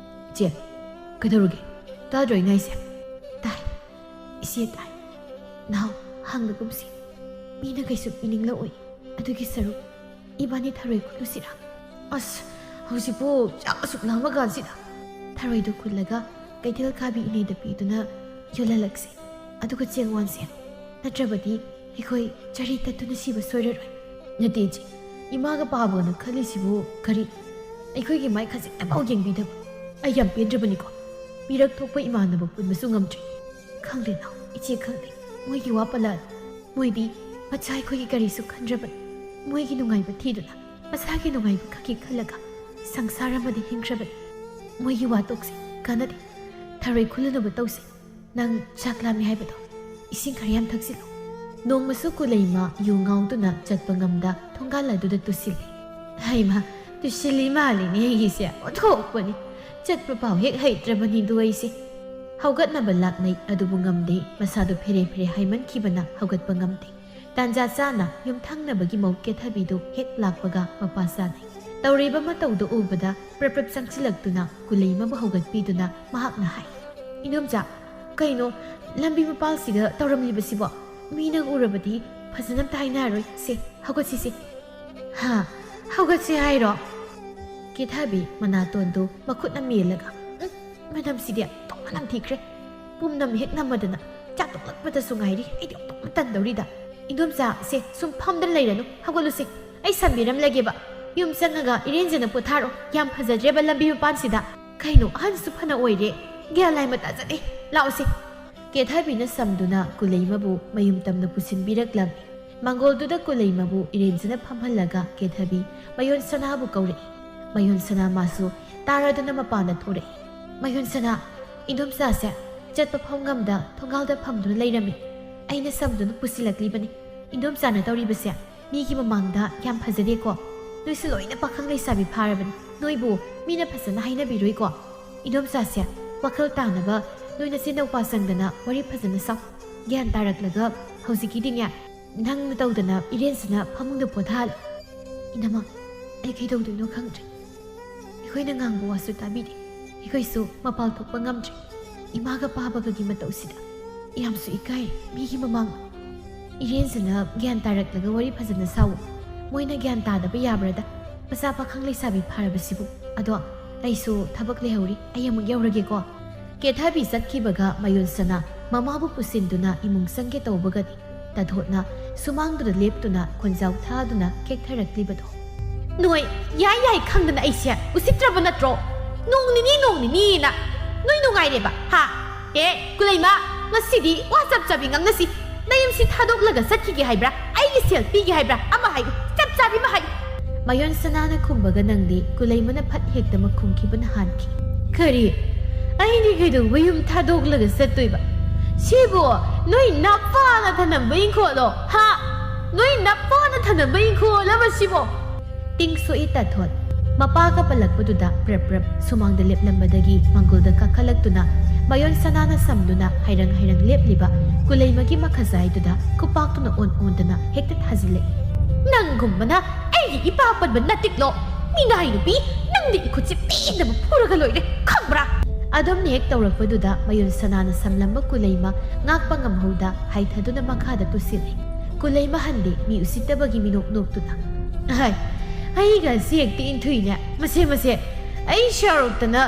"ꯏꯆꯦ, ꯀꯩꯗꯧꯔꯒꯦ? ꯇꯥꯗ꯭ꯔꯣ ꯑꯩꯅ ꯍꯥꯏꯁꯦ?" "ꯇꯥꯏ, ꯏꯆꯦ ꯇꯥꯏ꯫ ꯅꯍꯥꯎ, ꯍꯪꯂꯒꯨꯝꯁꯤ꯫ ꯃꯤꯅ ꯀꯩꯁꯨ ꯄꯤꯅꯤꯡꯂꯛꯑꯣꯏ꯫ ꯑꯗꯨꯒꯤ ꯁꯔꯨꯛ ꯏꯕꯥꯅꯤ ꯊꯔꯣꯏ ꯈꯨꯜꯂꯨꯁꯤꯔꯥ?" "ꯑꯁ, ꯍꯧꯖꯤꯛꯄꯨ ꯆꯥꯛ ꯑꯁꯨꯛ ꯂꯥꯝꯃ ꯀꯥꯟꯁꯤꯗ?" "ꯊꯔꯣꯏꯗꯨ ꯈꯨꯜꯂꯒ ꯀꯩꯊꯦꯜ ꯀꯥꯕꯤ ꯏꯅꯦꯗ ꯄꯤꯗꯨꯅ ꯌꯣꯜꯍꯜꯂꯛꯁꯤ꯫ ꯑꯗꯨꯒ ꯆꯦꯡ ꯋꯥꯟꯁꯦ꯫ ꯅꯠꯇ꯭ꯔꯕꯗꯤ ꯑꯩꯈꯣꯏ ꯆꯔꯤ ꯇꯠꯇꯨꯅ ꯁꯤꯕ ꯁꯣꯏꯔꯔꯣꯏ꯫" "ꯅꯠꯇꯦ ꯏꯆꯦ, ꯏꯃꯥꯒ ꯄꯥꯕꯒꯅ ꯈꯜꯂꯤꯁꯤꯕꯨ ꯀꯔꯤ? ꯑꯩꯈꯣꯏꯒꯤ ꯃꯥꯏ ꯈꯖꯤꯛꯇꯐꯥꯎ ꯌꯦꯡꯕꯤꯗꯕ꯫ ꯑꯩ ꯌꯥꯝ ꯄꯦꯟꯗ꯭ꯔꯕꯅꯤꯀꯣ꯫ ꯃꯤꯔꯛ ꯊꯣꯛꯄ ꯏꯃꯥꯟꯅꯕ ꯄꯨꯟꯕꯁꯨ ꯉꯝꯗ꯭ꯔꯤ꯫ ꯈꯪꯗꯦ ꯅꯥꯎ, ꯏꯆꯦ ꯈꯪꯗꯦ꯫ ꯃꯣꯏꯒꯤ ꯋꯥ ꯄꯜꯂꯛꯑꯅꯨ꯫ ꯃꯣꯏꯗꯤ ꯃꯆꯥ ꯑꯩꯈꯣꯏꯒꯤ ꯀꯔꯤꯁꯨ ꯈꯟꯗ꯭ꯔꯕꯅꯤ꯫ ꯃꯣꯏꯒꯤ ꯅꯨꯡꯉꯥꯏꯕ ꯊꯤꯗꯨꯅ ꯃꯁꯥꯒꯤ ꯅꯨꯡꯉꯥꯏꯕ ꯈꯛꯀꯤ ꯈꯜꯂꯒ ꯁꯪꯁꯥꯔ ꯑꯃꯗ ꯍꯤꯡꯈ꯭ꯔꯕꯅꯤ꯫ ꯃꯣꯏꯒꯤ ꯋꯥ ꯇꯣꯛꯁꯤ, ꯀꯥꯟꯅꯗꯦ꯫ ꯊꯔꯣꯏ ꯈꯨꯜꯂꯨꯅꯕ ꯇꯧꯁꯤ꯫ ꯅꯪ ꯆꯥꯛ ꯂꯥꯝꯃꯤ ꯍꯥꯏꯕꯗꯣ, ꯏꯁꯤꯡ ꯈꯔ ꯌꯥꯝ ꯊꯛꯆꯤꯜꯂꯨ꯫" ꯅꯣꯡꯃꯁꯨ ꯀꯨꯂꯩꯃ ꯌꯨ ꯉꯥꯎꯗꯨꯅ ꯆꯠꯄ ꯉꯝꯗ ꯊꯣꯡꯒꯥꯜ ꯑꯗꯨꯗ ꯇꯨꯁꯤꯜꯂꯤ꯫ "ꯍꯩꯃꯥ, ꯇꯨꯁꯤꯜꯂꯤ ꯃꯥꯜꯂꯤꯅꯦ ꯑꯩꯒꯤꯁꯦ꯫ ꯑꯣꯟꯊꯣꯛꯄꯅꯤ꯫ ꯆꯠꯄ ꯐꯥꯎ ꯍꯦꯛ ꯍꯩꯇ꯭ꯔꯕꯅꯤꯗꯣ ꯑꯩꯁꯦ꯫ ꯍꯧꯒꯠꯅꯕ ꯂꯥꯛꯅꯩ, ꯑꯗꯨꯕꯨ ꯉꯝꯗꯦ꯫ ꯃꯁꯥꯗꯨ ꯐꯦꯔꯦ ꯐꯦꯔꯦ ꯍꯥꯏꯃꯟꯈꯤꯕꯅ ꯍꯧꯒꯠꯄ ꯉꯝꯗꯦ꯫ ꯇꯥꯟꯖꯥ ꯆꯥꯅ ꯌꯨꯝꯊꯪꯅꯕꯒꯤ ꯃꯧ ꯀꯦꯊꯕꯤꯗꯨ ꯍꯦꯛ ꯂꯥꯛꯄꯒ ꯃꯄꯥ ꯆꯥꯅꯩ꯫ ꯇꯧꯔꯤꯕ ꯃꯇꯧꯗꯨ ꯎꯕꯗ ꯄ꯭ꯔꯞ ꯄ꯭ꯔꯞ ꯆꯪꯁꯤꯜꯂꯛꯇꯨꯅ ꯀꯨꯂꯩꯃꯕꯨ ꯍꯧꯒꯠꯄꯤꯗꯨꯅ ꯃꯍꯥꯛꯅ ꯍꯥꯏ, "ꯏꯟꯗꯣꯝꯆꯥ, ꯀꯩꯅꯣ ꯂꯝꯕꯤ ꯃꯄꯥꯜꯁꯤꯗ ꯇꯧꯔꯝꯂꯤꯕꯁꯤꯕꯣ? ꯃꯤꯅ ꯎꯔꯕꯗꯤ ꯐꯖꯅ ꯑꯝꯇ ꯍꯥꯏꯅꯔꯣꯏ꯫ ꯁꯦ, ꯍꯧꯒꯠꯁꯤꯁꯦ꯫" "ꯍꯥ? ꯍꯧꯒꯠꯁꯤ ꯍꯥꯏꯔꯣ?" ꯀꯦꯊꯕꯤ ꯃꯅꯥꯇꯣꯟꯗꯨ ꯃꯈꯨꯠꯅ ꯃꯦꯜꯂꯒ, "ꯎꯝ, ꯃꯅꯝꯁꯤꯗꯤ ꯑꯣꯟꯊꯣꯛꯅ ꯅꯝꯊꯤꯈ꯭ꯔꯦ꯫ ꯄꯨꯝꯅꯝ ꯍꯦꯛ ꯅꯝꯃꯗꯅ ꯆꯥꯛ ꯇꯣꯛꯂꯛꯄꯗꯁꯨ ꯉꯥꯏꯔꯤ꯫ ꯑꯩꯗꯤ ꯑꯣꯟꯊꯣꯛꯅ ꯇꯟꯗꯧꯔꯤꯗ꯫ ꯏꯟꯗꯣꯝꯆꯥ, ꯁꯦ, ꯁꯨꯝ ꯐꯝꯗꯅ ꯂꯩꯔꯅꯨ, ꯍꯧꯒꯠꯂꯨꯁꯦ꯫ ꯑꯩ ꯁꯝꯕꯤꯔꯝꯂꯒꯦꯕ꯫ ꯌꯨꯝ ꯆꯪꯉꯒ ꯏꯔꯦꯟꯖꯅ ꯄꯣꯊꯥꯔꯣ꯫ ꯌꯥꯝ ꯐꯖꯗ꯭ꯔꯦꯕ ꯂꯝꯕꯤ ꯃꯄꯥꯟꯁꯤꯗ꯫ ꯀꯩꯅꯣ, ꯑꯍꯟꯁꯨ ꯐꯅ ꯑꯣꯏꯔꯦ꯫ ꯒ꯭ꯌꯥꯟ ꯂꯥꯏꯃ ꯇꯥꯖꯗꯦ꯫ ꯂꯥꯛꯑꯣꯁꯦ꯫" ꯀꯦꯊꯕꯤꯅ ꯁꯝꯗꯨꯅ ꯀꯨꯂꯩꯃꯕꯨ ꯃꯌꯨꯝ ꯇꯝꯅ ꯄꯨꯁꯤꯟꯕꯤꯔꯛꯂꯝꯃꯤ꯫ ꯃꯥꯡꯒꯣꯜꯗꯨꯗ ꯀꯨꯂꯩꯃꯕꯨ ꯏꯔꯦꯟꯖꯅ ꯐꯝꯍꯜꯂꯒ ꯀꯦꯊꯕꯤ ꯃꯌꯣꯟ ꯁꯅꯥꯕꯨ ꯀꯧꯔꯛꯏ꯫ ꯃꯌꯣꯟ ꯁꯅꯥ ꯃꯥꯁꯨ ꯇꯥꯔꯗꯨꯅ ꯃꯄꯥꯟꯗ ꯊꯣꯔꯛꯏ꯫ "ꯃꯌꯣꯟ ꯁꯅꯥ, ꯏꯟꯗꯣꯝꯆꯥꯁꯦ ꯆꯠꯄ ꯐꯥꯎ ꯉꯝꯗ ꯊꯣꯡꯒꯥꯜꯗ ꯐꯝꯗꯨꯅ ꯂꯩꯔꯝꯃꯤ꯫ ꯑꯩꯅ ꯁꯝꯗꯨꯅ ꯄꯨꯁꯤꯜꯂꯛꯂꯤꯕꯅꯤ꯫ ꯏꯟꯗꯣꯝꯆꯥꯅ ꯇꯧꯔꯤꯕꯁꯦ ꯃꯤꯒꯤ ꯃꯃꯥꯡꯗ ꯌꯥꯝ ꯐꯖꯗꯦꯀꯣ꯫ ꯅꯣꯏꯁꯨ ꯂꯣꯏꯅ ꯄꯥꯈꯪ ꯂꯩꯁꯥꯕꯤ ꯐꯥꯔꯕꯅꯤ꯫ ꯅꯣꯏꯕꯨ ꯃꯤꯅ ꯐꯖꯅ ꯍꯥꯏꯅꯕꯤꯔꯣꯏꯀꯣ꯫ ꯏꯟꯗꯣꯝꯆꯥꯁꯦ, ꯋꯥꯈꯜ ꯇꯥꯅꯕ ꯅꯣꯏ ꯅꯆꯤꯟ ꯅꯧꯄꯥ ꯆꯪꯗꯅ ꯋꯥꯔꯤ ꯐꯖꯅ ꯁꯥꯎ꯫ ꯒ꯭ꯌꯥꯟ ꯇꯥꯔꯛꯂꯒ ꯍꯧꯖꯤꯛꯀꯤꯗꯤꯅꯦ, ꯅꯪꯅ ꯇꯧꯗꯅ ꯏꯔꯦꯟꯁꯤꯅ ꯐꯃꯨꯡꯗ ꯄꯣꯊꯥꯍꯜꯂꯦ꯫" "ꯏꯅꯝꯃ, ꯑꯩ ꯀꯩꯗꯧꯗꯣꯏꯅꯣ ꯈꯪꯗ꯭ꯔꯦ꯫ ꯑꯩꯈꯣꯏꯅ ꯉꯥꯡꯕ ꯋꯥꯁꯨ ꯇꯥꯕꯤꯗꯦ꯫ ꯑꯩꯈꯣꯏꯁꯨ ꯃꯄꯥꯜ ꯊꯣꯛꯄ ꯉꯝꯗ꯭ꯔꯦ꯫ ꯏꯃꯥꯒ ꯄꯥꯕꯒꯒꯤ ꯃꯇꯧꯁꯤꯗ ꯌꯥꯝꯁꯨ ꯏꯀꯥꯏ ꯃꯤꯒꯤ ꯃꯃꯥꯡ꯫ ꯏꯔꯦꯟꯁꯤꯅ ꯒ꯭ꯌꯥꯟ ꯇꯥꯔꯛꯂꯒ ꯋꯥꯔꯤ ꯐꯖꯅ ꯁꯥꯎ꯫ ꯃꯣꯏꯅ ꯒ꯭ꯌꯥꯟ ꯇꯥꯗꯕ ꯌꯥꯕ꯭ꯔꯗ? ꯃꯆꯥ ꯄꯥꯈꯪ ꯂꯩꯁꯥꯕꯤ ꯐꯥꯔꯕꯁꯤꯕꯨ꯫ ꯑꯗꯣ ꯑꯩꯁꯨ ꯊꯕꯛ ꯂꯩꯍꯧꯔꯤ, ꯑꯩ ꯑꯃꯨꯛ ꯌꯧꯔꯒꯦꯀꯣ꯫" ꯀꯦꯊꯕꯤ ꯆꯠꯈꯤꯕꯒ ꯃꯌꯣꯟꯁꯅꯥ ꯃꯃꯥꯕꯨ ꯄꯨꯁꯤꯟꯗꯨꯅ ꯏꯃꯨꯡ ꯆꯪꯒꯦ ꯇꯧꯕꯒꯗꯤ ꯇꯥꯊꯣꯠꯅ ꯁꯨꯃꯥꯡꯗꯨꯗ ꯂꯦꯞꯇꯨꯅ ꯈꯣꯟꯖꯥꯎ ꯊꯥꯗꯨꯅ ꯀꯦꯛꯊꯔꯛꯂꯤꯕꯗꯣ꯫ "ꯅꯣꯏ ꯌꯥꯏ ꯌꯥꯏ ꯈꯪꯗꯅ ꯑꯩꯁꯦ ꯎꯁꯤꯠꯇ꯭ꯔꯕ ꯅꯠꯇ꯭ꯔꯣ? ꯅꯣꯡ ꯅꯤꯅꯤ, ꯅꯣꯡ ꯅꯤꯅꯤꯅ ꯅꯣꯏ ꯅꯨꯡꯉꯥꯏꯔꯦꯕ, ꯍꯥ? ꯑꯦ, ꯀꯨꯂꯩꯃ, ꯉꯁꯤꯗꯤ ꯋꯥ ꯆꯞ ꯆꯥꯕꯤ ꯉꯥꯡꯅꯁꯤ꯫ ꯅꯌꯨꯝꯁꯤ ꯊꯥꯗꯣꯛꯂꯒ ꯆꯠꯈꯤꯒꯦ ꯍꯥꯏꯕ꯭ꯔꯥ? ꯑꯩꯒꯤ ꯁꯦꯜ ꯄꯤꯒꯦ ꯍꯥꯏꯕ꯭ꯔꯥ? ꯑꯃ ꯍꯥꯏꯌꯨ, ꯆꯞ ꯆꯥꯕꯤ ꯑꯃ ꯍꯥꯏꯌꯨ꯫" ꯃꯌꯣꯟ ꯁꯅꯥꯅ ꯈꯨꯝꯕꯒ ꯅꯪꯗꯤ ꯀꯨꯂꯩꯃꯅ ꯐꯠ ꯍꯦꯛꯇꯃꯛ ꯈꯨꯝꯈꯤꯕꯅ ꯍꯥꯟꯈꯤ꯫ "ꯀꯔꯤ? ꯑꯩꯗꯤ ꯀꯩꯗꯧꯕ ꯌꯨꯝ ꯊꯥꯗꯣꯛꯂꯒ ꯆꯠꯇꯣꯏꯕ? ꯁꯤꯕꯨ ꯅꯣꯏ ꯅꯄꯥꯅ ꯊꯅꯝꯕ ꯏꯪꯈꯣꯜꯂꯣ? ꯍꯥ? ꯅꯣꯏ ꯅꯄꯥꯅ ꯊꯅꯝꯕ ꯏꯪꯈꯣꯜ ꯑꯃ ꯁꯤꯕꯣ?" ꯇꯤꯡ ꯁꯣꯛꯏ ꯇꯥꯊꯣꯠ꯫ ꯃꯄꯥꯒ ꯄꯜꯂꯛꯄꯗꯨꯗ ꯄ꯭ꯔꯞ ꯄ꯭ꯔꯞ ꯁꯨꯃꯥꯡꯗ ꯂꯦꯞꯂꯝꯕꯗꯒꯤ ꯃꯪꯒꯣꯜꯗ ꯀꯥꯈꯠꯂꯛꯇꯨꯅ ꯃꯌꯣꯟ ꯁꯅꯥꯅ ꯁꯝꯗꯨꯅ ꯍꯩꯔꯪ ꯍꯩꯔꯪ ꯂꯦꯞꯂꯤꯕ ꯀꯨꯂꯩꯃꯒꯤ ꯃꯈꯖꯥꯏꯗꯨꯗ ꯈꯨꯄꯥꯛꯇꯨꯅ ꯑꯣꯟ ꯑꯣꯟꯗꯅ ꯍꯦꯛꯇ ꯊꯥꯖꯤꯜꯂꯛꯏ꯫ "ꯅꯪꯒꯨꯝꯕꯅ ꯑꯩꯒꯤ ꯏꯄꯥ ꯄꯟꯕ ꯅꯇꯤꯛꯂꯣ? ꯃꯤꯅꯥꯏ ꯅꯨꯄꯤ, ꯅꯪꯗꯤ ꯏꯈꯨꯠꯁꯤ ꯄꯦꯟꯗꯕ ꯐꯨꯔꯒ ꯂꯣꯏꯔꯦ, ꯈꯪꯕ꯭ꯔꯥ?" ꯑꯗꯨꯝꯅ ꯍꯦꯛ ꯇꯧꯔꯛꯄꯗꯨꯗ ꯃꯌꯣꯟ ꯁꯅꯥꯅ ꯁꯝꯂꯝꯕ ꯀꯨꯂꯩꯃ ꯉꯥꯛꯄ ꯉꯝꯍꯧꯗ ꯍꯥꯏꯊꯗꯨꯅ ꯃꯈꯥꯗ ꯇꯨꯁꯤꯜꯂꯤ꯫ ꯀꯨꯂꯩꯃ ꯍꯟꯗꯦ, ꯃꯤ ꯎꯁꯤꯠꯇꯕꯒꯤ ꯃꯤꯅꯣꯛ ꯅꯣꯛꯇꯨꯅ꯫ "ꯑꯍꯥꯏ, ꯑꯩꯒꯁꯤ ꯍꯦꯛꯇ ꯏꯟꯊꯨꯏꯅꯦ, ꯃꯁꯦ, ꯃꯁꯦ꯫ ꯑꯩ ꯁꯥꯎꯔꯛꯇꯅ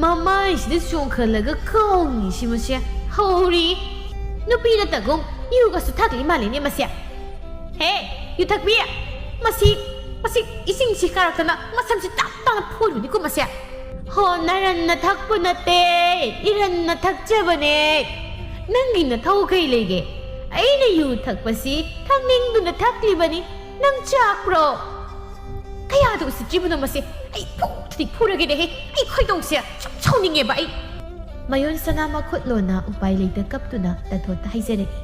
ꯃꯃꯥꯏꯁꯤꯗ ꯆꯣꯡꯈꯠꯂꯒ ꯀꯥꯎꯅꯤꯁꯤ ꯃꯁꯦ꯫ ꯍꯧꯔꯤ꯫ ꯅꯨꯄꯤ ꯅꯠꯇꯒꯨꯝ ꯌꯨꯒꯁꯨ ꯊꯛꯂꯤ ꯃꯥꯜꯂꯤꯅꯦ ꯃꯁꯦ꯫ ꯍꯦ, ꯌꯨ ꯊꯛꯄꯤ! ꯃꯁꯤ, ꯃꯁꯤ ꯏꯁꯤꯡꯁꯤ ꯀꯥꯔꯛꯇꯅ ꯃꯁꯝꯁꯤ ꯇꯞ ꯇꯥꯅ ꯐꯣꯏꯔꯨꯅꯤꯀꯣ ꯃꯁꯦ꯫" "ꯍꯣ, ꯅꯔꯟꯅ ꯊꯛꯄ ꯅꯠꯇꯦ, ꯏꯔꯟꯅ ꯊꯛꯆꯕꯅꯦ꯫ ꯅꯪꯒꯤ ꯅꯊꯧ ꯀꯩ ꯂꯩꯒꯦ? ꯑꯩꯅ ꯌꯨ ꯊꯛꯄꯁꯤ ꯊꯛꯅꯤꯡꯗꯨꯅ ꯊꯛꯂꯤꯕꯅꯤ꯫ ꯅꯪ ꯆꯥꯛꯄ꯭ꯔꯣ?" ꯀꯌꯥꯗ ꯎꯁꯤꯠꯇ꯭ꯔꯤꯕꯅꯣ ꯃꯁꯦ? ꯑꯩ ꯐꯨꯗꯤ ꯐꯨꯔꯒꯦꯅꯦꯍꯦ꯫ ꯑꯩ ꯈꯣꯏꯗꯧꯁꯦ ꯁꯨꯝ ꯁꯥꯎꯅꯤꯡꯉꯦꯕ ꯑꯩ꯫ ꯃꯌꯣꯟ ꯁꯅꯥ ꯃꯈꯨꯠ ꯂꯣꯟꯅ ꯎꯄꯥꯏ ꯂꯩꯇ ꯀꯞꯇꯨꯅ ꯇꯥꯊꯣꯠꯇ ꯍꯥꯏꯖꯔꯛꯏ꯫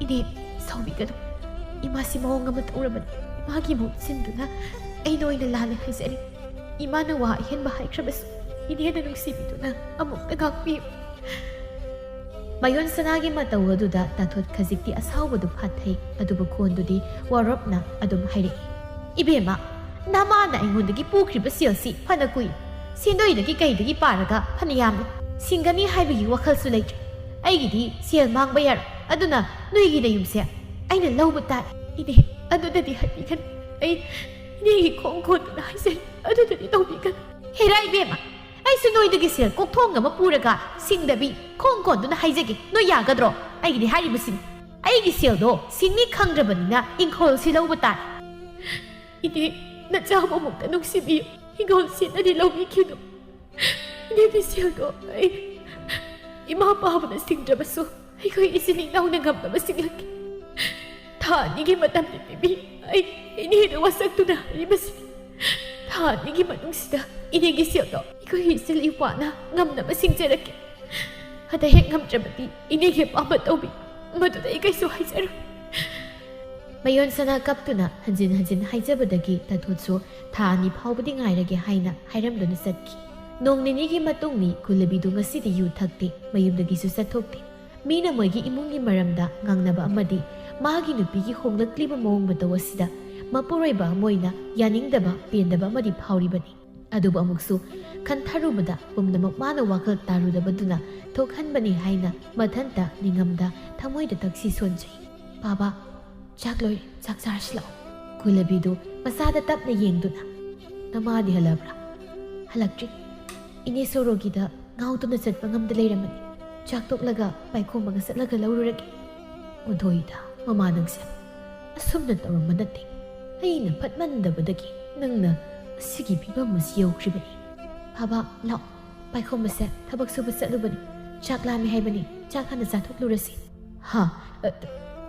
"ꯏꯅꯦ, ꯁꯥꯎꯕꯤꯒꯅꯨ꯫ ꯏꯃꯥꯁꯤ ꯃꯑꯣꯡ ꯑꯃ ꯇꯧꯔꯕꯅꯤ꯫ ꯏꯃꯥꯒꯤ ꯃꯍꯨꯠ ꯁꯤꯟꯗꯨꯅ ꯑꯩꯅ ꯑꯣꯏꯅ ꯂꯥꯜꯂꯦ ꯍꯥꯏꯖꯔꯤ꯫ ꯏꯃꯥꯅ ꯋꯥ ꯑꯍꯦꯟꯕ ꯍꯥꯏꯈ꯭ꯔꯕꯁꯨ ꯏꯅꯦꯅ ꯅꯨꯡꯁꯤꯕꯤꯗꯨꯅ ꯑꯃꯨꯛꯇ ꯉꯥꯛꯄꯤꯌꯨ꯫" ꯃꯌꯣꯟ ꯁꯅꯥꯒꯤ ꯃꯇꯧ ꯑꯗꯨꯗ ꯇꯥꯊꯣꯠ ꯈꯖꯤꯛꯇꯤ ꯑꯁꯥꯎꯕꯗꯨ ꯐꯥꯊꯩ, ꯑꯗꯨꯕꯨ ꯈꯣꯟꯗꯨꯗꯤ ꯋꯥꯔꯣꯞꯅ ꯑꯗꯨꯝ ꯍꯥꯏꯔꯛꯏ꯫ "ꯏꯕꯦꯝꯃ, ꯅꯃꯥꯅ ꯑꯩꯉꯣꯟꯗꯒꯤ ꯄꯨꯈ꯭ꯔꯤꯕ ꯁꯦꯜꯁꯤ ꯐꯅ ꯀꯨꯏ꯫ ꯁꯦꯟꯗꯣꯏꯗꯒꯤ ꯀꯩꯗꯒꯤ ꯄꯥꯔꯒ ꯐꯅ ꯌꯥꯝꯃꯤ꯫ ꯁꯤꯡꯒꯅꯤ ꯍꯥꯏꯕꯒꯤ ꯋꯥꯈꯜꯁꯨ ꯂꯩꯇ꯭ꯔꯦ꯫ ꯑꯩꯒꯤꯗꯤ ꯁꯦꯜ ꯃꯥꯡꯕ ꯌꯥꯔꯣꯏ꯫ ꯑꯗꯨꯅ ꯅꯣꯏꯒꯤ ꯅꯌꯨꯝꯁꯦ ꯑꯩꯅ ꯂꯧꯕ ꯇꯥꯏ꯫" "ꯏꯅꯦ, ꯑꯗꯨꯗꯗꯤ ꯍꯥꯏꯕꯤꯒꯅꯨ꯫ ꯑꯩ ꯏꯅꯦꯒꯤ ꯈꯣꯡ ꯀꯣꯟꯗꯨꯅ ꯍꯥꯏꯖꯔꯤ꯫ ꯑꯗꯨꯗꯗꯤ ꯇꯧꯕꯤꯒꯅꯨ꯫" "ꯍꯦꯔꯥ ꯏꯕꯦꯝꯃ, ꯑꯩꯁꯨ ꯅꯣꯏꯗꯒꯤ ꯁꯦꯜ ꯀꯣꯛꯊꯣꯡ ꯑꯃ ꯄꯨꯔꯒ ꯁꯤꯡꯗꯕꯤ ꯈꯣꯡ ꯀꯣꯟꯗꯨꯅ ꯍꯥꯏꯖꯒꯦ꯫ ꯅꯣꯏ ꯌꯥꯒꯗ꯭ꯔꯣ? ꯑꯩꯒꯤꯗꯤ ꯍꯥꯏꯔꯤꯕꯁꯤꯅꯤ꯫ ꯑꯩꯒꯤ ꯁꯦꯜꯗꯣ ꯁꯤꯡꯅꯤ ꯈꯪꯗ꯭ꯔꯕꯅꯤꯅ ꯏꯪꯈꯣꯜꯁꯤ ꯂꯧꯕ ꯇꯥꯏ꯫" "ꯏꯅꯦ, ꯅꯆꯥꯕꯨ ꯑꯃꯨꯛꯇ ꯅꯨꯡꯁꯤꯕꯤꯌꯨ꯫ ꯏꯪꯈꯣꯜ ꯁꯤꯠꯅꯗꯤ ꯂꯧꯕꯤꯈꯤꯅꯨ꯫ ꯏꯅꯦꯒꯤ ꯁꯦꯜꯗꯣ ꯑꯩ ꯏꯃꯥ ꯄꯥꯕꯅ ꯁꯤꯡꯗ꯭ꯔꯕꯁꯨ ꯑꯩꯈꯣꯏ ꯏꯆꯤꯜ ꯏꯅꯥꯎꯅ ꯉꯝꯅꯕ ꯁꯤꯡꯂꯛꯀꯦ꯫ ꯊꯥ ꯑꯅꯤꯒꯤ ꯃꯇꯝꯗꯤ ꯄꯤꯕꯤ꯫ ꯑꯩ ꯏꯅꯦꯗ ꯋꯥꯁꯛꯇꯨꯅ ꯍꯥꯏꯔꯤꯕꯁꯤ꯫ ꯊꯥ ꯑꯅꯤꯒꯤ ꯃꯅꯨꯡꯁꯤꯗ ꯏꯅꯦꯒꯤ ꯁꯦꯜꯗꯣ ꯑꯩꯈꯣꯏꯒꯤ ꯏꯆꯤꯜ ꯏꯄꯥꯅ ꯉꯝꯅꯕ ꯁꯤꯡꯖꯔꯛꯀꯦ꯫ ꯑꯗ ꯍꯦꯛ ꯉꯝꯗ꯭ꯔꯕꯗꯤ ꯏꯅꯦꯒꯤ ꯑꯄꯥꯝꯕ ꯇꯧꯕꯤ꯫ ꯃꯗꯨꯗ ꯑꯩ ꯀꯩꯁꯨ ꯍꯥꯏꯖꯔꯣꯏ꯫" ꯃꯌꯣꯟ ꯁꯅꯥ ꯀꯞꯇꯨꯅ ꯍꯟꯖꯤꯟ ꯍꯟꯖꯤꯟ ꯍꯥꯏꯖꯕꯗꯒꯤ ꯇꯥꯊꯣꯠꯁꯨ ꯊꯥ ꯑꯅꯤ ꯐꯥꯎꯕꯗꯤ ꯉꯥꯏꯔꯒꯦ ꯍꯥꯏꯅ ꯍꯥꯏꯔꯝꯗꯨꯅ ꯆꯠꯈꯤ꯫ ꯅꯣꯡ ꯅꯤꯅꯤꯒꯤ ꯃꯇꯨꯡꯅꯤ꯫ ꯀꯨꯂꯕꯤꯗꯨ ꯉꯁꯤꯗꯤ ꯌꯨ ꯊꯛꯇꯦ, ꯃꯌꯨꯝꯗꯒꯤꯁꯨ ꯆꯠꯊꯣꯛꯇꯦ꯫ ꯃꯤꯅ ꯃꯣꯏꯒꯤ ꯏꯃꯨꯡꯒꯤ ꯃꯔꯝꯗ ꯉꯥꯡꯅꯕ ꯑꯃꯗꯤ ꯃꯥꯒꯤ ꯅꯨꯄꯤꯒꯤ ꯍꯣꯡꯂꯛꯂꯤꯕ ꯃꯑꯣꯡ ꯃꯇꯧ ꯑꯁꯤꯗ ꯃꯄꯨꯔꯣꯏꯕ ꯑꯃ ꯑꯣꯏꯅ ꯌꯥꯅꯤꯡꯗꯕ, ꯄꯦꯟꯗꯕ ꯑꯃꯗꯤ ꯐꯥꯎꯔꯤꯕꯅꯤ꯫ ꯑꯗꯨꯕꯨ ꯑꯃꯨꯛꯁꯨ ꯈꯟꯊꯔꯨꯕꯗ ꯄꯨꯝꯅꯃꯛ ꯃꯥꯅ ꯋꯥꯈꯜ ꯇꯥꯔꯨꯗꯕꯗꯨꯅ ꯊꯣꯛꯍꯟꯕꯅꯤ ꯍꯥꯏꯅ ꯃꯊꯟꯇ ꯅꯤꯡꯉꯝꯗ ꯊꯃꯣꯏꯗ ꯇꯛꯁꯤ ꯁꯣꯟꯖꯩ꯫ "ꯕꯥꯕꯥ, ꯆꯥꯛ ꯂꯣꯏꯔꯦ, ꯆꯥꯛ ꯆꯥꯔꯁꯤ ꯂꯥꯛꯑꯣ꯫" ꯀꯨꯂꯕꯤꯗꯨ ꯃꯆꯥꯗ ꯇꯞꯅ ꯌꯦꯡꯗꯨꯅ, "ꯅꯃꯥꯗꯤ ꯍꯜꯂꯛꯕ꯭ꯔꯥ?" "ꯍꯜꯂꯛꯇ꯭ꯔꯤ꯫ ꯏꯅꯦ ꯁꯣꯔꯣꯒꯤꯗ ꯉꯥꯎꯗꯨꯅ ꯆꯠꯄ ꯉꯝꯗ ꯂꯩꯔꯝꯃꯅꯤ꯫ ꯆꯥꯛ ꯇꯣꯛꯂꯒ ꯄꯥꯏꯈꯣꯝꯕꯒ ꯆꯠꯂꯒ ꯂꯧꯔꯨꯔꯒꯦ꯫" "ꯑꯣꯟꯊꯣꯏꯗ, ꯃꯃꯥ ꯅꯪꯁꯦ ꯑꯁꯨꯝꯅ ꯇꯧꯔꯝꯕ ꯅꯠꯇꯦ꯫ ꯑꯩꯅ ꯐꯠꯃꯟꯗꯕꯗꯒꯤ ꯅꯪꯅ ꯑꯁꯤꯒꯤ ꯐꯤꯕꯝ ꯑꯁꯤ ꯌꯧꯈ꯭ꯔꯤꯕꯅꯤ꯫" "ꯕꯥꯕꯥ, ꯂꯥꯛꯑꯣ, ꯄꯥꯏꯈꯣꯝꯕꯁꯦ ꯊꯕꯛ ꯁꯨꯕ ꯆꯠꯂꯨꯕꯅꯤ꯫ ꯆꯥꯛ ꯂꯥꯝꯃꯤ ꯍꯥꯏꯕꯅꯤ, ꯆꯥꯛ ꯍꯥꯟꯅ ꯆꯥꯊꯣꯛꯂꯨꯔꯁꯤ꯫" "ꯍꯥ? ꯑ,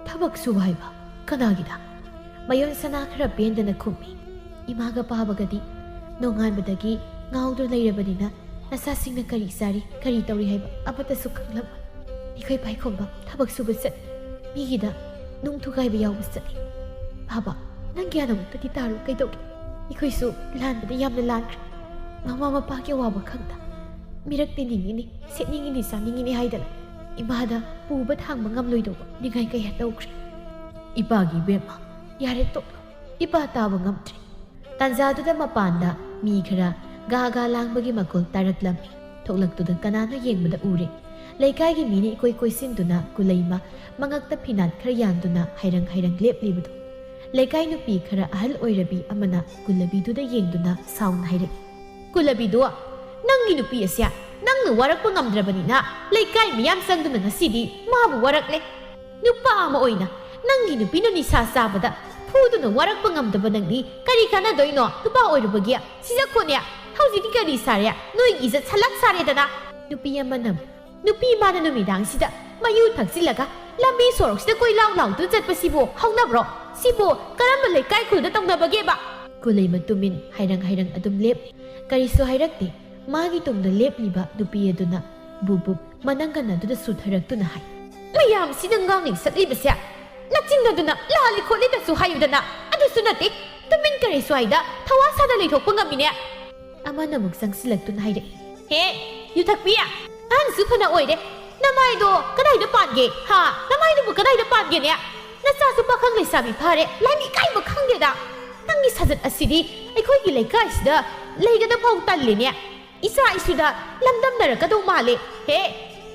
ꯊꯕꯛ ꯁꯨꯕ ꯍꯥꯏꯕ? ꯀꯅꯥꯒꯤꯗ?" ꯃꯌꯣꯟ ꯁꯅꯥ ꯈꯔ ꯄꯦꯟꯗꯅ ꯈꯨꯝꯃꯤ꯫ "ꯏꯃꯥꯒ ꯄꯥꯕꯒꯗꯤ ꯅꯣꯡꯉꯥꯟꯕꯗꯒꯤ ꯉꯥꯎꯗꯨꯅ ꯂꯩꯔꯕꯅꯤꯅ ꯅꯆꯥꯁꯤꯡꯅ ꯀꯔꯤ ꯆꯥꯔꯤ, ꯀꯔꯤ ꯇꯧꯔꯤ ꯍꯥꯏꯕ ꯑꯃꯠꯇꯁꯨ ꯈꯪꯂꯝꯃꯣꯏ꯫ ꯑꯩꯈꯣꯏ ꯄꯥꯏꯈꯣꯝꯕ ꯊꯕꯛ ꯁꯨꯕ ꯆꯠꯂꯤ, ꯃꯤꯒꯤꯗ ꯅꯨꯡ ꯊꯨꯒꯥꯏꯕ ꯌꯥꯎꯕ ꯆꯠꯂꯤ꯫" "ꯕꯥꯕꯥ, ꯅꯪ ꯒ꯭ꯌꯥꯟ ꯑꯃꯨꯛꯇꯗꯤ ꯇꯥꯔꯣ, ꯀꯩꯗꯧꯒꯦ? ꯑꯩꯈꯣꯏꯁꯨ ꯂꯥꯟꯕꯗꯤ ꯌꯥꯝꯅ ꯂꯥꯟꯈ꯭ꯔꯦ꯫ ꯃꯃꯥ ꯃꯄꯥꯒꯤ ꯑꯋꯥꯕ ꯈꯪꯗ, ꯃꯤꯔꯛ ꯇꯤꯟꯅꯤꯡꯉꯤꯅꯤ, ꯁꯦꯠꯅꯤꯡꯉꯤꯅꯤ, ꯆꯥꯅꯤꯡꯉꯤꯅꯤ ꯍꯥꯏꯗꯅ ꯏꯃꯥꯗ ꯄꯨꯕ ꯊꯥꯡꯕ ꯉꯝꯂꯣꯏꯗꯧꯕ ꯅꯤꯡꯉꯥꯏ ꯀꯌꯥ ꯇꯧꯈ꯭ꯔꯦ꯫" "ꯏꯄꯥꯒꯤ ꯏꯕꯦꯝꯃ, ꯌꯥꯔꯦ ꯇꯣꯛꯂꯣ꯫ ꯏꯄꯥ ꯇꯥꯕ ꯉꯝꯗ꯭ꯔꯦ꯫" ꯇꯥꯟꯖꯥꯗꯨꯗ ꯃꯄꯥꯟꯗ ꯃꯤ ꯈꯔ ꯒꯥ ꯒꯥ ꯂꯥꯡꯕꯒꯤ ꯃꯈꯣꯜ ꯇꯥꯔꯛꯂꯝꯃꯤ꯫ ꯊꯣꯛꯂꯛꯇꯨꯗ ꯀꯅꯥꯅꯣ ꯌꯦꯡꯕꯗ ꯎꯔꯦ꯫ ꯂꯩꯀꯥꯏꯒꯤ ꯃꯤꯅ ꯏꯀꯣꯏ ꯀꯣꯏꯁꯤꯟꯗꯨꯅ ꯀꯨꯂꯩꯃ ꯃꯉꯛꯇ ꯐꯤꯅꯥꯠ ꯈꯔ ꯌꯥꯟꯗꯨꯅ ꯍꯥꯏꯔꯪ ꯍꯥꯏꯔꯪ ꯂꯦꯞꯂꯤꯕꯗꯨ꯫ ꯂꯩꯀꯥꯏ ꯅꯨꯄꯤ ꯈꯔ ꯑꯍꯜ ꯑꯣꯏꯔꯕꯤ ꯑꯃꯅ ꯀꯨꯂꯕꯤꯗꯨꯗ ꯌꯦꯡꯗꯨꯅ ꯁꯥꯎꯅ ꯍꯥꯏꯔꯛꯏ꯫ "ꯀꯨꯂꯕꯤꯗꯨ, ꯅꯪꯒꯤ ꯅꯨꯄꯤ ꯑꯁꯦ ꯅꯪꯅ ꯋꯥꯔꯛꯄ ꯉꯝꯗ꯭ꯔꯕꯅꯤꯅ ꯂꯩꯀꯥꯏ ꯃꯤꯌꯥꯝ ꯆꯪꯗꯨꯅ ꯉꯁꯤꯗꯤ ꯃꯥꯕꯨ ꯋꯥꯔꯛꯂꯦ꯫ ꯅꯨꯄꯥ ꯑꯃ ꯑꯣꯏꯅ ꯅꯪꯒꯤ ꯅꯨꯄꯤꯅ ꯅꯤꯁꯥ ꯆꯥꯕꯗ ꯐꯨꯗꯨꯅ ꯋꯥꯔꯛꯄ ꯉꯝꯗꯕ ꯅꯪꯗꯤ ꯀꯔꯤ ꯀꯥꯟꯅꯗꯣꯏꯅꯣ? ꯅꯨꯄꯥ ꯑꯣꯏꯔꯨꯕꯒꯤ ꯁꯤꯖꯈꯣꯅꯦ꯫ ꯍꯧꯖꯤꯛꯇꯤ ꯀꯔꯤ ꯁꯥꯔꯦ? ꯅꯣꯏꯒꯤ ꯏꯖꯠ ꯁꯂꯥꯛ ꯁꯥꯔꯦꯗꯅ꯫" ꯅꯨꯄꯤ ꯑꯃꯅ, "ꯅꯨꯄꯤ ꯃꯥꯅ ꯅꯨꯃꯤꯗꯥꯡꯁꯤꯗ ꯃꯌꯨ ꯊꯛꯆꯤꯜꯂꯒ ꯂꯝꯕꯤ ꯁꯣꯔꯣꯛꯁꯤꯗ ꯀꯣꯏ ꯂꯥꯎ ꯂꯥꯎꯗꯨꯅ ꯆꯠꯄꯁꯤꯕꯨ ꯍꯧꯅꯕ꯭ꯔꯣ? ꯁꯤꯕꯨ ꯀꯔꯝꯕ ꯂꯩꯀꯥꯏ ꯈꯨꯜꯗ ꯇꯧꯅꯕꯒꯦꯕ?" ꯀꯨꯂꯩꯃ ꯇꯨꯃꯤꯟ ꯍꯥꯏꯔꯪ ꯍꯥꯏꯔꯪ ꯑꯗꯨꯝ ꯂꯦꯞꯂꯤ꯫ ꯀꯔꯤꯁꯨ ꯍꯥꯏꯔꯛꯇꯦ꯫ ꯃꯥꯒꯤ ꯇꯨꯡꯗ ꯂꯦꯞꯂꯤꯕ ꯅꯨꯄꯤ ꯑꯗꯨꯅ ꯕꯨꯞ ꯕꯨꯞ ꯃꯅꯪꯒꯟ ꯑꯗꯨꯗ ꯁꯨꯊꯔꯛꯇꯨꯅ ꯍꯥꯏ, "ꯃꯌꯥꯝꯁꯤꯅ ꯉꯥꯡꯅꯤꯡ ꯁꯛꯂꯤꯕꯁꯦ ꯅꯆꯤꯟ ꯑꯗꯨꯅ ꯂꯥꯜꯂꯤ ꯈꯣꯠꯂꯤꯗꯁꯨ ꯍꯥꯏꯌꯨꯗꯅ꯫ ꯑꯗꯨꯁꯨ ꯅꯠꯇꯦ, ꯇꯨꯃꯤꯟ ꯀꯔꯤ ꯁ꯭ꯋꯥꯏꯗ ꯊꯋꯥ ꯁꯥꯗ ꯂꯩꯊꯣꯛꯄ ꯉꯝꯃꯤꯅꯦ?" ꯑꯃꯅ ꯑꯃꯨꯛ ꯆꯪꯁꯤꯜꯂꯛꯇꯨꯅ ꯍꯥꯏꯔꯛꯏ꯫ ꯍꯦ, ꯌꯨꯊꯛꯄꯤ! ꯑꯍꯟꯁꯨ ꯐꯅ ꯑꯣꯏꯔꯦ, ꯅꯃꯥꯏꯗꯣ ꯀꯗꯥꯏꯗ ꯄꯥꯟꯒꯦ? ꯍꯥ? ꯅꯃꯥꯏꯗꯨꯕꯨ ꯀꯗꯥꯏꯗ ꯄꯥꯟꯒꯦꯅꯦ? ꯅꯆꯥꯁꯨ ꯄꯥꯈꯪ ꯂꯩꯁꯥꯕꯤ ꯐꯥꯔꯦ, ꯂꯥꯏꯃꯤ ꯀꯥꯏꯕ ꯈꯪꯗꯦꯗ꯫ ꯅꯪꯒꯤ ꯁꯥꯖꯠ ꯑꯁꯤꯗꯤ ꯑꯩꯈꯣꯏꯒꯤ ꯂꯩꯀꯥꯏꯁꯤꯗ ꯂꯩꯒꯗ ꯐꯥꯎ ꯇꯜꯂꯤꯅꯦ꯫ ꯏꯆꯥ ꯏꯁꯨꯗ ꯂꯝꯗꯝꯅꯔꯛꯀꯗꯧ ꯃꯥꯜꯂꯦ꯫ ꯍꯦ,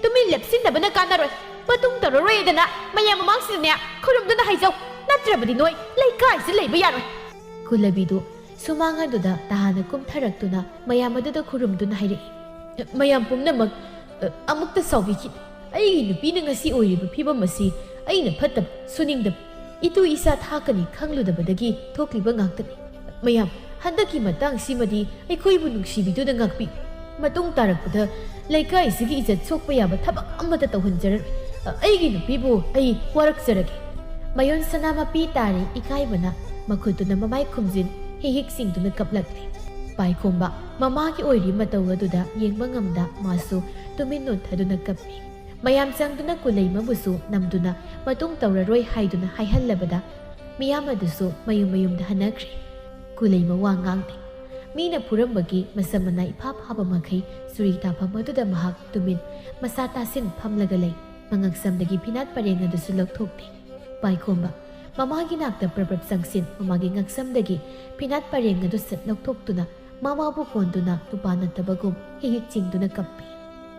ꯇꯨꯃꯤꯟ ꯂꯦꯞꯁꯤꯟꯗꯕꯅ ꯀꯥꯟꯅꯔꯣꯏ꯫ ꯃꯇꯨꯡ ꯇꯧꯔꯔꯣꯏꯗꯅ ꯃꯌꯥꯝ ꯃꯃꯥꯡꯁꯤꯗꯅꯦ ꯈꯨꯔꯨꯝꯗꯨꯅ ꯍꯥꯏꯖꯧ, ꯅꯠꯇ꯭ꯔꯕꯗꯤ ꯅꯣꯏ ꯂꯩꯀꯥꯏꯁꯤ ꯂꯩꯕ ꯌꯥꯔꯣꯏ꯫ ꯀꯨꯂꯕꯤꯗꯨ ꯁꯨꯃꯥꯡ ꯑꯗꯨꯗ ꯇꯥꯅ ꯀꯨꯝꯊꯔꯛꯇꯨꯅ ꯃꯌꯥꯝ ꯑꯗꯨꯗ ꯈꯨꯔꯨꯝꯗꯨꯅ ꯍꯥꯏꯔꯛꯏ꯫ ꯃꯌꯥꯝ ꯄꯨꯝꯅꯃꯛ, ꯑ, ꯑꯃꯨꯛꯇ ꯁꯥꯎꯕꯤꯈꯤꯅꯨ꯫ ꯑꯩꯒꯤ ꯅꯨꯄꯤꯅ ꯉꯁꯤ ꯑꯣꯏꯔꯤꯕ ꯐꯤꯕꯝ ꯑꯁꯤ ꯑꯩꯅ ꯐꯠꯇꯕ, ꯁꯨꯅꯤꯡꯗꯕ, ꯏꯇꯨ ꯏꯆꯥ ꯊꯥꯛꯀꯅꯤ ꯈꯪꯂꯨꯗꯕꯗꯒꯤ ꯊꯣꯛꯂꯤꯕ ꯉꯥꯛꯇꯅꯤ꯫ ꯃꯌꯥꯝ, ꯍꯟꯗꯛꯀꯤ ꯃꯇꯥꯡꯁꯤꯃꯗꯤ ꯑꯩꯈꯣꯏꯕꯨ ꯅꯨꯡꯁꯤꯕꯤꯗꯨꯅ ꯉꯥꯛꯄꯤ꯫ ꯃꯇꯨꯡ ꯇꯥꯔꯛꯄꯗ ꯂꯩꯀꯥꯏꯁꯤꯒꯤ ꯏꯖꯠ ꯁꯣꯛꯄ ꯌꯥꯕ ꯊꯕꯛ ꯑꯃꯠꯇ ꯇꯧꯍꯟꯖꯔꯔꯣꯏ꯫ ꯑ, ꯑꯩꯒꯤ ꯅꯨꯄꯤꯕꯨ ꯑꯩ ꯋꯥꯔꯛꯆꯔꯒꯦ꯫ ꯃꯌꯣꯟ ꯁꯅꯥ ꯃꯄꯤ ꯇꯥꯔꯦ ꯏꯀꯥꯏꯕꯅ ꯃꯈꯨꯠꯇꯨꯅ ꯃꯃꯥꯏ ꯈꯨꯝꯖꯤꯟ ꯍꯤꯛ ꯍꯤꯛ ꯆꯤꯡꯗꯨꯅ ꯀꯞꯂꯛꯂꯦ꯫ ꯄꯥꯏꯈꯣꯝꯕ ꯃꯃꯥꯒꯤ ꯑꯣꯏꯔꯤ ꯃꯇꯧ ꯑꯗꯨꯗ ꯌꯦꯡꯕ ꯉꯝꯗ ꯃꯥꯁꯨ ꯇꯨꯃꯤꯟ ꯅꯣꯟꯊꯗꯨꯅ ꯀꯞꯄꯤ꯫ ꯃꯌꯥꯝ ꯆꯪꯗꯨꯅ ꯀꯨꯂꯩꯃꯕꯨꯁꯨ ꯅꯝꯗꯨꯅ ꯃꯇꯨꯡ ꯇꯧꯔꯔꯣꯏ ꯍꯥꯏꯗꯨꯅ ꯍꯥꯏꯍꯜꯂꯕꯗ ꯃꯤꯌꯥꯝ ꯑꯗꯨꯁꯨ ꯃꯌꯨꯝ ꯃꯌꯨꯝꯗ ꯍꯟꯅꯈ꯭ꯔꯦ꯫ ꯀꯨꯂꯩꯃ ꯋꯥ ꯉꯥꯡꯗꯦ꯫ ꯃꯤꯅ ꯐꯨꯔꯝꯕꯒꯤ ꯃꯁꯝ ꯃꯅꯥ ꯏꯐꯥ ꯐꯥꯕ ꯃꯈꯩ ꯆꯨꯔꯤ ꯇꯥꯐꯝ ꯑꯗꯨꯗ ꯃꯍꯥꯛ ꯇꯨꯃꯤꯟ ꯃꯁꯥ ꯇꯥꯁꯤꯟ ꯐꯝꯂꯒ ꯂꯩ꯫ ꯃꯉꯛꯁꯝꯗꯒꯤ ꯐꯤꯅꯥꯠ ꯄꯔꯦꯡ ꯑꯗꯨꯁꯨ ꯂꯧꯊꯣꯛꯇꯦ꯫ ꯄꯥꯏꯈꯣꯝꯕ ꯃꯃꯥꯒꯤ ꯅꯥꯛꯇ ꯄ꯭ꯔꯞ ꯄ꯭ꯔꯞ ꯆꯪꯁꯤꯟ ꯃꯃꯥꯒꯤ ꯉꯛꯁꯝꯗꯒꯤ ꯐꯤꯅꯥꯠ ꯄꯔꯦꯡ ꯑꯗꯨ ꯁꯠ ꯂꯧꯊꯣꯛꯇꯨꯅ ꯃꯃꯥꯕꯨ ꯀꯣꯟꯗꯨꯅ ꯅꯨꯄꯥ ꯅꯠꯇꯕꯒꯨꯝ ꯍꯤꯛ ꯍꯤꯛ ꯆꯤꯡꯗꯨꯅ ꯀꯞꯄꯤ꯫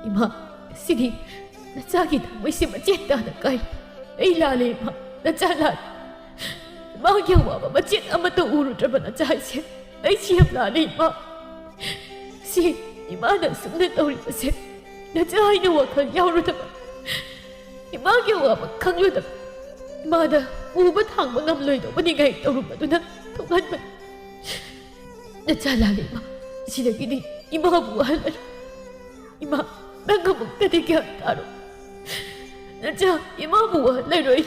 ꯏꯃꯥ, ꯁꯤꯗꯤ ꯅꯆꯥꯒꯤ ꯊꯃꯣꯏꯁꯦ ꯃꯆꯦꯠ ꯇꯥꯅ ꯀꯥꯏ꯫ ꯑꯩ ꯂꯥꯜꯂꯦ ꯏꯃꯥ, ꯅꯆꯥ ꯂꯥꯜꯂꯦ꯫ ꯏꯃꯥꯒꯤ ꯑꯋꯥꯕ ꯃꯆꯦꯠ ꯑꯃꯠꯇ ꯎꯔꯨꯗ꯭ꯔꯕ ꯅꯆꯥ ꯍꯥꯏꯁꯦ ꯑꯩꯁꯤ ꯌꯥꯝ ꯂꯥꯜꯂꯦ ꯏꯃꯥ꯫ ꯁꯤ ꯏꯃꯥꯅ ꯑꯁꯨꯝꯅ ꯇꯧꯔꯤꯕꯁꯦ ꯅꯆꯥ ꯍꯥꯏꯅ ꯋꯥꯈꯜ ꯌꯥꯎꯔꯨꯗꯕ, ꯏꯃꯥꯒꯤ ꯑꯋꯥꯕ ꯈꯪꯂꯨꯗꯕ, ꯏꯃꯥꯗ ꯄꯨꯕ ꯊꯥꯡꯕ ꯉꯝꯂꯣꯏꯗꯧꯕ ꯅꯤꯡꯉꯥꯏ ꯇꯧꯔꯨꯕꯗꯨꯅ ꯊꯣꯛꯍꯟꯕꯅꯤ꯫ ꯅꯆꯥ ꯂꯥꯜꯂꯦ ꯏꯃꯥ, ꯁꯤꯗꯒꯤꯗꯤ ꯏꯃꯥꯕꯨ ꯋꯥꯍꯜꯂꯔꯣꯏ꯫ ꯏꯃꯥ, ꯅꯪ ꯑꯃꯨꯛꯇꯗꯤ ꯒ꯭ꯌꯥꯟ ꯇꯥꯔꯣ꯫ ꯅꯆꯥ ꯏꯃꯥꯕꯨ ꯋꯥꯍꯜꯂꯔꯣꯏ꯫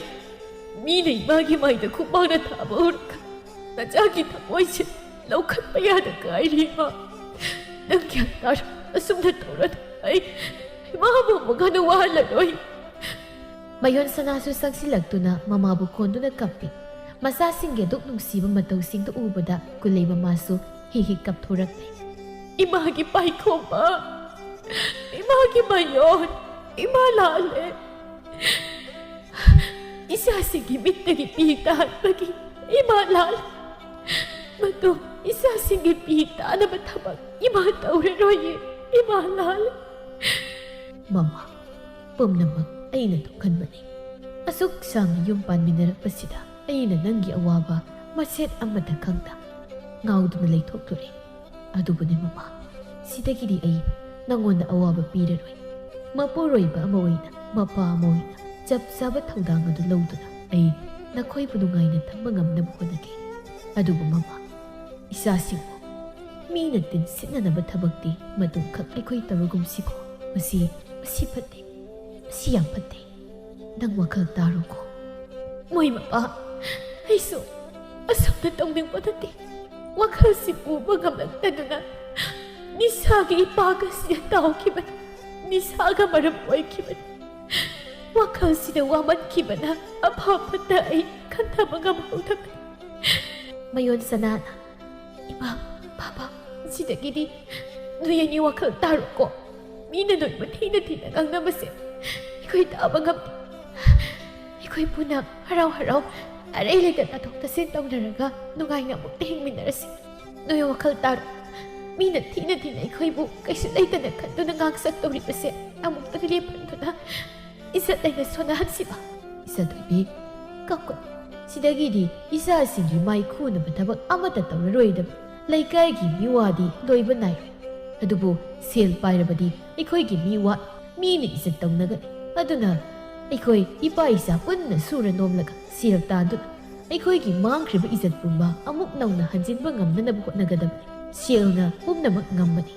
ꯃꯤꯅ ꯏꯃꯥꯒꯤ ꯃꯥꯏꯗ ꯈꯨꯄꯥꯛꯅ ꯊꯥꯕ ꯎꯔꯒ ꯅꯆꯥꯒꯤ ꯊꯃꯣꯏꯁꯦ ꯂꯧꯈꯠꯄ ꯌꯥꯗ ꯀꯥꯏꯔꯤ ꯏꯃꯥ꯫ ꯅꯪ ꯒ꯭ꯌꯥꯟ ꯇꯥꯔꯣ꯫ ꯑꯁꯨꯝꯅ ꯇꯧꯔꯅꯨ꯫ ꯑꯩ ꯏꯃꯥꯕꯨ ꯑꯃꯨꯛ ꯍꯟꯅ ꯋꯥꯍꯜꯂꯔꯣꯏ꯫ ꯃꯌꯣꯟ ꯁꯅꯥꯁꯨ ꯆꯪꯁꯤꯜꯂꯛꯇꯨꯅ ꯃꯃꯥꯕꯨ ꯀꯣꯟꯗꯨꯅ ꯀꯞꯄꯤ꯫ ꯃꯆꯥꯁꯤꯡꯒꯤ ꯑꯗꯨꯛ ꯅꯨꯡꯁꯤꯕ ꯃꯇꯧꯁꯤꯡꯗꯨ ꯎꯕꯗ ꯀꯨꯂꯩ ꯃꯃꯥꯁꯨ ꯍꯤꯛ ꯍꯤꯛ ꯀꯞꯊꯣꯔꯛꯂꯦ꯫ ꯏꯃꯥꯒꯤ ꯄꯥꯏꯈꯣꯝꯕ, ꯏꯃꯥꯒꯤ ꯃꯌꯣꯟ, ꯏꯃꯥ ꯂꯥꯜꯂꯦ꯫ ꯏꯆꯥꯁꯤꯡꯒꯤ ꯃꯤꯠꯇꯒꯤ ꯄꯤ ꯇꯥꯍꯟꯕꯒꯤ ꯏꯃꯥ ꯂꯥꯜꯂꯦ꯫ ꯃꯇꯨꯡ ꯏꯆꯥꯁꯤꯡꯒꯤ ꯄꯤ ꯇꯥꯅꯕ ꯊꯕꯛ ꯏꯃꯥ ꯇꯧꯔꯔꯣꯏꯌꯦ, ꯏꯃꯥ ꯂꯥꯜꯂꯦ꯫ ꯃꯃꯥ, ꯄꯨꯝꯅꯃꯛ ꯑꯩꯅ ꯊꯣꯛꯍꯟꯕꯅꯤ꯫ ꯑꯁꯨꯛ ꯁꯥꯡꯅ ꯌꯨꯝ ꯄꯥꯟꯃꯤꯟꯅꯔꯛꯄꯁꯤꯗ ꯑꯩꯅ ꯅꯪꯒꯤ ꯑꯋꯥꯕ ꯃꯆꯦꯠ ꯑꯃꯠꯇ ꯈꯪꯗ ꯉꯥꯎꯗꯨꯅ ꯂꯩꯊꯣꯛꯂꯨꯔꯦ꯫ ꯑꯗꯨꯕꯨꯅꯦ ꯃꯃꯥ, ꯁꯤꯗꯒꯤꯗꯤ ꯑꯩ ꯅꯪꯉꯣꯟꯗ ꯑꯋꯥꯕ ꯄꯤꯔꯔꯣꯏ꯫ ꯃꯄꯨꯔꯣꯏꯕ ꯑꯃ ꯑꯣꯏꯅ, ꯃꯄꯥ ꯑꯃ ꯑꯣꯏꯅ ꯆꯞ ꯆꯥꯕ ꯊꯧꯗꯥꯡ ꯑꯗꯨ ꯂꯧꯗꯨꯅ ꯑꯩ ꯅꯈꯣꯏꯕꯨ ꯅꯨꯡꯉꯥꯏꯅ ꯊꯝꯕ ꯉꯝꯅꯕ ꯍꯣꯠꯅꯒꯦ꯫ ꯑꯗꯨꯕꯨ ꯃꯃꯥ, ꯏꯆꯥꯁꯤꯡꯕꯨ ꯃꯤꯅ ꯇꯤꯟꯁꯤꯠꯅꯅꯕ ꯊꯕꯛꯇꯤ ꯃꯇꯨꯡꯈꯛ ꯑꯩꯈꯣꯏ ꯇꯧꯔꯒꯨꯝꯁꯤꯀꯣ꯫ ꯃꯁꯤ, ꯃꯁꯤ ꯐꯠꯇꯦ꯫ ꯃꯁꯤ ꯌꯥꯝ ꯐꯠꯇꯦ꯫ ꯅꯪ ꯋꯥꯈꯜ ꯇꯥꯔꯣꯀꯣ꯫ ꯃꯣꯏ ꯃꯄꯥ, ꯑꯩꯁꯨ ꯑꯁꯨꯝꯅ ꯇꯧꯅꯤꯡꯕ ꯅꯠꯇꯦ꯫ ꯋꯥꯈꯜꯁꯤ ꯄꯨꯕ ꯉꯝꯂꯛꯇꯗꯨꯅ ꯅꯤꯁꯥꯒꯤ ꯏꯄꯥꯛ ꯑꯁꯤꯗ ꯇꯥꯎꯈꯤꯕꯅꯤ꯫ ꯅꯤꯁꯥꯒ ꯃꯔꯝ ꯑꯣꯏꯈꯤꯕꯅꯤ꯫ ꯋꯥꯈꯜꯁꯤꯗ ꯋꯥꯃꯟꯈꯤꯕꯅ ꯑꯐ ꯐꯠꯇ ꯑꯩ ꯈꯟꯊꯕ ꯉꯝꯍꯧꯗꯕꯅꯤ꯫ ꯃꯌꯣꯟ ꯁꯅꯥꯅ, "ꯏꯃꯥ, ꯕꯥꯕꯥ, ꯁꯤꯗꯒꯤꯗꯤ ꯅꯣꯏ ꯑꯅꯤ ꯋꯥꯈꯜ ꯇꯥꯔꯣꯀꯣ꯫ ꯃꯤꯅ ꯅꯣꯏꯕꯨ ꯊꯤꯅ ꯊꯤꯅ ꯉꯥꯡꯅꯕꯁꯦ ꯑꯩꯈꯣꯏ ꯇꯥꯕ ꯉꯝꯗꯦ꯫ ꯑꯩꯈꯣꯏ ꯄꯨꯟꯅ ꯍꯔꯥꯎ ꯍꯔꯥꯎ ꯑꯔꯩ ꯂꯩꯇ ꯇꯥꯊꯣꯛ ꯇꯥꯁꯤꯟ ꯇꯧꯅꯔꯒ ꯅꯨꯡꯉꯥꯏꯅ ꯑꯃꯨꯛꯇ ꯍꯤꯡꯃꯤꯟꯅꯔꯁꯤ꯫ ꯅꯣꯏ ꯋꯥꯈꯜ ꯇꯥꯔꯣ꯫ ꯃꯤꯅ ꯊꯤꯅ ꯊꯤꯅ ꯑꯩꯈꯣꯏꯕꯨ ꯀꯩꯁꯨ ꯂꯩꯇꯅ ꯈꯟꯗꯨꯅ ꯉꯥꯡꯁꯛ ꯇꯧꯔꯤꯕꯁꯦ ꯑꯃꯨꯛꯇ ꯂꯦꯞꯍꯟꯗꯨꯅ ꯏꯖꯠ ꯂꯩꯅ ꯁꯣꯟꯅꯍꯟꯁꯤꯕ꯫" ꯏꯆꯥꯊꯣꯏꯕꯤ, ꯀꯞꯀꯅꯨ꯫ ꯁꯤꯗꯒꯤꯗꯤ ꯏꯆꯥꯁꯤꯡꯒꯤ ꯃꯥꯏ ꯈꯨꯅꯕ ꯊꯕꯛ ꯑꯃꯠꯇ ꯇꯧꯔꯔꯣꯏꯗꯕ꯫ ꯂꯩꯀꯥꯏꯒꯤ ꯃꯤꯋꯥꯗꯤ ꯂꯣꯏꯕ ꯅꯥꯏꯔꯣꯏ꯫ ꯑꯗꯨꯕꯨ ꯁꯦꯜ ꯄꯥꯏꯔꯕꯗꯤ ꯑꯩꯈꯣꯏꯒꯤ ꯃꯤꯋꯥ, ꯃꯤꯅ ꯏꯖꯠ ꯇꯧꯅꯒꯅꯤ꯫ ꯑꯗꯨꯅ ꯑꯩꯈꯣꯏ ꯏꯄꯥ ꯏꯆꯥ ꯄꯨꯟꯅ ꯁꯨꯔ ꯅꯣꯝꯂꯒ ꯁꯦꯜ ꯇꯥꯟꯗꯨꯅ ꯑꯩꯈꯣꯏꯒꯤ ꯃꯥꯡꯈ꯭ꯔꯤꯕ ꯏꯖꯠ ꯄꯨꯝꯕ ꯑꯃꯨꯛ ꯅꯧꯅ ꯍꯟꯖꯤꯟꯕ ꯉꯝꯅꯅꯕ ꯍꯣꯠꯅꯒꯗꯕꯅꯤ꯫ ꯁꯦꯜꯅ ꯄꯨꯝꯅꯃꯛ ꯉꯝꯕꯅꯤ꯫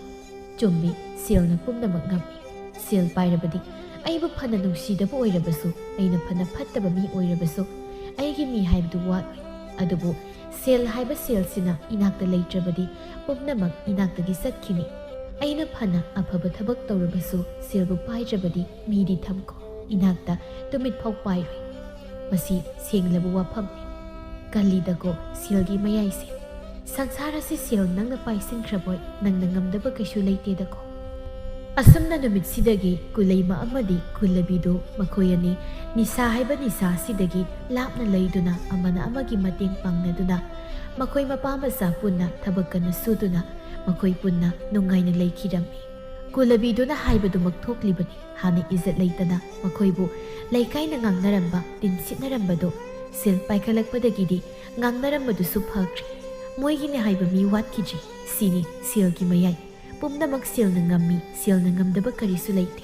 ꯆꯨꯝꯃꯤ, ꯁꯦꯜꯅ ꯄꯨꯝꯅꯃꯛ ꯉꯝꯃꯤ꯫ ꯁꯦꯜ ꯄꯥꯏꯔꯕꯗꯤ ꯑꯩꯕꯨ ꯐꯅ ꯅꯨꯡꯁꯤꯗꯕ ꯑꯣꯏꯔꯕꯁꯨ, ꯑꯩꯅ ꯐꯅ ꯐꯠꯇꯕ ꯃꯤ ꯑꯣꯏꯔꯕꯁꯨ, ꯑꯩꯒꯤ ꯃꯤ ꯍꯥꯏꯕꯗꯨ ꯋꯥꯠꯂꯣꯏ꯫ ꯑꯗꯨꯕꯨ ꯁꯦꯜ ꯍꯥꯏꯕ ꯁꯦꯜꯁꯤꯅ ꯏꯅꯥꯛꯇ ꯂꯩꯇ꯭ꯔꯕꯗꯤ ꯄꯨꯝꯅꯃꯛ ꯏꯅꯥꯛꯇꯒꯤ ꯆꯠꯈꯤꯅꯤ꯫ ꯑꯩꯅ ꯐꯅ ꯑꯐꯕ ꯊꯕꯛ ꯇꯧꯔꯕꯁꯨ ꯁꯦꯜꯕꯨ ꯄꯥꯏꯗ꯭ꯔꯕꯗꯤ ꯃꯤꯗꯤ ꯊꯝꯈꯣ, ꯏꯅꯥꯛꯇ ꯇꯨꯃꯤꯠ ꯐꯥꯎ ꯄꯥꯏꯔꯣꯏ꯫ ꯃꯁꯤ ꯁꯦꯡꯂꯕ ꯋꯥꯐꯝꯅꯤ꯫ ꯀꯜꯂꯤꯗꯀꯣ ꯁꯦꯜꯒꯤ ꯃꯌꯥꯏꯁꯦ꯫ ꯁꯪꯁꯥꯔ ꯑꯁꯤ ꯁꯦꯜ ꯅꯪꯅ ꯄꯥꯏꯁꯤꯟꯈ꯭ꯔꯕꯣꯏ, ꯅꯪꯅ ꯉꯝꯗꯕ ꯀꯩꯁꯨ ꯂꯩꯇꯦꯗꯀꯣ꯫ ꯑꯁꯨꯝꯅ ꯅꯨꯃꯤꯠꯁꯤꯗꯒꯤ ꯀꯨꯂꯩꯃ ꯑꯃꯗꯤ ꯀꯨꯂꯕꯤꯗꯨ ꯃꯈꯣꯏ ꯑꯅꯤ ꯅꯤꯁꯥ ꯍꯥꯏꯕ ꯅꯤꯁꯥ ꯑꯁꯤꯗꯒꯤ ꯂꯥꯞꯅ ꯂꯩꯗꯨꯅ ꯑꯃꯅ ꯑꯃꯒꯤ ꯃꯇꯦꯡ ꯄꯥꯡꯅꯗꯨꯅ ꯃꯈꯣꯏ ꯃꯄꯥ ꯃꯆꯥ ꯄꯨꯟꯅ ꯊꯕꯛ ꯀꯟꯅ ꯁꯨꯗꯨꯅ ꯃꯈꯣꯏ ꯄꯨꯟꯅ ꯅꯨꯡꯉꯥꯏꯅ ꯂꯩꯈꯤꯔꯝꯃꯤ꯫ ꯀꯨꯂꯕꯤꯗꯨꯅ ꯍꯥꯏꯕꯗꯨꯃꯛ ꯊꯣꯛꯂꯤꯕꯅꯤ꯫ ꯍꯥꯟꯅ ꯏꯖꯠ ꯂꯩꯇꯅ ꯃꯈꯣꯏꯕꯨ ꯂꯩꯀꯥꯏꯅ ꯉꯥꯡꯅꯔꯝꯕ, ꯇꯤꯟꯁꯤꯠꯅꯔꯝꯕꯗꯣ ꯁꯦꯜ ꯄꯥꯏꯈꯠꯂꯛꯄꯗꯒꯤꯗꯤ ꯉꯥꯡꯅꯔꯝꯕꯗꯨꯁꯨ ꯐꯈ꯭ꯔꯦ꯫ ꯃꯣꯏꯒꯤꯅꯦ ꯍꯥꯏꯕ ꯃꯤ ꯋꯥꯠꯈꯤꯗ꯭ꯔꯦ꯫ ꯁꯤꯅꯤ ꯁꯦꯜꯒꯤ ꯃꯌꯥꯏ꯫ ꯄꯨꯝꯅꯃꯛ ꯁꯦꯜꯅ ꯉꯝꯃꯤ, ꯁꯦꯜꯅ ꯉꯝꯗꯕ ꯀꯔꯤꯁꯨ ꯂꯩꯇꯦ꯫